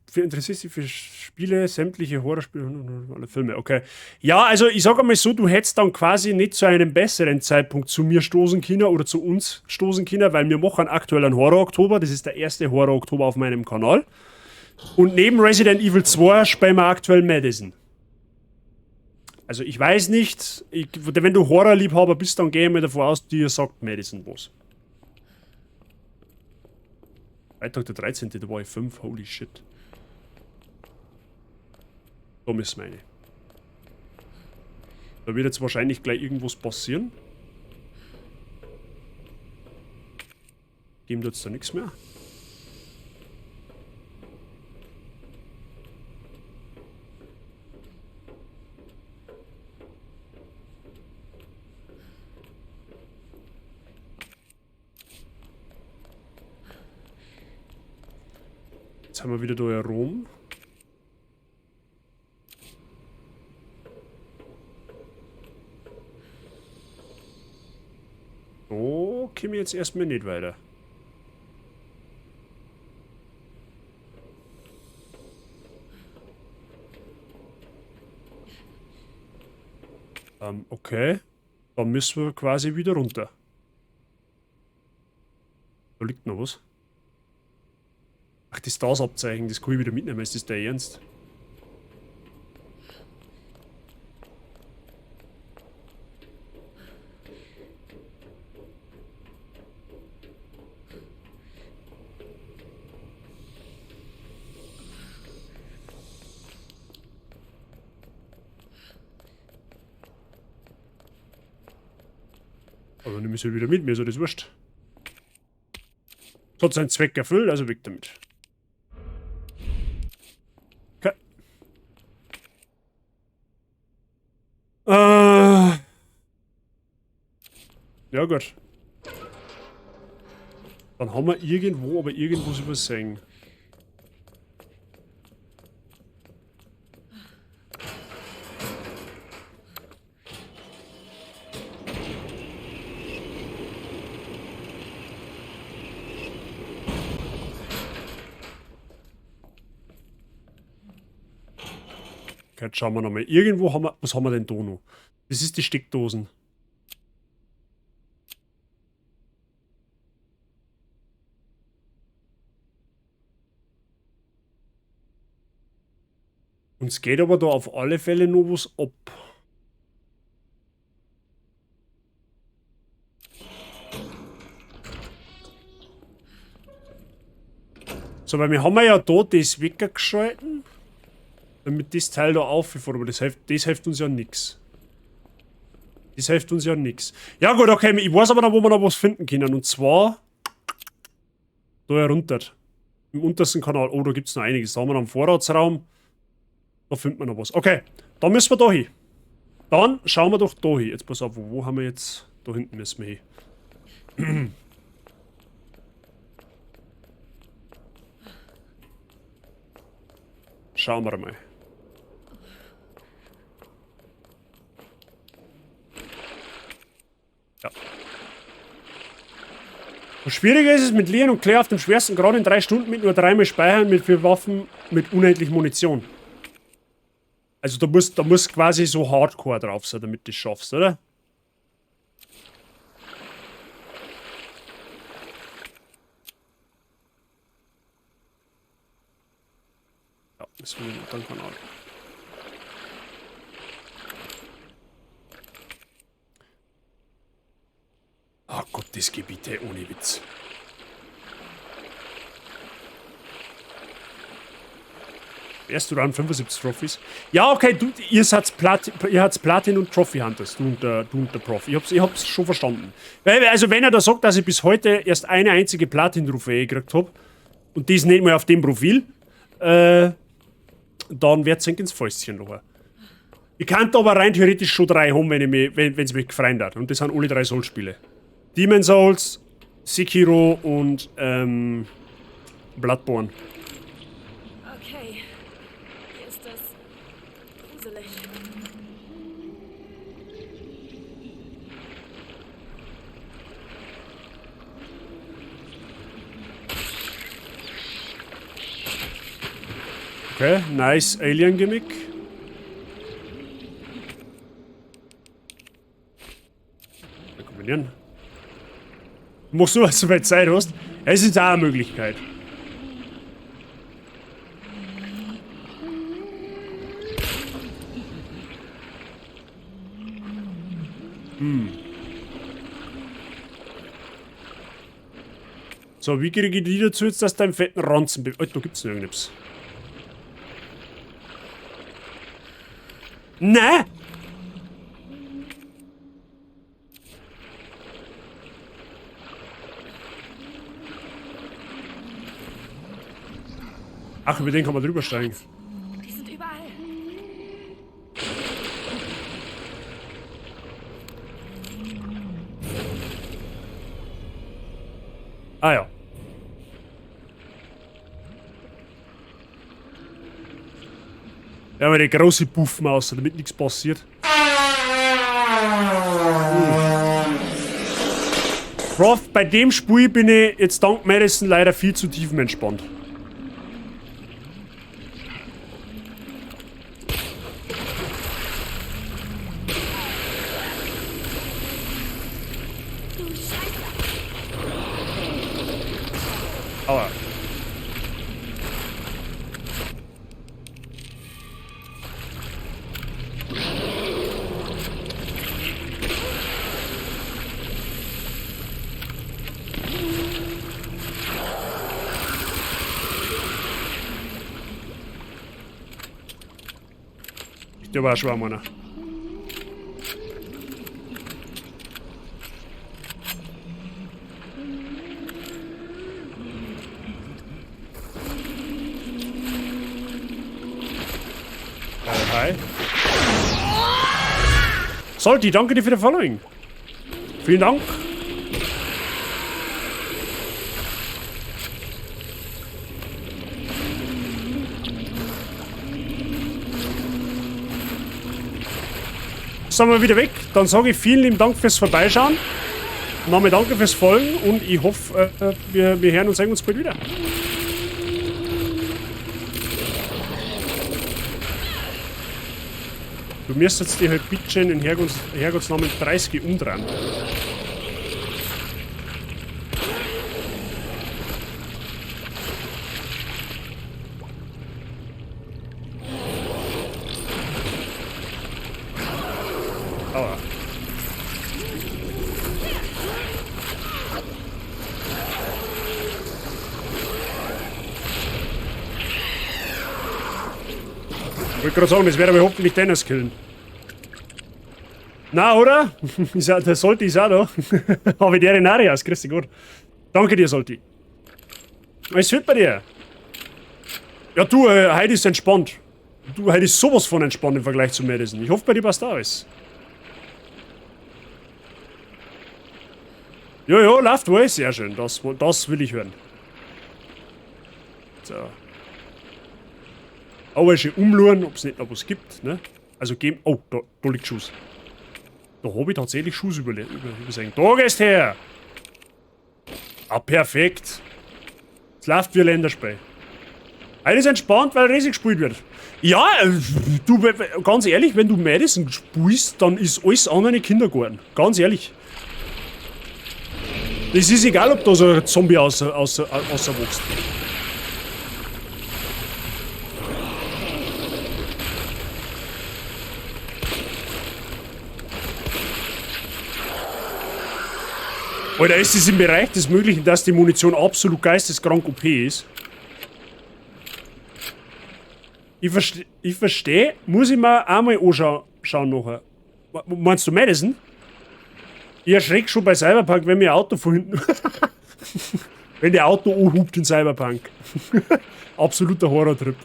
Speaker 1: Für interessierst dich für Spiele, sämtliche Horrorspiele und alle Filme, okay. Ja, also ich sag einmal so, du hättest dann quasi nicht zu einem besseren Zeitpunkt zu mir stoßen können oder zu uns stoßen können, weil wir machen aktuell einen Horror-Oktober. Das ist der erste Horror-Oktober auf meinem Kanal. Und neben Resident Evil 2 spielen wir aktuell Madison. Also ich weiß nicht, wenn du Horrorliebhaber bist, dann gehe ich mal davon aus, dir sagt Madison was. Freitag der 13., da war ich 5, holy shit. Da müssen wir rein. Da wird jetzt wahrscheinlich gleich irgendwas passieren. Geben jetzt da nichts mehr. Jetzt haben wir wieder da herum. So, komme ich jetzt erstmal nicht weiter. Okay. Dann müssen wir quasi wieder runter. Da liegt noch was. Ach, das Stars-Abzeichen, das kann ich wieder mitnehmen, ist das der Ernst? Aber nehme ich es wieder mit, mir ist ja das wurscht. Es hat seinen Zweck erfüllt, also weg damit. Okay. Ja gut. Dann haben wir irgendwo, aber irgendwas übersehen. Okay, jetzt schauen wir nochmal. Irgendwo haben wir... Was haben wir denn da noch? Das ist die Steckdosen. Uns geht aber da auf alle Fälle noch was ab. So, weil wir haben ja da das weggeschalten. Damit das Teil da aufgefahren, aber das hilft uns ja nix. Das hilft uns ja nix. Ja gut, okay, ich weiß aber noch, wo wir noch was finden können. Und zwar da herunter. Im untersten Kanal. Oh, da gibt's noch einiges. Da haben wir noch einen Vorratsraum. Da finden wir noch was. Okay, dann müssen wir da hin. Dann schauen wir doch da hin. Jetzt pass auf, wo haben wir jetzt? Da hinten müssen wir hin. Schauen wir mal. Ja. Was schwieriger ist es mit Leon und Claire auf dem schwersten Grad in 3 Stunden mit nur 3-mal Speichern mit 4 Waffen mit unendlich Munition. Also da muss quasi so Hardcore drauf sein, damit du das schaffst, oder? Ja, das will ich den Kanal. Ah Gott, das Gebiet, ey, ohne Witz. Erst du Round 75 Trophies. Ja, okay, du, ihr seid Plat, ihr habt Platin und Trophy Hunters, du und der Prof. Ich hab's schon verstanden. Weil, also wenn er da sagt, dass ich bis heute erst eine einzige Platin-Trophäe gekriegt hab, und das nicht mal auf dem Profil, dann wird's ins Fäustchen lachen. Ich kann aber rein theoretisch schon 3 haben, wenn's mich gefreut hat. Und das sind alle 3 Souls-Spiele. Demon's Souls, Sekiro und Bloodborne.
Speaker 7: Okay. Hier ist das gruselig.
Speaker 1: Okay, nice Alien Gimmick. Wir kombinieren. Du machst nur, was du weit Zeit hast. Es ist auch eine Möglichkeit. So, wie kriege ich die dazu jetzt, dass deinen fetten Ranzen be-, Alter, da gibt's noch irgendetwas. Nein! Ach, über den kann man drüber steigen.
Speaker 7: Die sind überall.
Speaker 1: Ah ja. Ja, aber die große Puffmaus, damit nichts passiert. Prof, bei dem Spiel bin ich jetzt dank Madison leider viel zu tiefenentspannt. Aua. Der war schwer, Mann. Hi. Salty, danke dir für den Following. Vielen Dank. Sind wir wieder weg. Dann sage ich vielen lieben Dank fürs Vorbeischauen. Nochmal danke fürs Folgen und ich hoffe, wir hören und sehen uns bald wieder. Du müsstest dir halt bitte schön in Herrgotts Namen 30 umdrehen. Aua. Ich wollte gerade sagen, das wäre aber hoffentlich Dennis killen. Na, oder? Ist ja, der Solti ist auch da. Aber der Renarias, grüß dich Gott. Danke dir, Solti. Was fehlt bei dir? Ja, du, heute ist entspannt. Du, heute ist sowas von entspannt im Vergleich zu Madison. Ich hoffe, bei dir passt auch alles. Jo, jo, läuft wohl. Sehr schön. Das will ich hören. So. Aber schön umluren, ob's nicht noch was gibt, ne? Also geben. Oh, da liegt Schuss. Da hab ich tatsächlich Schuss übersehen. Da gehst her! Ah, perfekt. Es läuft wie ein Länderspiel. Alles entspannt, weil Resi gespielt wird. Ja, du, ganz ehrlich, wenn du Madison spielst, dann ist alles andere Kindergarten. Ganz ehrlich. Es ist egal, ob da so ein Zombie außer wächst. Alter, ist es im Bereich des Möglichen, dass die Munition absolut geisteskrank OP ist? Ich versteh, muss ich mir einmal anschauen nachher. Meinst du Madison? Ich erschreck schon bei Cyberpunk, wenn mir ein Auto von hinten... wenn der Auto anhupt in Cyberpunk. Absoluter Horror-Trip.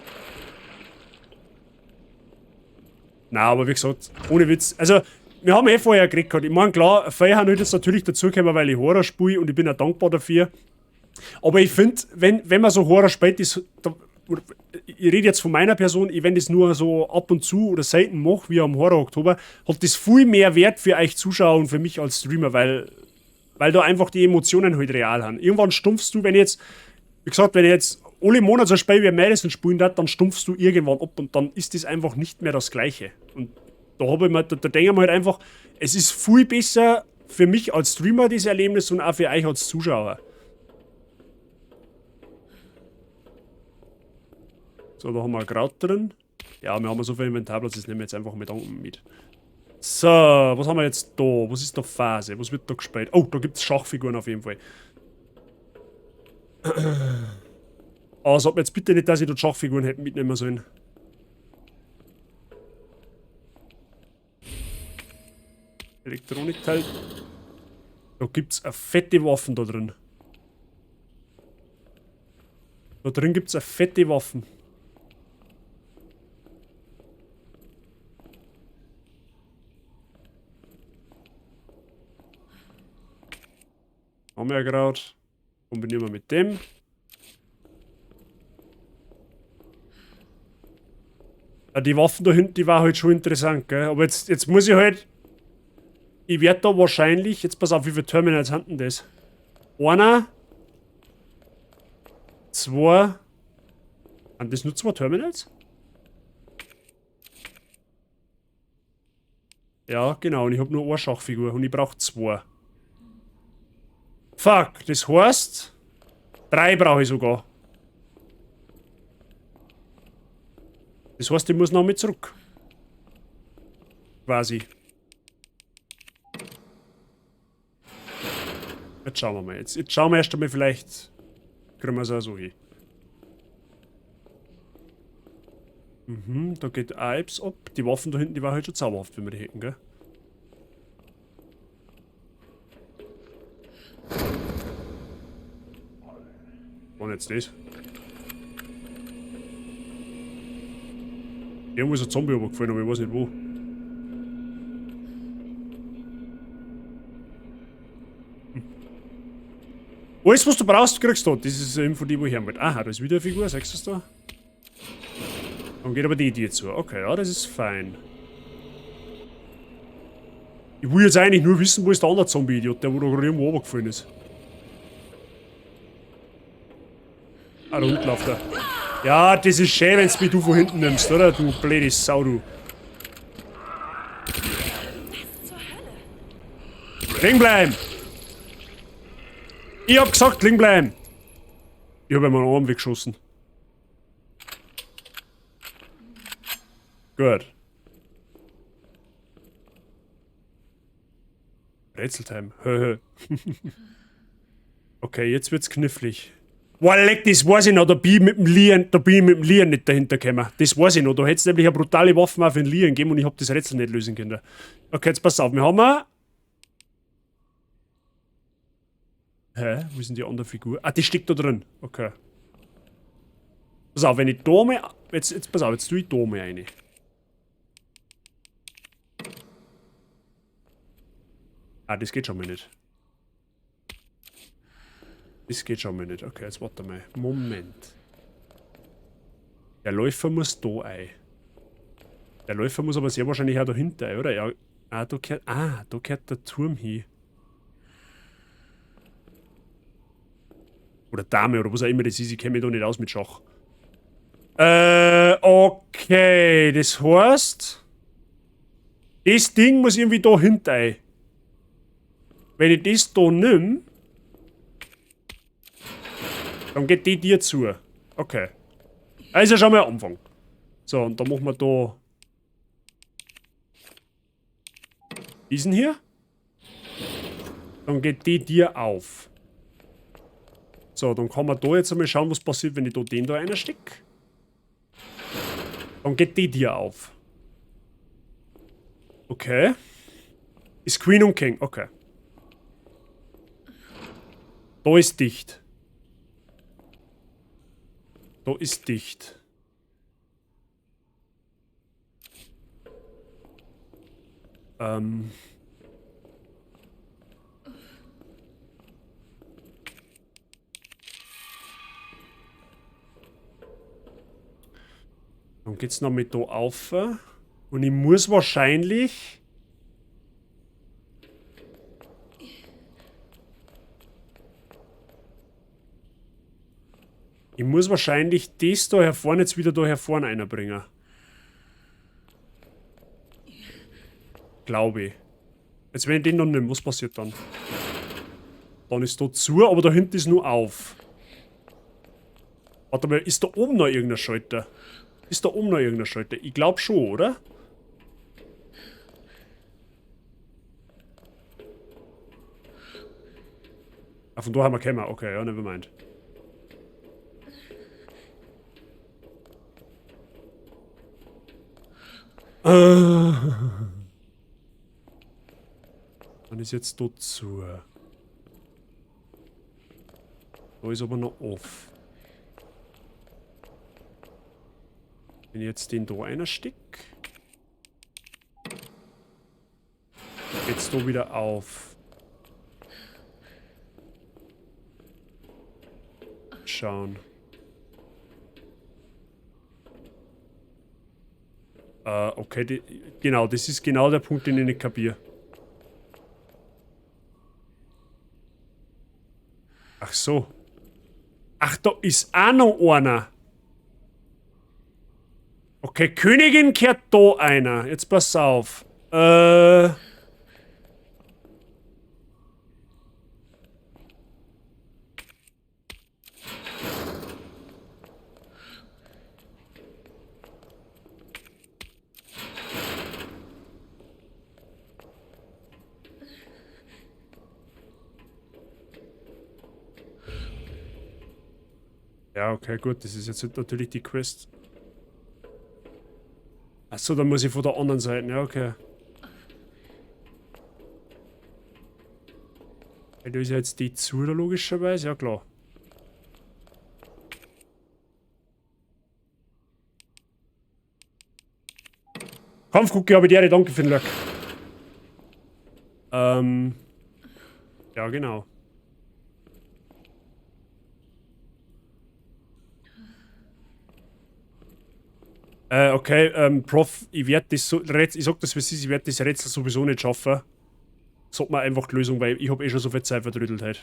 Speaker 1: Na, aber wie gesagt, ohne Witz. Also, wir haben eh vorher geredet gehabt. Ich mein, klar, viele haben jetzt natürlich dazugekommen, weil ich Horror spiele und ich bin auch dankbar dafür. Aber ich find, wenn man so Horror spielt, ist, da, ich rede jetzt von meiner Person, ich, wenn das nur so ab und zu oder selten mache, wie am Horror Oktober, hat das viel mehr Wert für euch Zuschauer und für mich als Streamer, weil da einfach die Emotionen halt real haben. Irgendwann stumpfst du, wenn ich jetzt, wie gesagt, wenn ich jetzt alle Monate so ein Spiel wie Madison spielen darf, dann stumpfst du irgendwann ab und dann ist das einfach nicht mehr das Gleiche. Und da habe ich mir, da denke ich mir halt einfach, es ist viel besser für mich als Streamer dieses Erlebnis und auch für euch als Zuschauer. So, da haben wir ein Kraut drin. Ja, wir haben so viel Inventarplatz, das nehmen wir jetzt einfach mit unten mit. So, was haben wir jetzt da? Was ist da Phase? Was wird da gespielt? Oh, da gibt's Schachfiguren auf jeden Fall. Oh, sag mir jetzt bitte nicht, dass ich dort Schachfiguren hätte mitnehmen sollen. Elektronikteil. Da gibt's eine fette Waffen da drin. Da drin gibt's eine fette Waffen. Haben wir ja gerade. Kombinieren wir mit dem. Ja, die Waffen da hinten, die war halt schon interessant, gell? Aber jetzt muss ich halt... Ich werd da wahrscheinlich... Jetzt pass auf, wie viele Terminals haben denn das? Einer. Zwei. Sind das nur 2 Terminals? Ja, genau. Und ich hab nur eine Schachfigur und ich brauch 2. Fuck, das heißt... 3 brauche ich sogar. Das heißt, ich muss noch mit zurück. Quasi. Jetzt schauen wir mal. Jetzt schauen wir erst einmal, vielleicht kriegen wir es auch so hin. Da geht Apes ab. Die Waffen da hinten, die waren halt schon zauberhaft, wenn wir die hätten, gell? Und jetzt das. Irgendwo ist ein Zombie runtergefallen, aber ich weiß nicht wo. Alles, was du brauchst, kriegst du. Das ist eine Info, die ich hören wollte. Aha, da ist wieder eine Figur, siehst du das da? Dann geht aber die Tür zu. Okay, ja, das ist fein. Ich will jetzt eigentlich nur wissen, wo ist der andere Zombie-Idiot, der wo da gerade irgendwo runtergefallen ist. Ah, da unten läuft er. Ja, das ist schön, wenn's mich du von hinten nimmst, oder? Du blöde Sau, du. Liegen bleiben! Ich hab gesagt, liegen bleiben! Ich hab ihm einen Arm weggeschossen. Gut. Rätseltime. Höhö. Okay, jetzt wird's knifflig. Boah, leck, das weiß ich noch, da bin ich mit dem Leon, da bin ich mit dem Leon nicht dahinter gekommen. Das weiß ich noch, da hätt's nämlich eine brutale Waffe auch für den Leon gegeben und ich hab das Rätsel nicht lösen können. Okay, jetzt pass auf, wir haben eine... Hä? Wo ist denn die andere Figur? Ah, die steckt da drin. Okay. Pass auf, wenn ich da mal... Jetzt, jetzt pass auf, jetzt tue ich da mal rein. Ah, das geht schon mal nicht. Das geht schon mal nicht. Okay, jetzt warte mal. Moment. Der Läufer muss da ein. Der Läufer muss aber sehr wahrscheinlich auch dahinter ein, oder? Ja, ah, da gehört, ah, da gehört der Turm hin. Oder Dame, oder was auch immer das ist. Ich kenn mich da nicht aus mit Schach. Okay. Das heißt... Das Ding muss irgendwie da hinter ein. Wenn ich das da nimm, dann geht die dir zu. Okay. Also schon mal Anfang. So, und dann machen wir da diesen hier. Dann geht die dir auf. So, dann kann man da jetzt einmal schauen, was passiert, wenn ich da den da reinstecke. Dann geht die dir auf. Okay. Ist Queen und King, okay. Da ist dicht. Da ist dicht. Dann geht's noch mit da auf. Und ich muss wahrscheinlich... Ich muss wahrscheinlich das da hervorne jetzt wieder da hervorne einbringen. Glaube ich. Jetzt wenn ich den dann nehme, was passiert dann? Dann ist da zu, aber da hinten ist nur auf. Warte mal, ist da oben noch irgendein Schalter? Ist da oben noch irgendein Schalter? Ich glaub schon, oder? Ah, von da haben wir gekommen. Okay, ja, nevermind. Dann ist jetzt dort zu. Da ist aber noch off. Wenn ich jetzt den da reinsteck, geht's da wieder auf. Schauen. Okay, die, genau, das ist genau der Punkt, den ich nicht kapier. Ach so. Ach, da ist auch noch einer. Okay, Königin kehrt da einer. Jetzt pass auf. Ja, okay, gut, das ist jetzt natürlich die Quest. Achso, dann muss ich von der anderen Seite, ja, okay. Da ist ja jetzt die zu, da logischerweise, ja klar. Kampfgucke, habe ich dir, danke für den Luck. Ja, genau. Okay, Prof, ich werd das so, ich sag das, wie es ist, ich werd das Rätsel sowieso nicht schaffen. Sag mir einfach die Lösung, weil ich hab eh schon so viel Zeit verdrüttelt heute.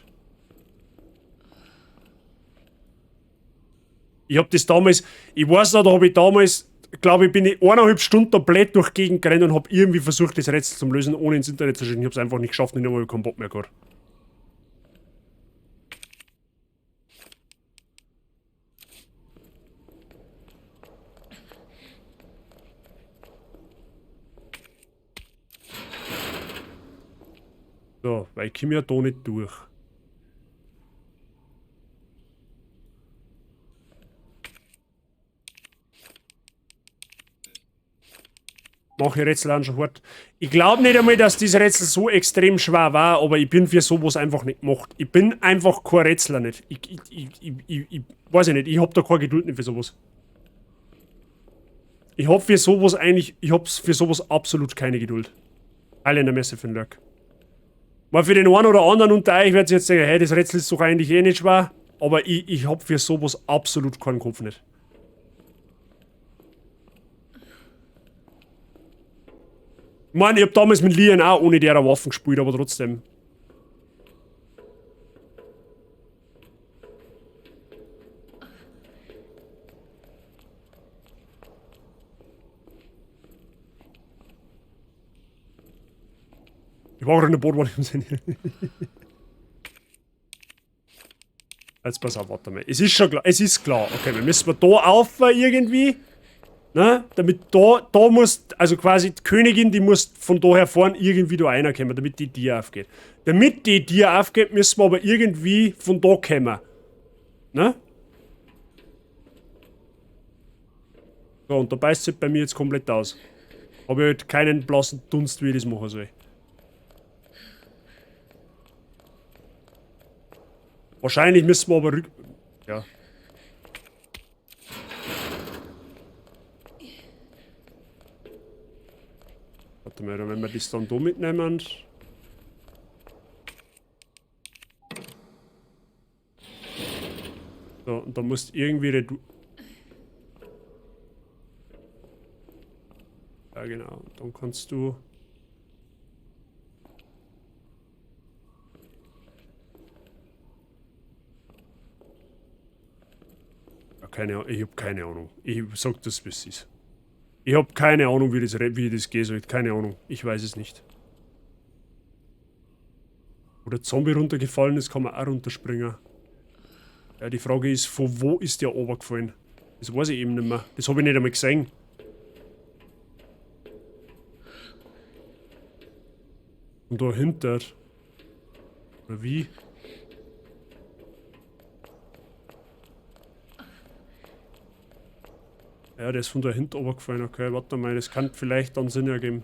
Speaker 1: Ich hab das damals, ich weiß noch, da hab ich damals, glaub ich, bin ich eineinhalb Stunden komplett durch die Gegend gerannt und hab irgendwie versucht, das Rätsel zu lösen, ohne ins Internet zu schauen. Ich hab's einfach nicht geschafft und ich hab keinen Bock mehr gehabt. So, weil ich komme ja da nicht durch. Mach ich Rätsel auch schon hart. Ich glaub nicht einmal, dass dieses Rätsel so extrem schwer war, aber ich bin für sowas einfach nicht gemacht. Ich bin einfach kein Rätsler nicht. Ich weiß ich nicht, ich hab da keine Geduld nicht für sowas. Ich hab für sowas eigentlich, ich hab's für sowas absolut keine Geduld. Alle in der Messe für den Lurk. Mal für den einen oder anderen unter euch werdet ihr jetzt sagen, hey, das Rätsel ist doch eigentlich eh nicht schwer. Aber ich hab für sowas absolut keinen Kopf nicht. Ich mein, ich hab damals mit Leon auch ohne derer Waffen gespielt, aber trotzdem. Ich war auch in der Boot, im Sinne. Jetzt pass auf, warte mal. Es ist schon klar, es ist klar. Okay, wir müssen da auf irgendwie. Ne? Damit da, da muss, also quasi die Königin, die muss von da her vorn irgendwie da reinkommen, damit die Tür aufgeht. Damit die Tür aufgeht, müssen wir aber irgendwie von da kommen. Ne? So, und da beißt es bei mir jetzt komplett aus. Hab ich halt keinen blassen Dunst, wie ich das machen soll. Wahrscheinlich müssen wir aber rück-, ja. Warte mal, wenn wir das dann da mitnehmen. So, und da musst irgendwie redu-, ja, genau. Dann kannst du... Keine, ich hab keine Ahnung. Ich sag das, wie es ist. Ich hab keine Ahnung, wie das gehen soll. Keine Ahnung. Ich weiß es nicht. Wo der Zombie runtergefallen ist, kann man auch runterspringen. Ja, die Frage ist, von wo ist der runtergefallen? Das weiß ich eben nicht mehr. Das habe ich nicht einmal gesehen. Und dahinter. Oder wie? Ja, der ist von da hinten runtergefallen. Okay, warte mal, das kann vielleicht dann Sinn ergeben.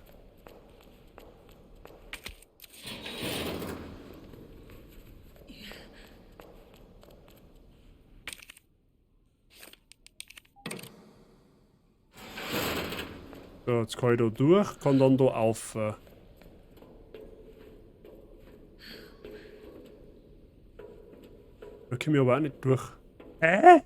Speaker 1: So, jetzt kann ich da durch, kann dann da auf. Da komme ich aber auch nicht durch. Hä?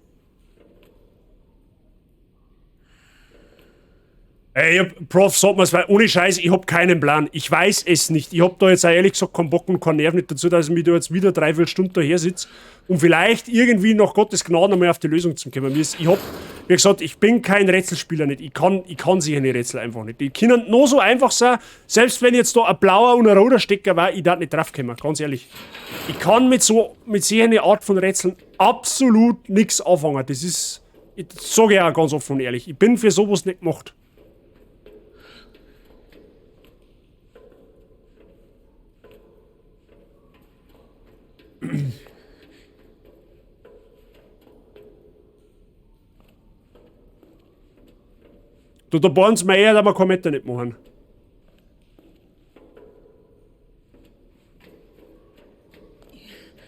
Speaker 1: Ey, ich hab, Prof, sag mal's, weil ohne Scheiß, ich hab keinen Plan. Ich weiß es nicht. Ich hab da jetzt auch ehrlich gesagt keinen Bock und keinen Nerv nicht dazu, dass ich mich da jetzt wieder 3-4 Stunden daher sitze, um vielleicht irgendwie nach Gottes Gnaden einmal auf die Lösung zu kommen. Ich hab, wie gesagt, ich bin kein Rätselspieler nicht. Ich kann sicher die Rätsel einfach nicht. Die können nur so einfach sein, selbst wenn jetzt da ein blauer und ein roter Stecker war, ich da nicht drauf kommen, ganz ehrlich. Ich kann mit so, mit solcher Art von Rätseln absolut nichts anfangen. Das ist, ich sage ja auch ganz offen und ehrlich, ich bin für sowas nicht gemacht. Du, da bauen sie mir eher, da wir kein Meter nicht machen.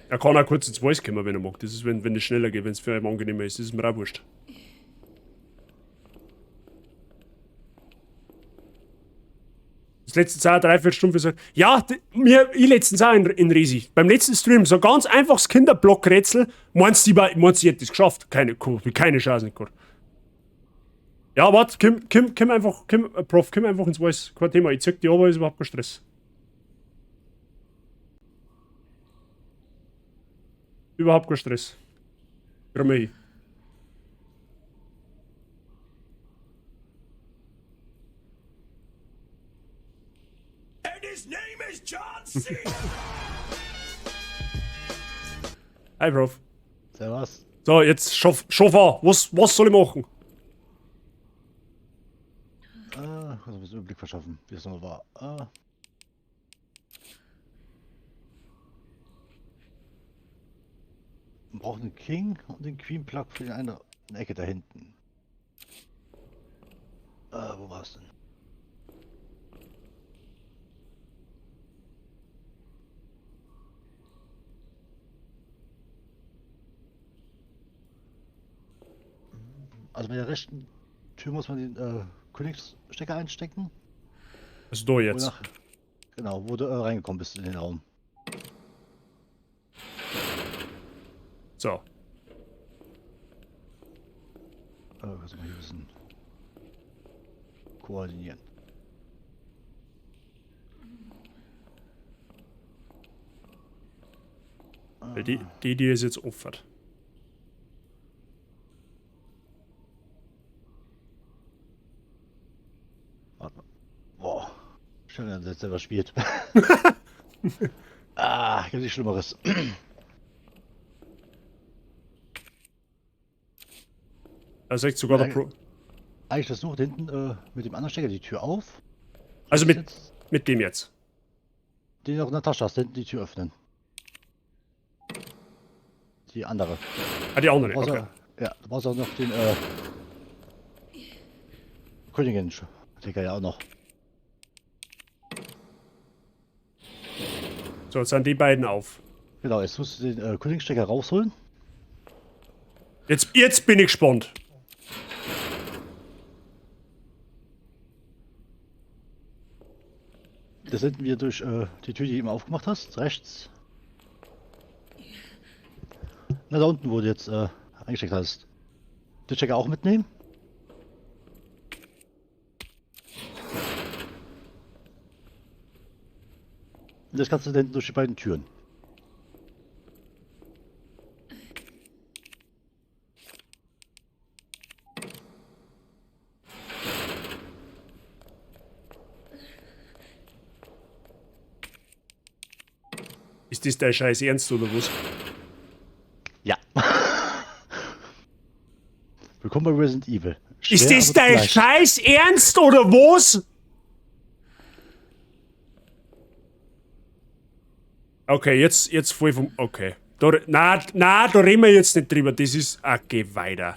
Speaker 1: Er kann auch kurz ins Voice kommen, wenn er mag. Das ist, wenn das schneller geht, wenn es für ihn angenehmer ist. Das ist mir auch wurscht. Das letzte Zeit 3-4 Stunden gesagt. Ja, ich letztens auch in Resi. Beim letzten Stream, so ganz einfaches Kinderblockrätsel. Meinst du, ich hätte das geschafft? Keine Chance nicht gehabt. Ja, warte, komm einfach, Prof, komm einfach ins Voice. Kein Thema, ich zeig dir aber, ist überhaupt kein Stress. Überhaupt kein Stress. Komm mal hin.
Speaker 10: And his name is John C.
Speaker 1: Hi, Prof.
Speaker 11: Servus.
Speaker 1: So, jetzt Chauffeur, was soll ich machen?
Speaker 11: Muss ein bisschen Überblick verschaffen, wie es nochmal war. Man braucht einen King und den Queen Plug für die eine Ecke da hinten. Wo war's denn? Also bei der rechten Tür muss man den Königsstecker einstecken.
Speaker 1: Also da jetzt.
Speaker 11: Wonach, genau, wo du reingekommen bist in den Raum.
Speaker 1: So.
Speaker 11: Kannst du mal hier ein bisschen koordinieren.
Speaker 1: Die ist jetzt opfert.
Speaker 11: Warte mal. Boah. Schön, wenn er selber spielt. Ah, gibt nichts Schlimmeres.
Speaker 1: Da sagt sogar der Pro.
Speaker 11: Eigentlich das nur hinten mit dem anderen Stecker die Tür auf.
Speaker 1: Also mit dem jetzt.
Speaker 11: Den du noch in der Tasche hast, hinten die Tür öffnen. Die andere.
Speaker 1: Ah, die andere, okay.
Speaker 11: Auch, ja, du brauchst auch noch den Königin-Stecker ja auch noch.
Speaker 1: So, jetzt sind die beiden auf.
Speaker 11: Genau, jetzt musst du den Königsstecker rausholen.
Speaker 1: Jetzt bin ich gespannt.
Speaker 11: Das sind wir durch die Tür, die du eben aufgemacht hast, rechts. Na, da unten, wo du jetzt eingesteckt hast. Den Stecker auch mitnehmen. Und das kannst du dann durch die beiden Türen.
Speaker 1: Ist das dein Scheiß Ernst oder was?
Speaker 11: Ja. Willkommen bei Resident Evil. Schwer,
Speaker 1: Ist das
Speaker 11: aber
Speaker 1: dein
Speaker 11: leicht.
Speaker 1: Scheiß Ernst oder was? Okay, jetzt voll vom. Okay. Da, na, na, da reden wir jetzt nicht drüber. Das ist. Ah, geh weiter.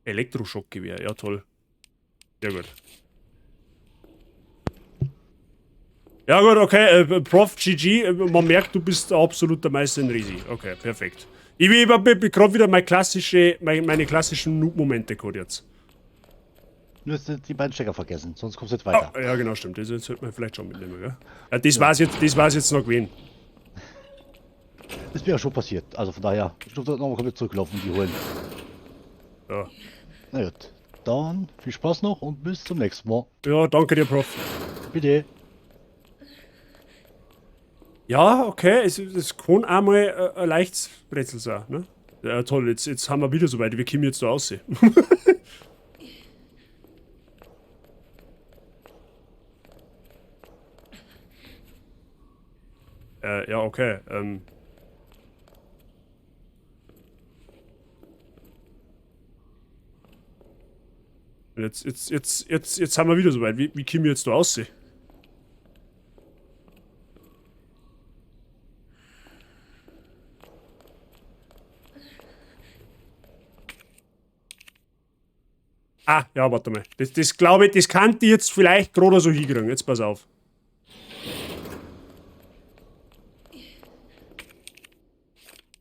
Speaker 1: Elektroschockgewehr, ja toll. Ja gut. Ja gut, okay, Prof GG, man merkt, du bist der absolute Meister in Risi. Okay, perfekt. Ich hab gerade wieder meine klassischen Noob-Momente gehabt jetzt.
Speaker 11: Nur jetzt die beiden Stecker vergessen, sonst kommst du jetzt weiter.
Speaker 1: Ah, ja, genau, stimmt. Das sollte man vielleicht schon mitnehmen, gell? Ja, das war's jetzt, das war's jetzt noch gewesen.
Speaker 11: Ist mir ja schon passiert. Also von daher, ich durfte nochmal komplett zurücklaufen und die holen.
Speaker 1: Ja.
Speaker 11: Na gut. Dann viel Spaß noch und bis zum nächsten Mal.
Speaker 1: Ja, danke dir, Prof.
Speaker 11: Bitte.
Speaker 1: Ja, okay, es kann einmal ein leichtes Rätsel sein, ne? Ja, toll, jetzt haben wir wieder so weit. Wir kommen jetzt da raus. Ja, okay. Jetzt haben wir wieder so weit. Wie kommen wir jetzt da raus? Ah, ja, warte mal. Das glaube ich, das kann die jetzt vielleicht gerade so hinkriegen. Jetzt pass auf.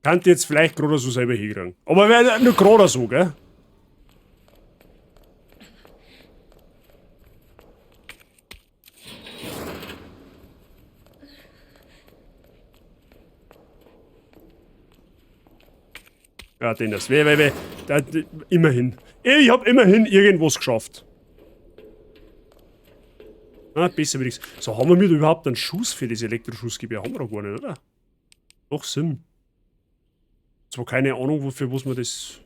Speaker 1: Kann die jetzt vielleicht gerade so selber hinkriegen. Aber wär nur gerade so, gell? Ja, den das. Wer, da, immerhin. Ich hab immerhin irgendwas geschafft. Ah, besser würde ich's. So, haben wir mir da überhaupt einen Schuss für das Elektroschussgewehr? Haben wir doch gar nicht, oder? Doch, Sinn. Zwar keine Ahnung, wofür was wir das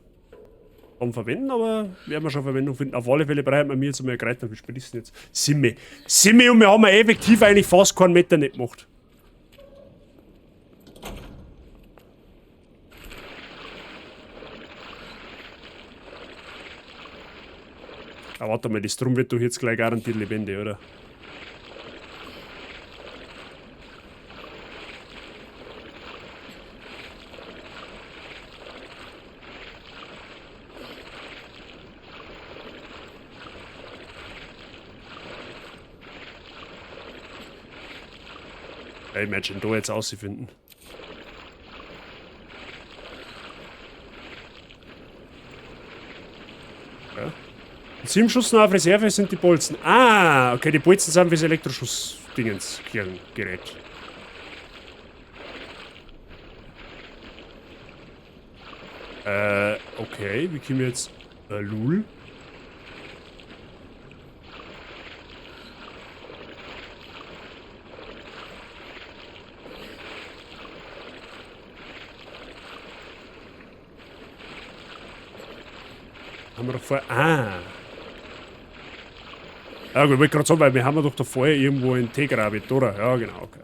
Speaker 1: dann verwenden, aber werden wir schon Verwendung finden. Auf alle Fälle brauchen wir mir jetzt einmal Kreiter. Wie spät ist denn jetzt? Simme. Simme und wir haben ja effektiv eigentlich fast keinen Meter nicht gemacht. Ah, warte mal, das Drum wird doch jetzt gleich garantiert lebendig, oder? Ja, imagine, da jetzt auszufinden. Ja. 7 Schuss noch auf Reserve sind die Bolzen. Ah, okay, die Bolzen sind fürs Elektroschuss-Dingens, Gerät. Okay, wie kommen wir jetzt? Lul. Haben wir doch vorher. Ah. Ja gut, ich wollte gerade sagen, weil wir haben ja doch da vorher irgendwo in Tegrabit, oder? Ja, genau, okay.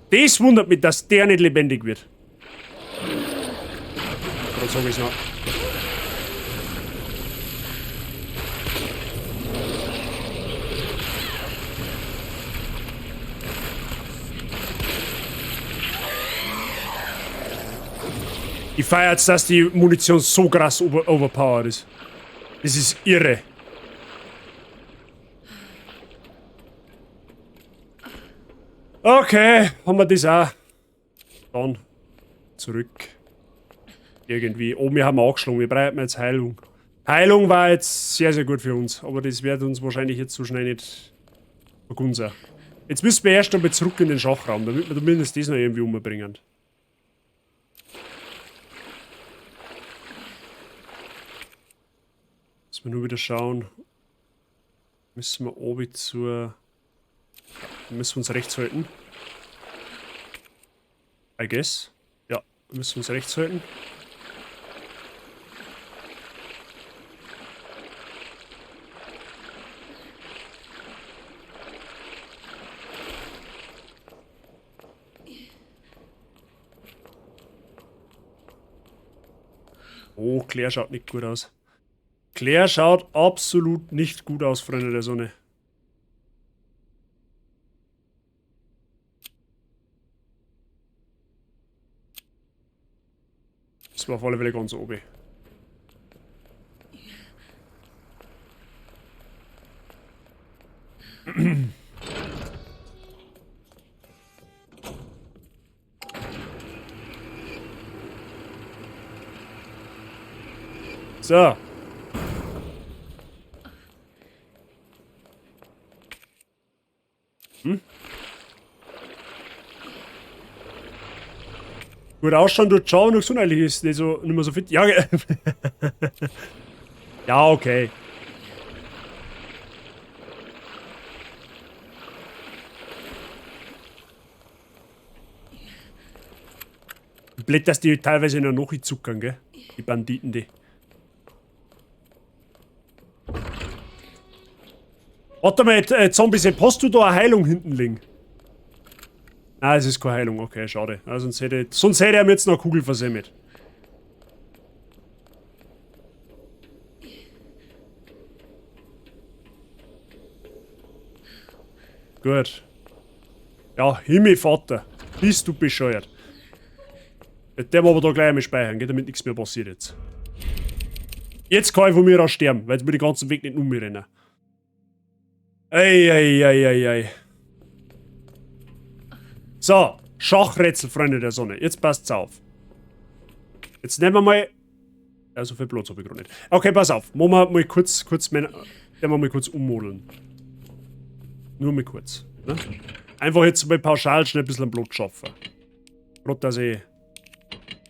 Speaker 1: Das wundert mich, dass der nicht lebendig wird. Gerade sag ich's noch. Ich feier jetzt, dass die Munition so krass overpowered ist. Das ist irre. Okay, haben wir das auch. Dann zurück. Irgendwie. Oh, wir haben angeschlagen. Wir brauchen jetzt Heilung. Heilung war jetzt sehr, sehr gut für uns. Aber das wird uns wahrscheinlich jetzt so schnell nicht vergunst sein. Jetzt müssen wir erst einmal zurück in den Schachraum, damit wir zumindest das noch irgendwie umbringen. Müssen wir nur wieder schauen. Müssen wir oben zur... Müssen wir uns rechts halten. I guess. Ja, Wir müssen uns rechts halten. Oh, Claire schaut nicht gut aus. Claire schaut absolut nicht gut aus, Freunde der Sonne. Das war auf alle Fälle ganz oben. So. Hm? Gut ausschauen tut schon, nur gesundheitlich ist nicht, so, nicht mehr so fit. Ja, ja, okay. Blöd, dass die teilweise in der Nacht zuckern, gell? Die Banditen, die. Warte mal, Zombies, hast du da eine Heilung hinten liegen? Nein, es ist keine Heilung, okay, schade. Ja, sonst hätte er mir jetzt noch eine Kugel versemmelt. Gut. Ja, Himmel, Vater. Bist du bescheuert. Der war aber da gleich einmal speichern, geht, damit nichts mehr passiert jetzt. Jetzt kann ich von mir aus sterben, weil jetzt mir den ganzen Weg nicht umrennen. Ei, ei, ei, ei, ei. So, Schachrätsel, Freunde der Sonne. Jetzt passt's auf. Jetzt nehmen wir mal... Ja, so viel Platz hab ich gerade nicht. Okay, pass auf. Machen wir mal kurz, den wir mal kurz ummodeln. Nur mal kurz. Ne? Einfach jetzt mal pauschal schnell ein bisschen Platz schaffen. Gerade, dass ich...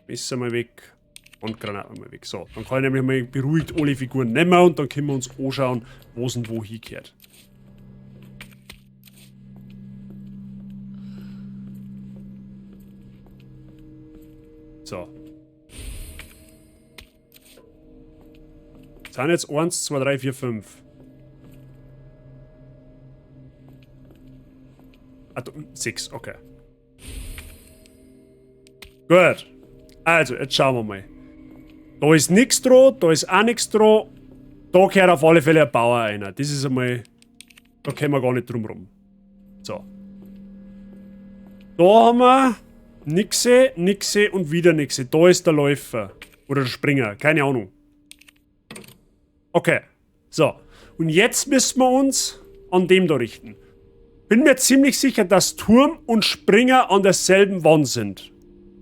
Speaker 1: Messer mal weg. Und Granaten mal weg. So, dann kann ich nämlich mal beruhigt alle Figuren nehmen und dann können wir uns anschauen, wo es und wo hingehört. So. Das sind jetzt 1, 2, 3, 4, 5. Ah, 6, okay. Gut. Also, jetzt schauen wir mal. Da ist nichts dran, da ist auch nichts dran. Da gehört auf alle Fälle ein Bauer einer. Das ist einmal... Da können wir gar nicht drum rum. So. Da haben wir... Nixe, Nixe und wieder Nixe. Da ist der Läufer. Oder der Springer. Keine Ahnung. Okay. So. Und jetzt müssen wir uns an dem da richten. Bin mir ziemlich sicher, dass Turm und Springer an derselben Wand sind.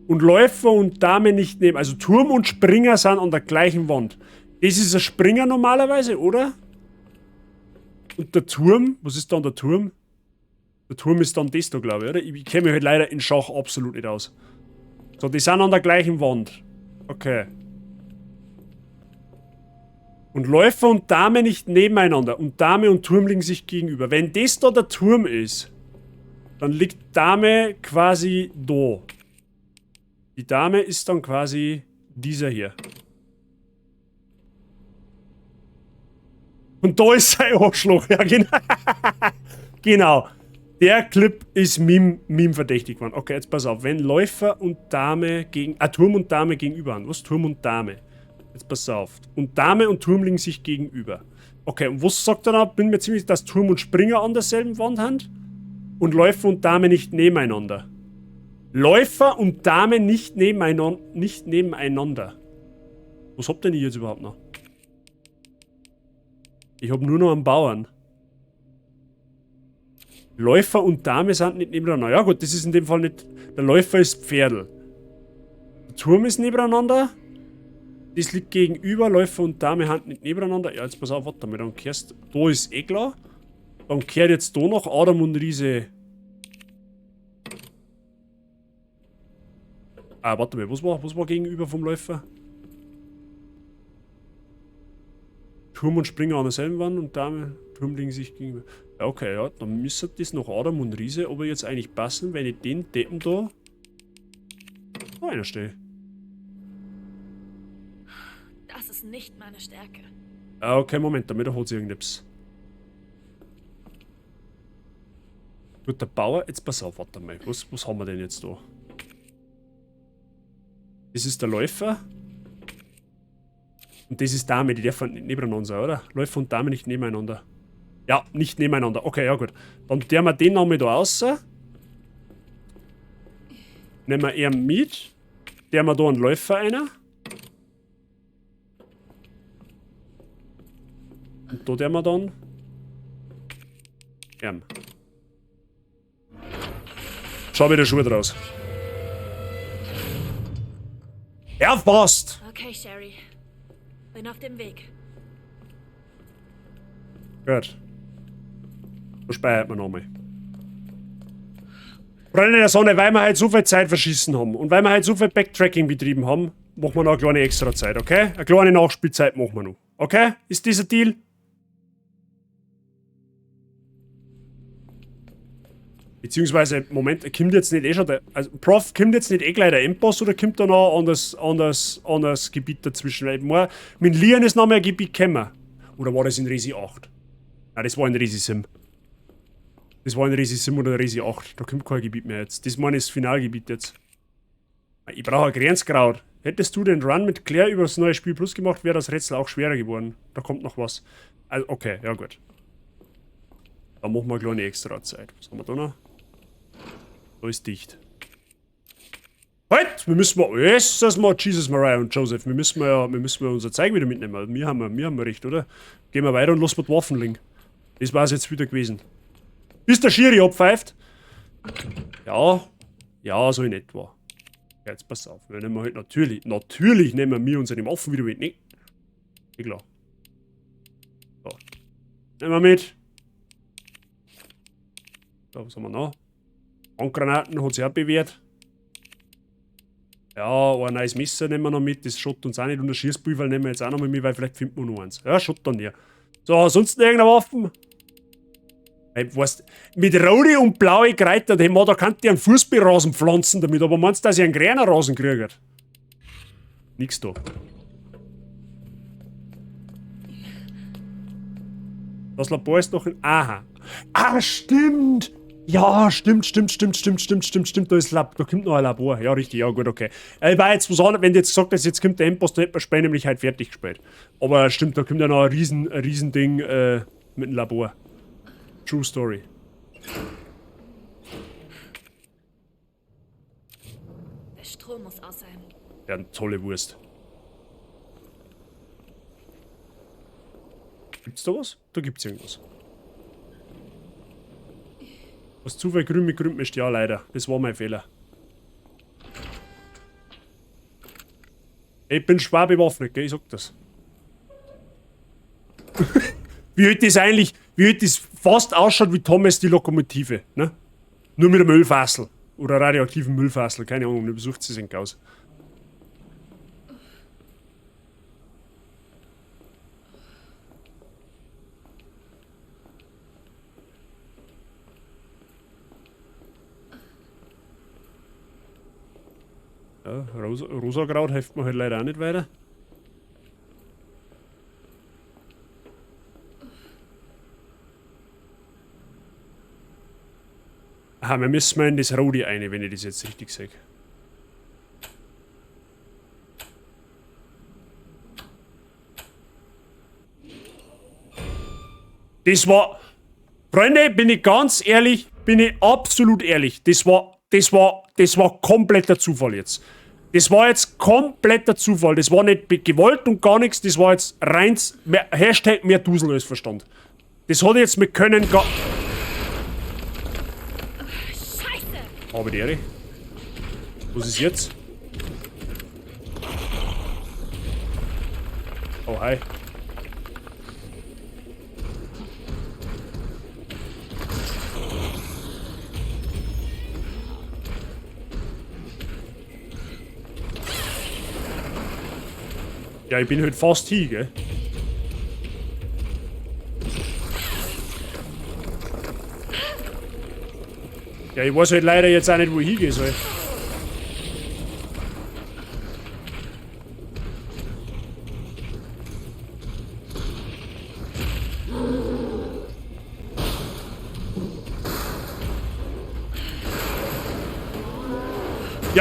Speaker 1: Und Läufer und Dame nicht neben. Also Turm und Springer sind an der gleichen Wand. Das ist ein Springer normalerweise, oder? Und der Turm? Was ist dann der Turm? Der Turm ist dann das da, glaube ich, oder? Ich kenne mich halt leider in Schach absolut nicht aus. So, die sind an der gleichen Wand. Okay. Und Läufer und Dame nicht nebeneinander. Und Dame und Turm liegen sich gegenüber. Wenn das da der Turm ist, dann liegt Dame quasi da. Die Dame ist dann quasi dieser hier. Und da ist sein Arschloch. Ja, genau. Genau. Der Clip ist Meme verdächtig geworden. Okay, jetzt pass auf. Wenn Läufer und Dame gegen... Ah, Turm und Dame gegenüber haben. Was? Turm und Dame. Jetzt pass auf. Und Dame und Turm liegen sich gegenüber. Okay, und was sagt er da? Bin mir ziemlich, dass Turm und Springer an derselben Wand haben. Und Läufer und Dame nicht nebeneinander. Läufer und Dame nicht nebeneinander. Was habt denn ich jetzt überhaupt noch? Ich hab nur noch einen Bauern. Läufer und Dame sind nicht nebeneinander. Ja gut, das ist in dem Fall nicht... Der Läufer ist Pferdl. Der Turm ist nebeneinander. Das liegt gegenüber. Läufer und Dame sind nicht nebeneinander. Ja, jetzt pass auf, warte mal. Dann kehrst... Da ist eh klar. Dann kehrt jetzt da noch Adam und Riese... Ah, warte mal. Was war gegenüber vom Läufer? Turm und Springer an derselben Wand und Dame... Turm liegen sich gegenüber. Ja, okay, ja, dann müsste das noch Adam und Riese aber jetzt eigentlich passen, wenn ich den Deppen da einer stehe.
Speaker 7: Das ist nicht meine Stärke.
Speaker 1: Ah, okay, Moment, damit hat sie irgendetwas. Gut, der Bauer, jetzt pass auf, warte mal. Was haben wir denn jetzt da? Das ist der Läufer. Und das ist Dame, die dürfen nicht nebeneinander sein, oder? Läufer und Dame nicht nebeneinander. Ja, nicht nebeneinander. Okay, ja gut. Dann tun wir den nochmal da raus. Nehmen wir ihn mit. Der wir da einen Läufer einer. Und da tun wir dann. Ihn. Schau wieder Schuhe draus. Ja, passt!
Speaker 7: Okay, Sherry. Bin auf dem Weg.
Speaker 1: Gut. Da speichert man nochmal. Freunde der Sonne, weil wir halt so viel Zeit verschissen haben und weil wir halt so viel Backtracking betrieben haben, machen wir noch eine kleine extra Zeit, okay? Eine kleine Nachspielzeit machen wir noch. Okay? Ist dieser Deal? Beziehungsweise, Moment, kommt jetzt nicht eh schon der. Also, Prof, kommt jetzt nicht eh gleich der Endboss oder kommt da noch ein anderes Gebiet dazwischen? Weil ich mein, mit Leon ist noch mehr ein Gebiet gekommen. Oder war das in Resi 8? Nein, das war in Resi 7. Das war in Resi 7 oder Resi 8. Da kommt kein Gebiet mehr jetzt. Das meine ich das Finalgebiet jetzt. Ich brauche ein Grenzkraut. Hättest du den Run mit Claire über das neue Spiel Plus gemacht, wäre das Rätsel auch schwerer geworden. Da kommt noch was. Also, okay, ja gut. Da machen wir eine kleine extra Zeit. Was haben wir da noch? Da ist dicht. Halt! Wir müssen mal. Jesus, mal Jesus, Mariah und Joseph. Wir müssen ja unser Zeug wieder mitnehmen. Wir haben recht, oder? Gehen wir weiter und lassen wir die Waffen liegen. Das war's jetzt wieder gewesen. Bis der Schiri abpfeift. Ja. Ja, so in etwa. Ja, jetzt pass auf. Wir nehmen halt natürlich nehmen wir unsere Waffen wieder mit. Nee. Eh klar. So. Nehmen wir mit. So, was haben wir noch? Handgranaten hat sich auch bewährt. Ja, ein neues Messer nehmen wir noch mit. Das schaut uns auch nicht. Und ein Schießpulver nehmen wir jetzt auch noch mal mit, weil vielleicht finden wir noch eins. Ja, schaut dann ja. So, sonst irgendeine Waffen? Ich weiß, mit rote und blaue Kräuter, die man, da kann die einen Fußballrasen pflanzen damit, aber meinst du, dass ich einen grünen Rasen kriege? Nix da. Das Labor ist noch in. Aha. Ah, stimmt! Ja, stimmt. Da ist Lab, da kommt noch ein Labor. Ja, richtig, ja, gut, okay. Ich war jetzt was anderes, wenn du jetzt gesagt hast, jetzt kommt der Endboss, dann hätte man das Spiel nämlich halt fertig gespielt. Aber stimmt, da kommt ja noch ein Riesending mit dem Labor. True Story.
Speaker 7: Der Strom muss aus sein.
Speaker 1: Ja, eine tolle Wurst. Gibt's da was? Da gibt's irgendwas. Was zu viel grün mit grün mischt, ja leider. Das war mein Fehler. Ich bin schwer bewaffnet, gell? Ich sag das. Wie heute das eigentlich, wie heute das fast ausschaut wie Thomas die Lokomotive, ne? Nur mit einem Müllfassel. Oder radioaktiven Müllfassel, keine Ahnung, ne, besucht sie sich aus. Ja, Rosakraut hilft mir halt leider auch nicht weiter. Aha, wir müssen mal in das Rodi rein, wenn ich das jetzt richtig sehe. Das war... Freunde, bin ich ganz ehrlich, bin ich absolut ehrlich. Das war kompletter Zufall jetzt. Das war jetzt kompletter Zufall. Das war nicht gewollt und gar nichts. Das war jetzt rein... Hashtag mehr Dusel als Verstand. Das hat jetzt mit Können gar... Habe die Ehre. Was ist jetzt? Oh, hi. Ja, ich bin halt fast hier, gell? Ja, ich weiß halt leider jetzt auch nicht, wo ich hingehen soll.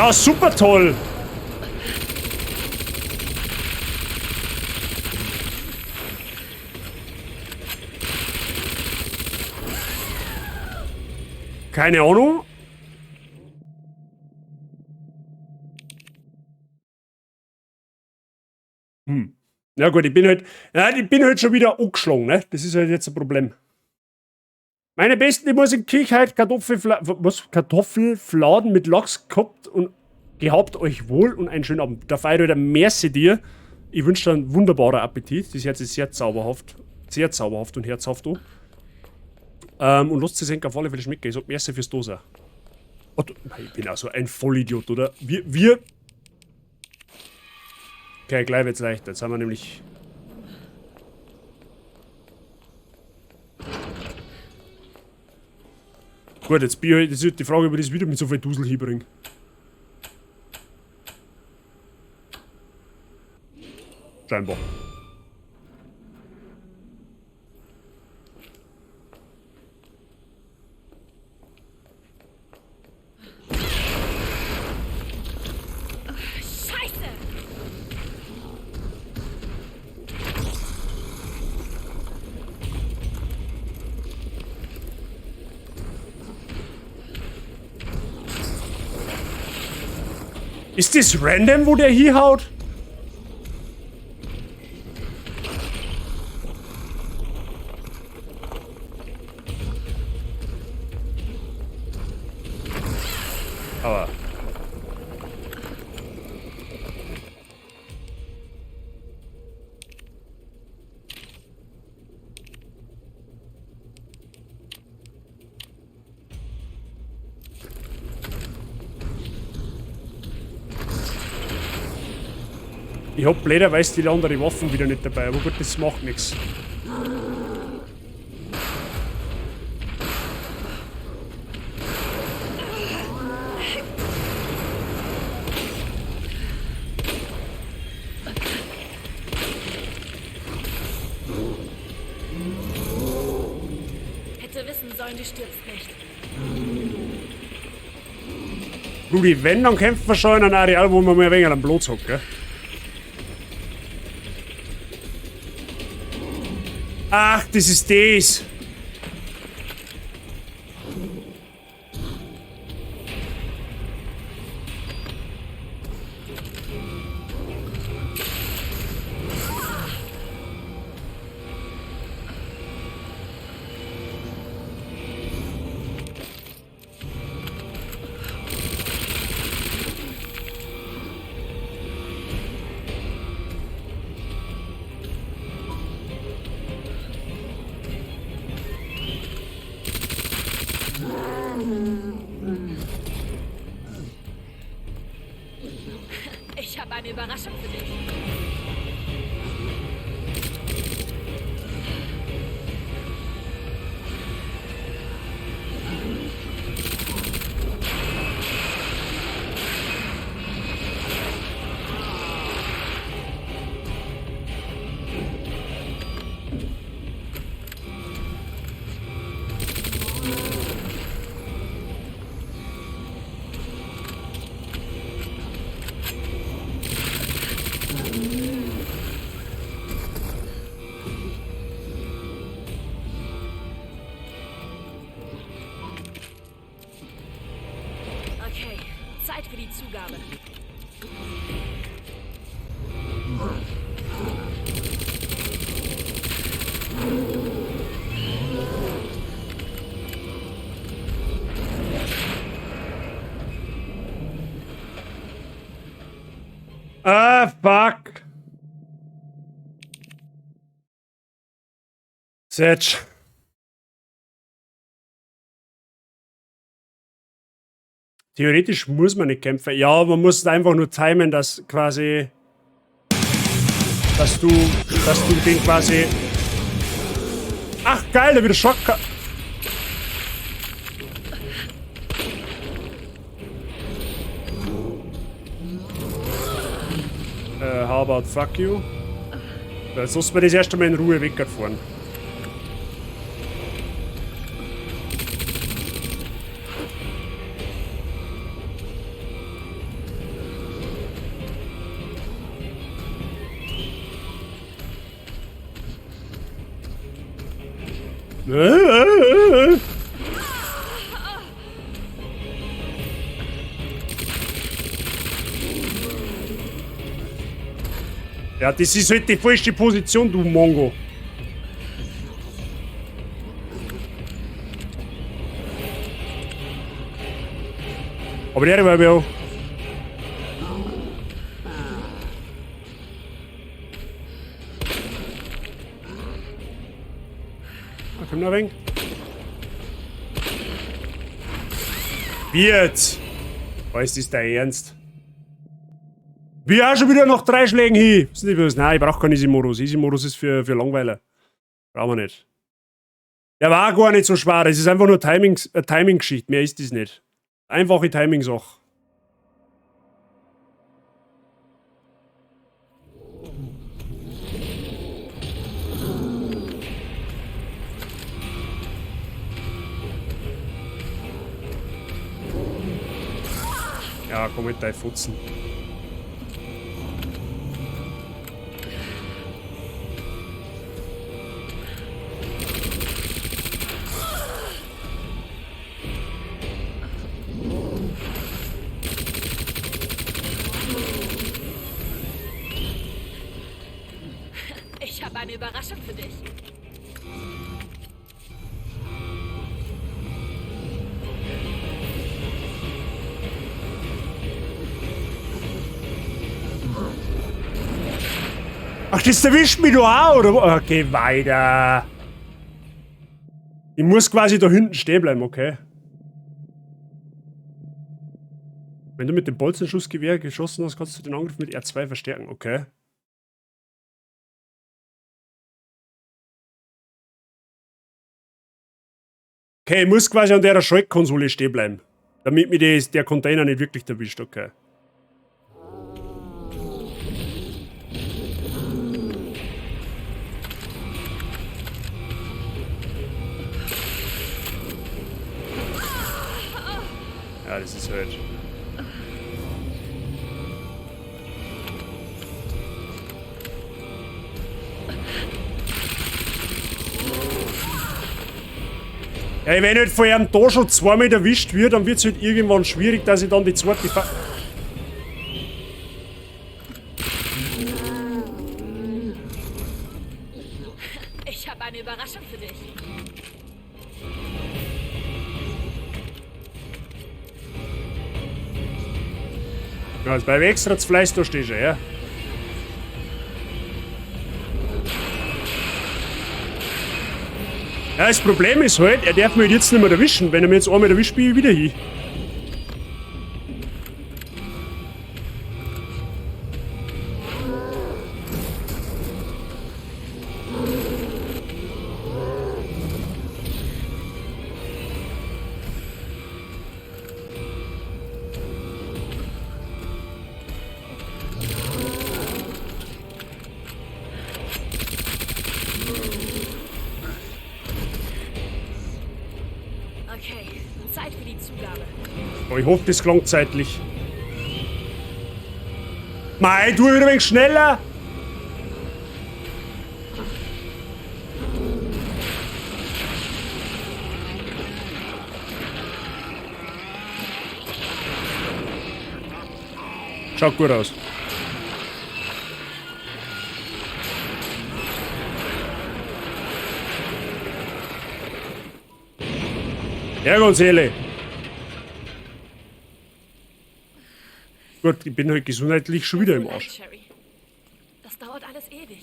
Speaker 1: Ja, super toll! Keine Ahnung. Ja gut, ich bin halt, ja, ich bin halt schon wieder angeschlagen, ne? Das ist halt jetzt ein Problem. Meine Besten, ich muss in Kirch heute Kartoffelfladen mit Lachs gehabt und gehabt euch wohl und einen schönen Abend. Da feiert wieder merci dir. Ich wünsche dir einen wunderbaren Appetit. Das hört sich sehr zauberhaft, sehr zauberhaft und herzhaft an. Und lasst es auf alle Fälle schmecken. Ich sag merci fürs Dasein. Oh, du, ich bin auch so ein Vollidiot, oder? Wir. Okay, gleich wird's leichter. Jetzt haben wir nämlich. Gut, jetzt bin ich, das ist die Frage, ob ich das wieder mit so viel Dusel hinbringe. Scheinbar.
Speaker 7: Scheiße!
Speaker 1: Ist das random, wo der hier haut? Aber. Ich hab blöderweise die andere Waffen wieder nicht dabei, aber gut, das macht nichts.
Speaker 7: Hätte wissen sollen, du stirbst nicht.
Speaker 1: Rudi, wenn, dann kämpfen wir schon in einem Areal, wo man mal ein wenig am Platz hat, gell? Ach, das ist das.
Speaker 7: Ich habe eine Überraschung für dich. Okay, Zeit für die Zugabe.
Speaker 1: Ah, fuck. Setsch. Theoretisch muss man nicht kämpfen. Ja, man muss einfach nur timen, dass quasi... Dass du den quasi... Ach geil, da wird Schock... How about fuck you? Jetzt lassen wir das erst einmal in Ruhe wegfahren. Ja, das ist halt die falsche Position, du Mongo. Aber der war ja auch. Da kommt noch ein wenig. Wie jetzt? Was ist dein Ernst? Wie auch schon wieder nach 3 Schlägen hin. Ist nicht böse. Nein, ich brauch keinen Easy-Modus. Easy-Modus ist für Langweiler. Brauchen wir nicht. Der war gar nicht so schwer. Es ist einfach nur eine Timing-Geschichte. Mehr ist das nicht. Einfache Timing-Sache. Ja, komm mit deinen Futzen.
Speaker 7: Ich habe eine Überraschung für dich.
Speaker 1: Ach, das erwischt mich doch auch, oder? Okay, weiter. Ich muss quasi da hinten stehen bleiben, okay? Wenn du mit dem Bolzenschussgewehr geschossen hast, kannst du den Angriff mit R2 verstärken, okay? Okay, ich muss quasi an der Schaltkonsole stehen bleiben, damit mich der Container nicht wirklich erwischt, okay. Ja, das ist halt... Ja, wenn halt von einem da schon zweimal erwischt wird, dann wird's halt irgendwann schwierig, dass ich dann die zweite Fa-
Speaker 7: Ich habe eine Überraschung für dich.
Speaker 1: Ja, jetzt bleib ich extra zu Fleiß da stehst du, ja. Ja, das Problem ist halt, er darf mich jetzt nicht mehr erwischen. Wenn er mich jetzt einmal erwischt, bin ich wieder hin.
Speaker 7: Okay, Zeit für die Zugabe.
Speaker 1: Oh, ich hoffe, das klang zeitlich. Mei, du wieder ein wenig schneller! Schaut gut aus. Herrgottsseele. Gut, ich bin halt gesundheitlich schon wieder im Arsch.
Speaker 7: Sherry. Das dauert alles ewig.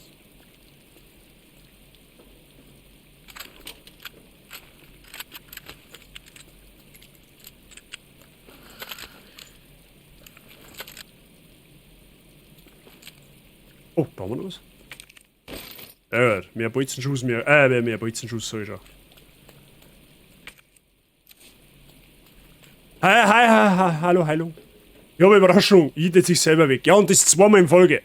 Speaker 1: Oh, da haben wir noch was. Ja, mehr Bolzenschuss, mehr Bolzenschuss sag ich schon. Hi, hi, hi, hi, hallo, Heilung. Ich habe Überraschung, ich hittet sich selber weg. Ja, und das zweimal in Folge.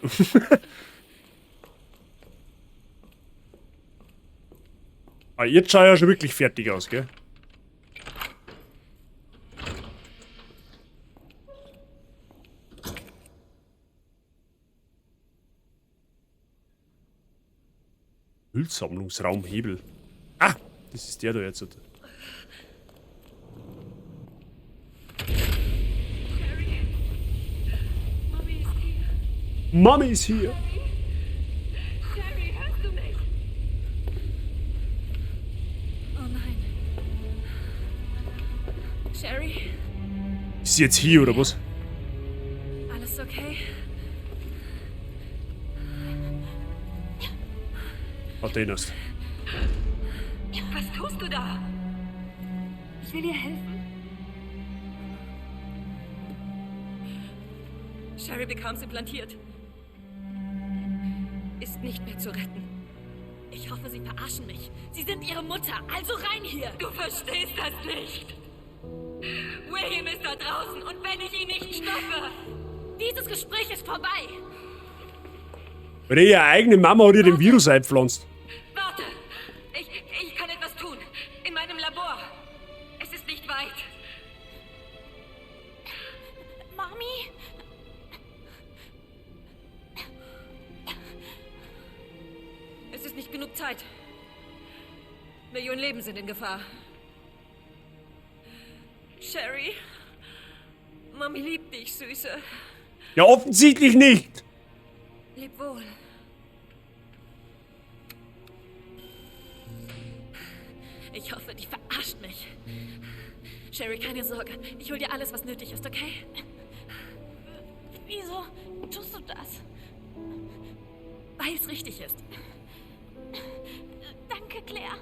Speaker 1: Ah, jetzt schaut ja schon wirklich fertig aus, gell? Müllsammlungsraum Hebel. Ah, Das ist der da jetzt. Mami ist hier.
Speaker 8: Sherry, hörst du mich?
Speaker 7: Oh nein. Sherry,
Speaker 1: Ist sie jetzt hier oder was?
Speaker 7: alles okay?
Speaker 1: Ah, den erst.
Speaker 8: Was tust du da?
Speaker 7: Ich will ihr helfen.
Speaker 8: Sherry bekam's implantiert. Ist nicht mehr zu retten.
Speaker 7: Ich hoffe, sie verarschen mich. Sie sind ihre Mutter, also rein hier.
Speaker 8: Du verstehst das nicht. William ist da draußen und wenn ich ihn nicht stoppe.
Speaker 7: Dieses Gespräch ist vorbei.
Speaker 1: Weil ihre eigene Mama hat ihr den Virus eingepflanzt.
Speaker 8: Warte! Ich kann etwas tun. In meinem Labor. Es ist nicht weit.
Speaker 7: Mami?
Speaker 8: Es ist nicht genug Zeit. Millionen Leben sind in Gefahr. Sherry, Mami liebt dich, Süße.
Speaker 1: Ja, offensichtlich nicht.
Speaker 8: Leb wohl.
Speaker 7: Ich hoffe, die verarscht mich. Sherry, keine Sorge. Ich hol dir alles, was nötig ist, okay? Wieso tust du das? Weil es richtig ist. Danke, Claire.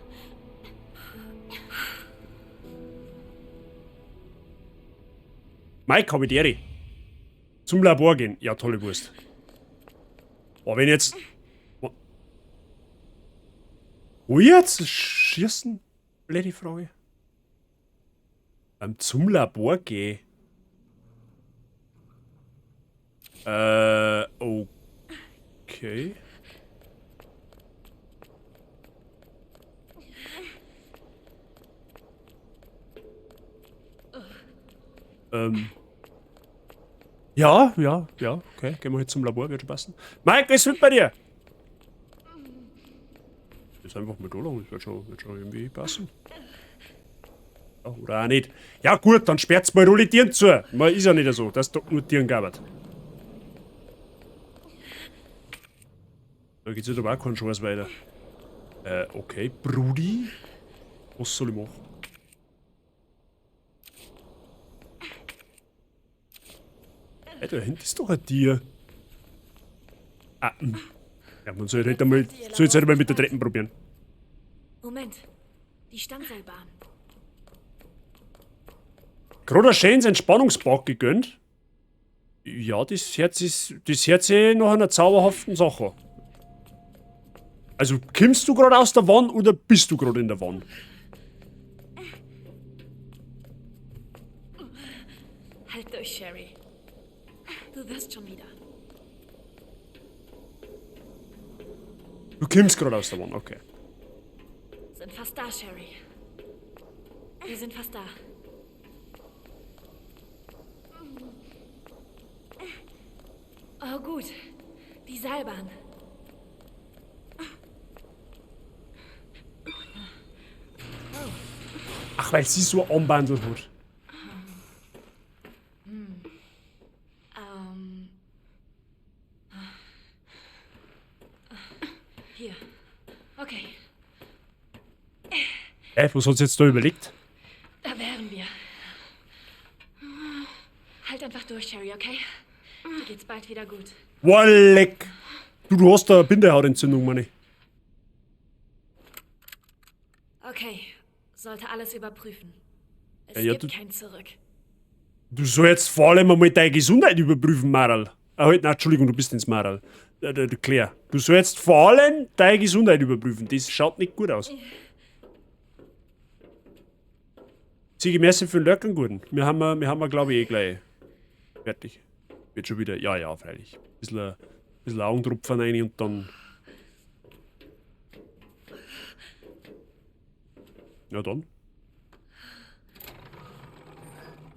Speaker 1: Mike, hab ich die. Zum Labor gehen. Ja, tolle Wurst. Oh, wenn jetzt. Wo jetzt? Schießen? Blöde Frage. Beim zum Labor gehen. Okay. Ja, ja, ja, okay. Gehen wir jetzt zum Labor, wird schon passen. Mike, was wird bei dir? Ist einfach mal da lang, das wird schon irgendwie passen. Ja, oder auch nicht. Ja gut, dann sperrt's mal alle Tieren zu. Man ist ja nicht so, dass da nur Tieren gab. Da geht's ja aber auch keinen Scheiß weiter. Okay, Brudi. Was soll ich machen? Hey, da hinten ist doch ein Tier. Ah, Ja, man soll halt einmal, soll jetzt halt einmal mit der Treppe probieren.
Speaker 7: Moment. Die Standseilbahn.
Speaker 1: Gerade ein schönes Entspannungspark gegönnt. Ja, das Herz ist. Das Herz ist nach einer zauberhaften Sache. Also, kommst du gerade aus der Wand oder bist du gerade in der Wand?
Speaker 7: Halt durch, Sherry. Du wirst schon wieder.
Speaker 1: Du kommst gerade aus der Wand, okay.
Speaker 7: Sind fast da, Sherry. Wir sind fast da. Oh, gut. Die Seilbahn.
Speaker 1: Ach, weil sie so ein Armbandel hat.
Speaker 7: Hier. Okay.
Speaker 1: Was hat sie jetzt da überlegt?
Speaker 7: Da wären wir. Halt einfach durch, Sherry, okay? Dir geht's bald wieder gut.
Speaker 1: Walleck! Du hast da eine Bindehautentzündung, meine.
Speaker 7: Okay, sollte alles überprüfen. Es
Speaker 1: Ja,
Speaker 7: gibt
Speaker 1: du-
Speaker 7: kein Zurück.
Speaker 1: Du sollst vor allem einmal deine Gesundheit überprüfen, Marl. Ah, halt, nein, Entschuldigung, du bist ins Marl. Claire, du sollst vor allem deine Gesundheit überprüfen. Das schaut nicht gut aus. Sigi, merci für den Lurken, guten. Wir haben, glaube ich, eh gleich fertig. Wird schon wieder, ja, ja, freilich. Bisschen Augentropfen rein und dann. Ja, dann.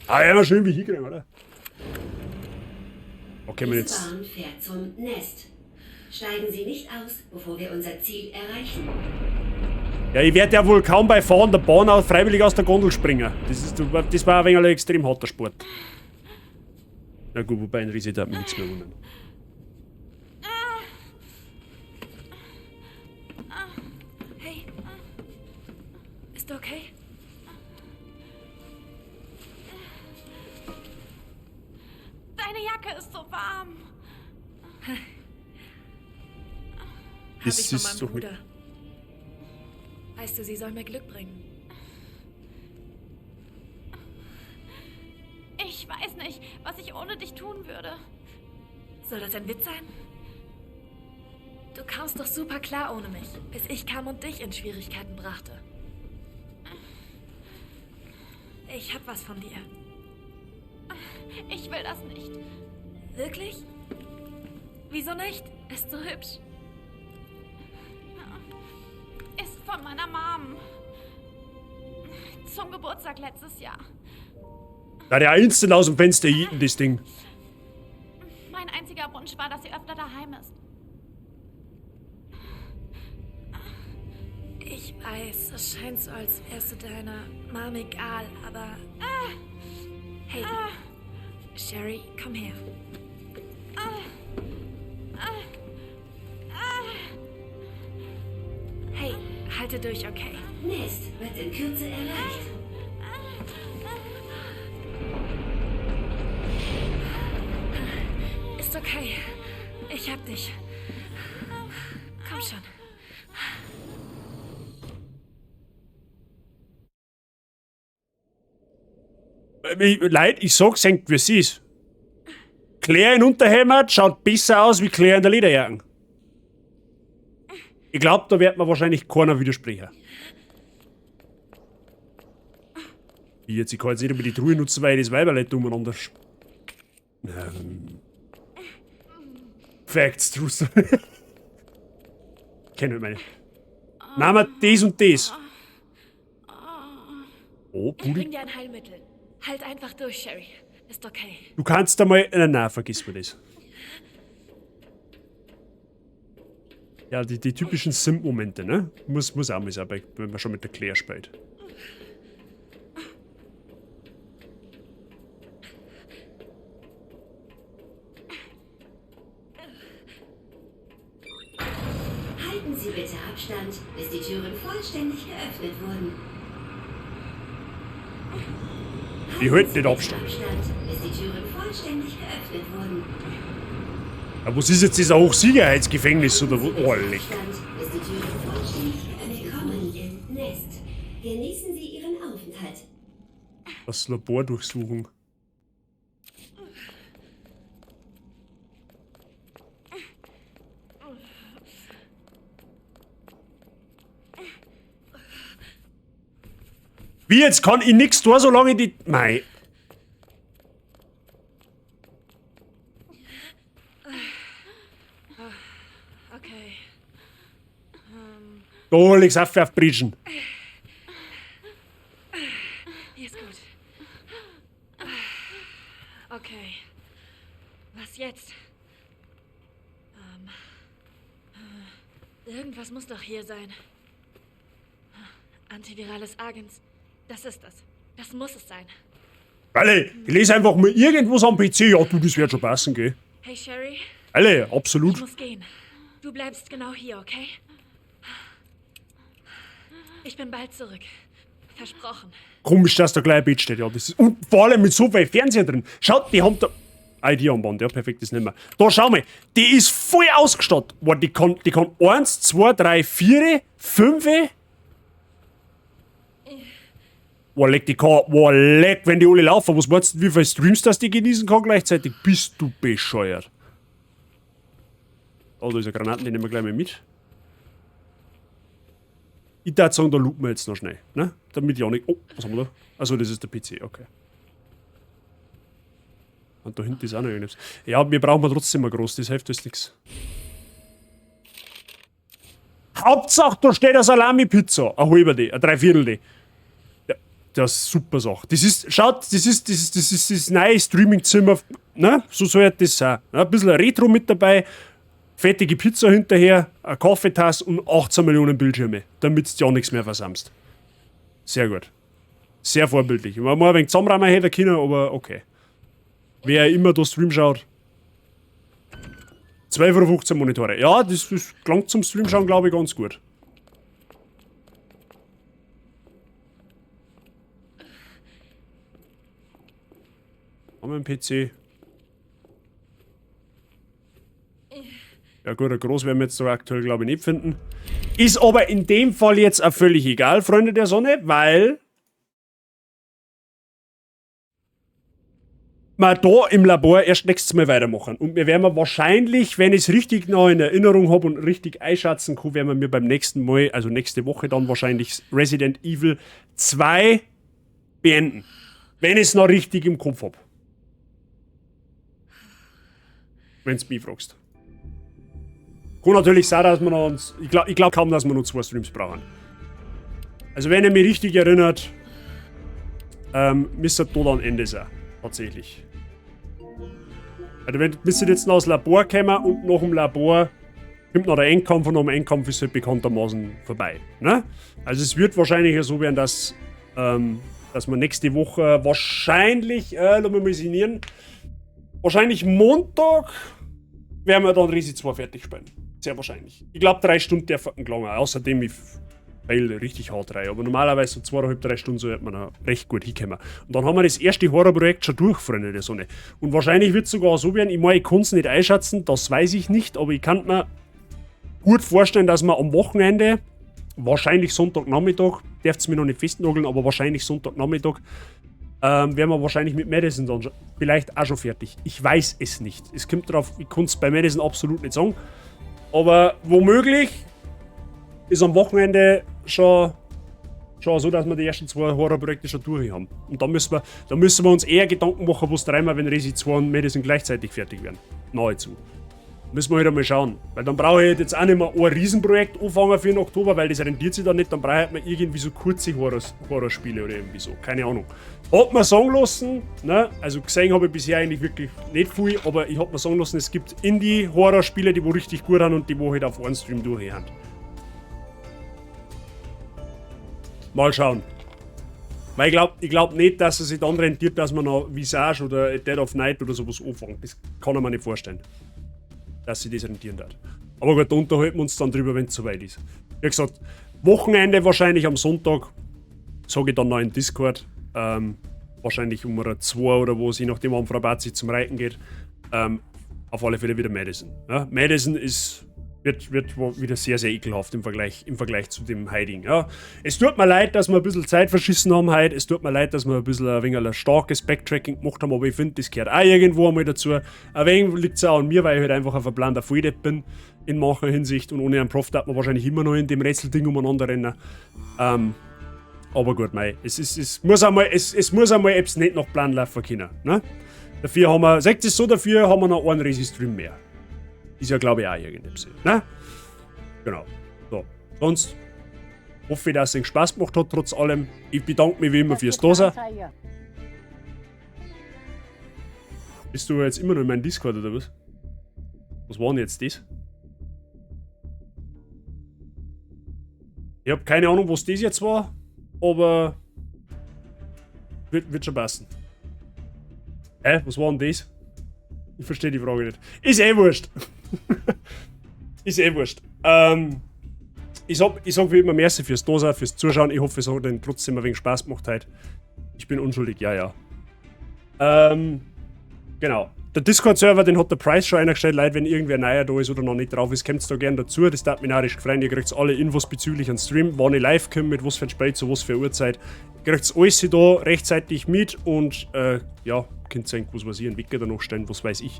Speaker 1: Ah, ja, schön wie hinkriegen, oder? Okay, wir
Speaker 9: Diese
Speaker 1: jetzt.
Speaker 9: Bahn fährt zum Nest. Steigen Sie nicht aus, bevor wir unser Ziel erreichen.
Speaker 1: Ja, ich werde ja wohl kaum bei Fahren der Bahn auch freiwillig aus der Gondel springen. Das war ein wenig ein extrem harter Sport. Na gut, wobei ein Riese darf mich nichts mehr wundern.
Speaker 7: Hey. Ist okay? Deine Jacke ist so warm. Hab
Speaker 1: Das
Speaker 7: ich von
Speaker 1: ist
Speaker 7: meinem
Speaker 1: doch nicht.
Speaker 7: Bruder. Weißt du, sie soll mir Glück bringen. Ich weiß nicht, was ich ohne dich tun würde. Soll das ein Witz sein? Du kamst doch super klar ohne mich, bis ich kam und dich in Schwierigkeiten brachte. Ich hab was von dir. Ich will das nicht. Wirklich? Wieso nicht? Ist so hübsch. Ist von meiner Mom. Zum Geburtstag letztes Jahr.
Speaker 1: Da der instant aus dem Fenster jieten, das Ding.
Speaker 7: Mein einziger Wunsch war, dass sie öfter daheim ist. Ich weiß, es scheint so, als wärst du deiner Mom egal, aber... Hey, Sherry, komm her. Hey, halte durch, okay?
Speaker 9: Nest wird in Kürze erreicht.
Speaker 7: Ist okay. Ich hab dich. Komm schon.
Speaker 1: Leute, ich sag's euch, wie es ist. Claire in Unterhemd schaut besser aus wie Claire in der Lederjacken. Ich glaub, da wird mir wahrscheinlich keiner widersprechen. Wie jetzt, ich kann jetzt nicht mehr die Truhe nutzen, weil ich das Weiberleid umeinander Facts, True Story. Kennen wir meine. Nehmen wir das und das. Oh,
Speaker 7: Ich
Speaker 1: Pudi.
Speaker 7: bring dir ein Heilmittel. Halt einfach durch, Sherry. Ist okay.
Speaker 1: Du kannst da mal. Nein, nein, vergiss mir das. Ja, die typischen Simp-Momente, ne? Muss auch mal sein, wenn man schon mit der Claire spielt.
Speaker 9: Halten Sie bitte Abstand, bis die Türen vollständig geöffnet wurden.
Speaker 1: Ich halte nicht Abstand.
Speaker 9: Abstand, bis die Türen vollständig geöffnet wurden.
Speaker 1: Ja, was ist jetzt dieser Hochsicherheitsgefängnis oder wo? Oh, leck.
Speaker 9: Abstand, bis die Türen vollständig geöffnet Willkommen im Nest. Genießen Sie Ihren Aufenthalt.
Speaker 1: Das Labor durchsuchen. Wie jetzt kann ich nix tun, solange ich die. Mei.
Speaker 7: Okay.
Speaker 1: Da hol ich's auf Bridgen.
Speaker 7: Hier ist gut. Okay. Was jetzt? Irgendwas muss doch hier sein. Antivirales Agens. Das ist es. Das muss es sein.
Speaker 1: Alle, ich lese einfach mal irgendwas am PC. Ja, du, das wird schon passen, gell?
Speaker 7: Hey, Sherry.
Speaker 1: Alle, absolut.
Speaker 7: Ich muss gehen. Du bleibst genau hier, okay? Ich bin bald zurück. Versprochen.
Speaker 1: Komisch, dass da gleich ein Bett steht, ja. Das ist, und vor allem mit so viel Fernseher drin. Schaut, die haben da. ID-Armband, ja, perfekt, das nehmen wir. Da, schau mal, die ist voll ausgestattet. Boah, die kann 1, 2, 3, 4, 5. Boah, leck, die kann. Boah, leck, wenn die alle laufen. Was meinst du, wie viele Streams das die genießen kann gleichzeitig? Bist du bescheuert? Oh, da ist eine Granate, die nehmen wir gleich mal mit. Ich würde sagen, da looten wir jetzt noch schnell, ne? Damit ich auch nicht. Oh, was haben wir da? Achso, das ist der PC, okay. Und da hinten ist auch noch irgendwas. Ja, wir brauchen trotzdem mal groß, das hilft uns nichts. Hauptsache, da steht eine Salami-Pizza. Eine halbe, die, eine Dreiviertel. Die. Ja, das ist super Sache. Das ist, schaut, das ist das neue Streaming-Zimmer, ne? So soll das sein. Ne? Ein bisschen Retro mit dabei. Fettige Pizza hinterher, eine Kaffeetasse und 18 Millionen Bildschirme, damit du ja nichts mehr versammst. Sehr gut. Sehr vorbildlich. Man muss ein wenig zusammenräumen hätte können, aber okay. Wer immer da Stream schaut. 12,15 Uhr Monitore. Ja, das klang zum Stream schauen, glaube ich, ganz gut. Haben wir einen PC? Ja gut, ein groß werden wir jetzt so aktuell, glaube ich, nicht finden. Ist aber in dem Fall jetzt auch völlig egal, Freunde der Sonne, weil wir da im Labor erst nächstes Mal weitermachen. Und wir werden wahrscheinlich, wenn ich es richtig noch in Erinnerung habe und richtig einschätzen kann, werden wir beim nächsten Mal, also nächste Woche dann wahrscheinlich Resident Evil 2 beenden. Wenn ich es noch richtig im Kopf hab. Wenn du mich fragst. Kann natürlich sein, dass wir noch uns. Ich glaub kaum, dass wir noch 2 Streams brauchen. Also, wenn ihr mich richtig erinnert, müsste da dann Ende sein. Tatsächlich. Also, wenn müsst ihr jetzt noch aus Labor kommen und nach dem Labor kommt noch der Endkampf und nach dem Endkampf ist halt bekanntermaßen vorbei. Ne? Also, es wird wahrscheinlich so werden, dass wir nächste Woche wahrscheinlich, lass mich mal sinnieren, wahrscheinlich Montag werden wir dann Resi 2 fertig spielen. Sehr wahrscheinlich. Ich glaube, 3 Stunden dürfen gelangen. Außerdem, ich fail richtig hart rein. Aber normalerweise so 2,5, 3 Stunden sollte man da recht gut hinkommen. Und dann haben wir das erste Horrorprojekt schon durch, Freunde der Sonne. Und wahrscheinlich wird es sogar so werden, ich meine, ich kann es nicht einschätzen, das weiß ich nicht, aber ich kann mir gut vorstellen, dass wir am Wochenende, wahrscheinlich Sonntagnachmittag, dürft ihr mich noch nicht festnageln, aber wahrscheinlich Sonntagnachmittag, werden wir wahrscheinlich mit Madison dann vielleicht auch schon fertig. Ich weiß es nicht. Es kommt drauf, ich kann es bei Madison absolut nicht sagen. Aber womöglich ist am Wochenende schon so, dass wir die ersten 2 Horrorprojekte schon durch haben. Und da müssen wir uns eher Gedanken machen, was dreimal, wenn Resi 2 und Madison gleichzeitig fertig werden. Nahezu. Müssen wir halt einmal schauen. Weil dann brauche ich jetzt auch nicht mehr ein Riesenprojekt anfangen für den Oktober, weil das rentiert sich dann nicht. Dann brauche ich mir irgendwie so kurze Horrorspiele oder irgendwie so. Keine Ahnung. Hab mir sagen lassen, ne? Also gesehen habe ich bisher eigentlich wirklich nicht viel, aber ich hab mir sagen lassen, es gibt Indie-Horrorspiele, die wo richtig gut sind und die wo halt auf einen Stream durchhören. Mal schauen. Weil ich glaub nicht, dass es sich dann rentiert, dass man noch Visage oder Dead of Night oder sowas anfängt. Das kann ich mir nicht vorstellen, dass sie das rentieren hat. Aber gut, da unterhalten wir uns dann drüber, wenn es soweit ist. Wie gesagt, Wochenende wahrscheinlich am Sonntag, sage ich dann noch in Discord, wahrscheinlich um 2 oder was, je nachdem, wann Frau Batzi zum Reiten geht, auf alle Fälle wieder Madison. Ja, Madison ist, wird wieder sehr, sehr ekelhaft im Vergleich zu dem Heiding. Ja. Es tut mir leid, dass wir ein bisschen Zeit verschissen haben heute. Es tut mir leid, dass wir ein bisschen ein wenig ein starkes Backtracking gemacht haben, aber ich finde, das gehört auch irgendwo einmal dazu. Ein wenig liegt es auch an mir, weil ich halt einfach ein verplanter Volldepp bin in mancher Hinsicht und ohne einen Prof darf man wahrscheinlich immer noch in dem Rätselding umeinander rennen. Aber gut, mei, es muss einmal etwas nicht nach Plan laufen können. Ne? Dafür haben wir, sagt es so, dafür haben wir noch einen Resi-Stream mehr. Ist ja, glaube ich, auch irgendetwas. Ne? Genau. So. Sonst hoffe ich, dass es euch Spaß gemacht hat, trotz allem. Ich bedanke mich wie immer fürs Dasein. Bist du jetzt immer noch in meinem Discord, oder was? Was war denn jetzt das? Ich habe keine Ahnung, was das jetzt war, aber wird schon passen. Hä? Was war denn das? Ich verstehe die Frage nicht. Ist eh wurscht. Ist eh wurscht. Ich sag wie immer merci fürs Dasein, fürs Zuschauen. Ich hoffe, es hat euch trotzdem ein wenig Spaß gemacht heute. Ich bin unschuldig, ja, ja. Genau. Der Discord-Server, den hat der Price schon eingestellt. Leute, wenn irgendwer neuer da ist oder noch nicht drauf ist, kommt da gerne dazu. Das darf mich narrisch freuen. Ihr kriegt alle Infos bezüglich an Stream, wann ich live komme, mit was für ein Spiel, zu was für Uhrzeit. Ihr kriegt alles da rechtzeitig mit und ja, könnt ihr was weiß ich, einen Wecker danach stellen, was weiß ich.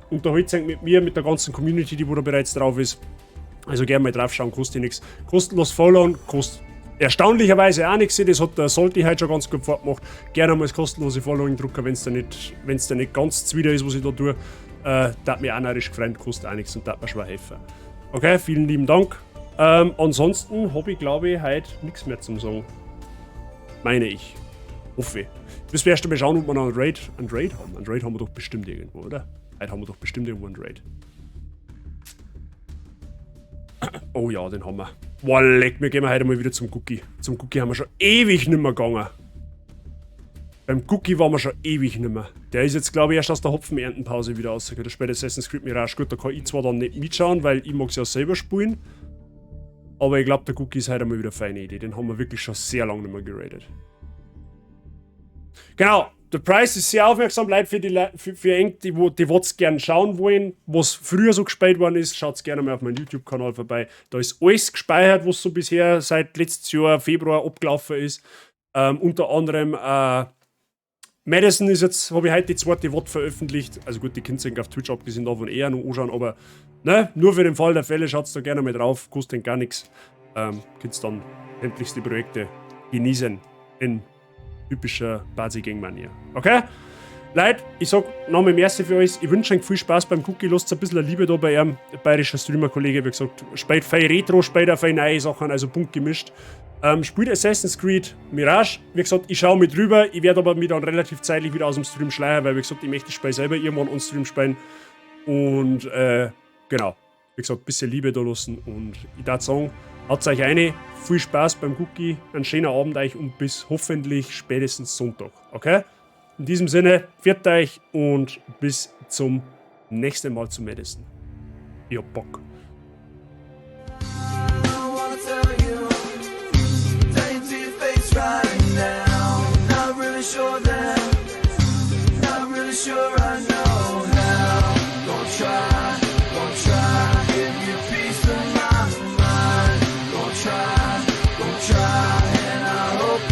Speaker 1: Unterhaltet euch mit mir, mit der ganzen Community, die wo da bereits drauf ist. Also gerne mal drauf schauen, kostet nichts. Kostenlos followen, kostet erstaunlicherweise auch nichts. Das hat der Salty heute schon ganz gut vorgemacht. Gerne mal das kostenlose Following drucken, wenn es da nicht ganz zuwider ist, was ich da tue. Das hat mich auch narrisch gefreut, kostet auch nichts und das mir schwer helfen. Okay, vielen lieben Dank. Ansonsten habe ich, glaube ich, heute nichts mehr zum Sagen. Meine ich. Hoffe ich. Müssen wir erst einmal schauen, ob wir noch einen Raid haben. Einen Raid haben wir doch bestimmt irgendwo, oder? Heute haben wir doch bestimmt irgendwo einen Raid. Oh ja, den haben wir. Boah, leck, wir gehen heute mal wieder zum Cookie. Zum Cookie haben wir schon ewig nimmer gegangen. Beim Cookie waren wir schon ewig nimmer. Der ist jetzt, glaube ich, erst aus der Hopfenerntenpause wieder rausgekommen. Der spielt Assassin's Creed Mirage. Gut, da kann ich zwar dann nicht mitschauen, weil ich mag's ja selber spielen. Aber ich glaube, der Cookie ist heute mal wieder eine feine Idee. Den haben wir wirklich schon sehr lange nicht mehr geraidet. Genau, der Price ist sehr aufmerksam, Leute, für die Le für eng, die, wo, die was gern schauen wollen, was früher so gespielt worden ist, schaut gerne mal auf meinem YouTube-Kanal vorbei. Da ist alles gespeichert, was so bisher seit letztes Jahr Februar abgelaufen ist. Unter anderem Madison ist jetzt, habe ich heute die zweite VOD veröffentlicht. Also gut, die könnt ihr auf Twitch abgesehen davon eher noch anschauen, aber ne, nur für den Fall der Fälle schaut da gerne mal drauf, kostet gar nichts. Könnt dann sämtlichste Projekte genießen in typischer Bazi-Gang-Manier. Okay? Leute, ich sag nochmal merci für alles. Ich wünsche euch viel Spaß beim Cookie. Lasst ein bisschen Liebe da bei ihm. Bayerischer Streamer-Kollege, wie gesagt, spielt viel Retro, spielt auch viel neue Sachen, also bunt gemischt. Spielt Assassin's Creed Mirage. Wie gesagt, ich schaue mit drüber. Ich werde aber mich dann relativ zeitlich wieder aus dem Stream schleichen, weil, wie gesagt, ich möchte das Spiel selber irgendwann on Stream spielen. Und genau, wie gesagt, ein bisschen Liebe da lassen. Und ich würde sagen, haut euch eine. Viel Spaß beim Cookie, einen schönen Abend euch und bis hoffentlich spätestens Sonntag. Okay? In diesem Sinne, pfiat euch und bis zum nächsten Mal zu Madison. Ich hab Bock.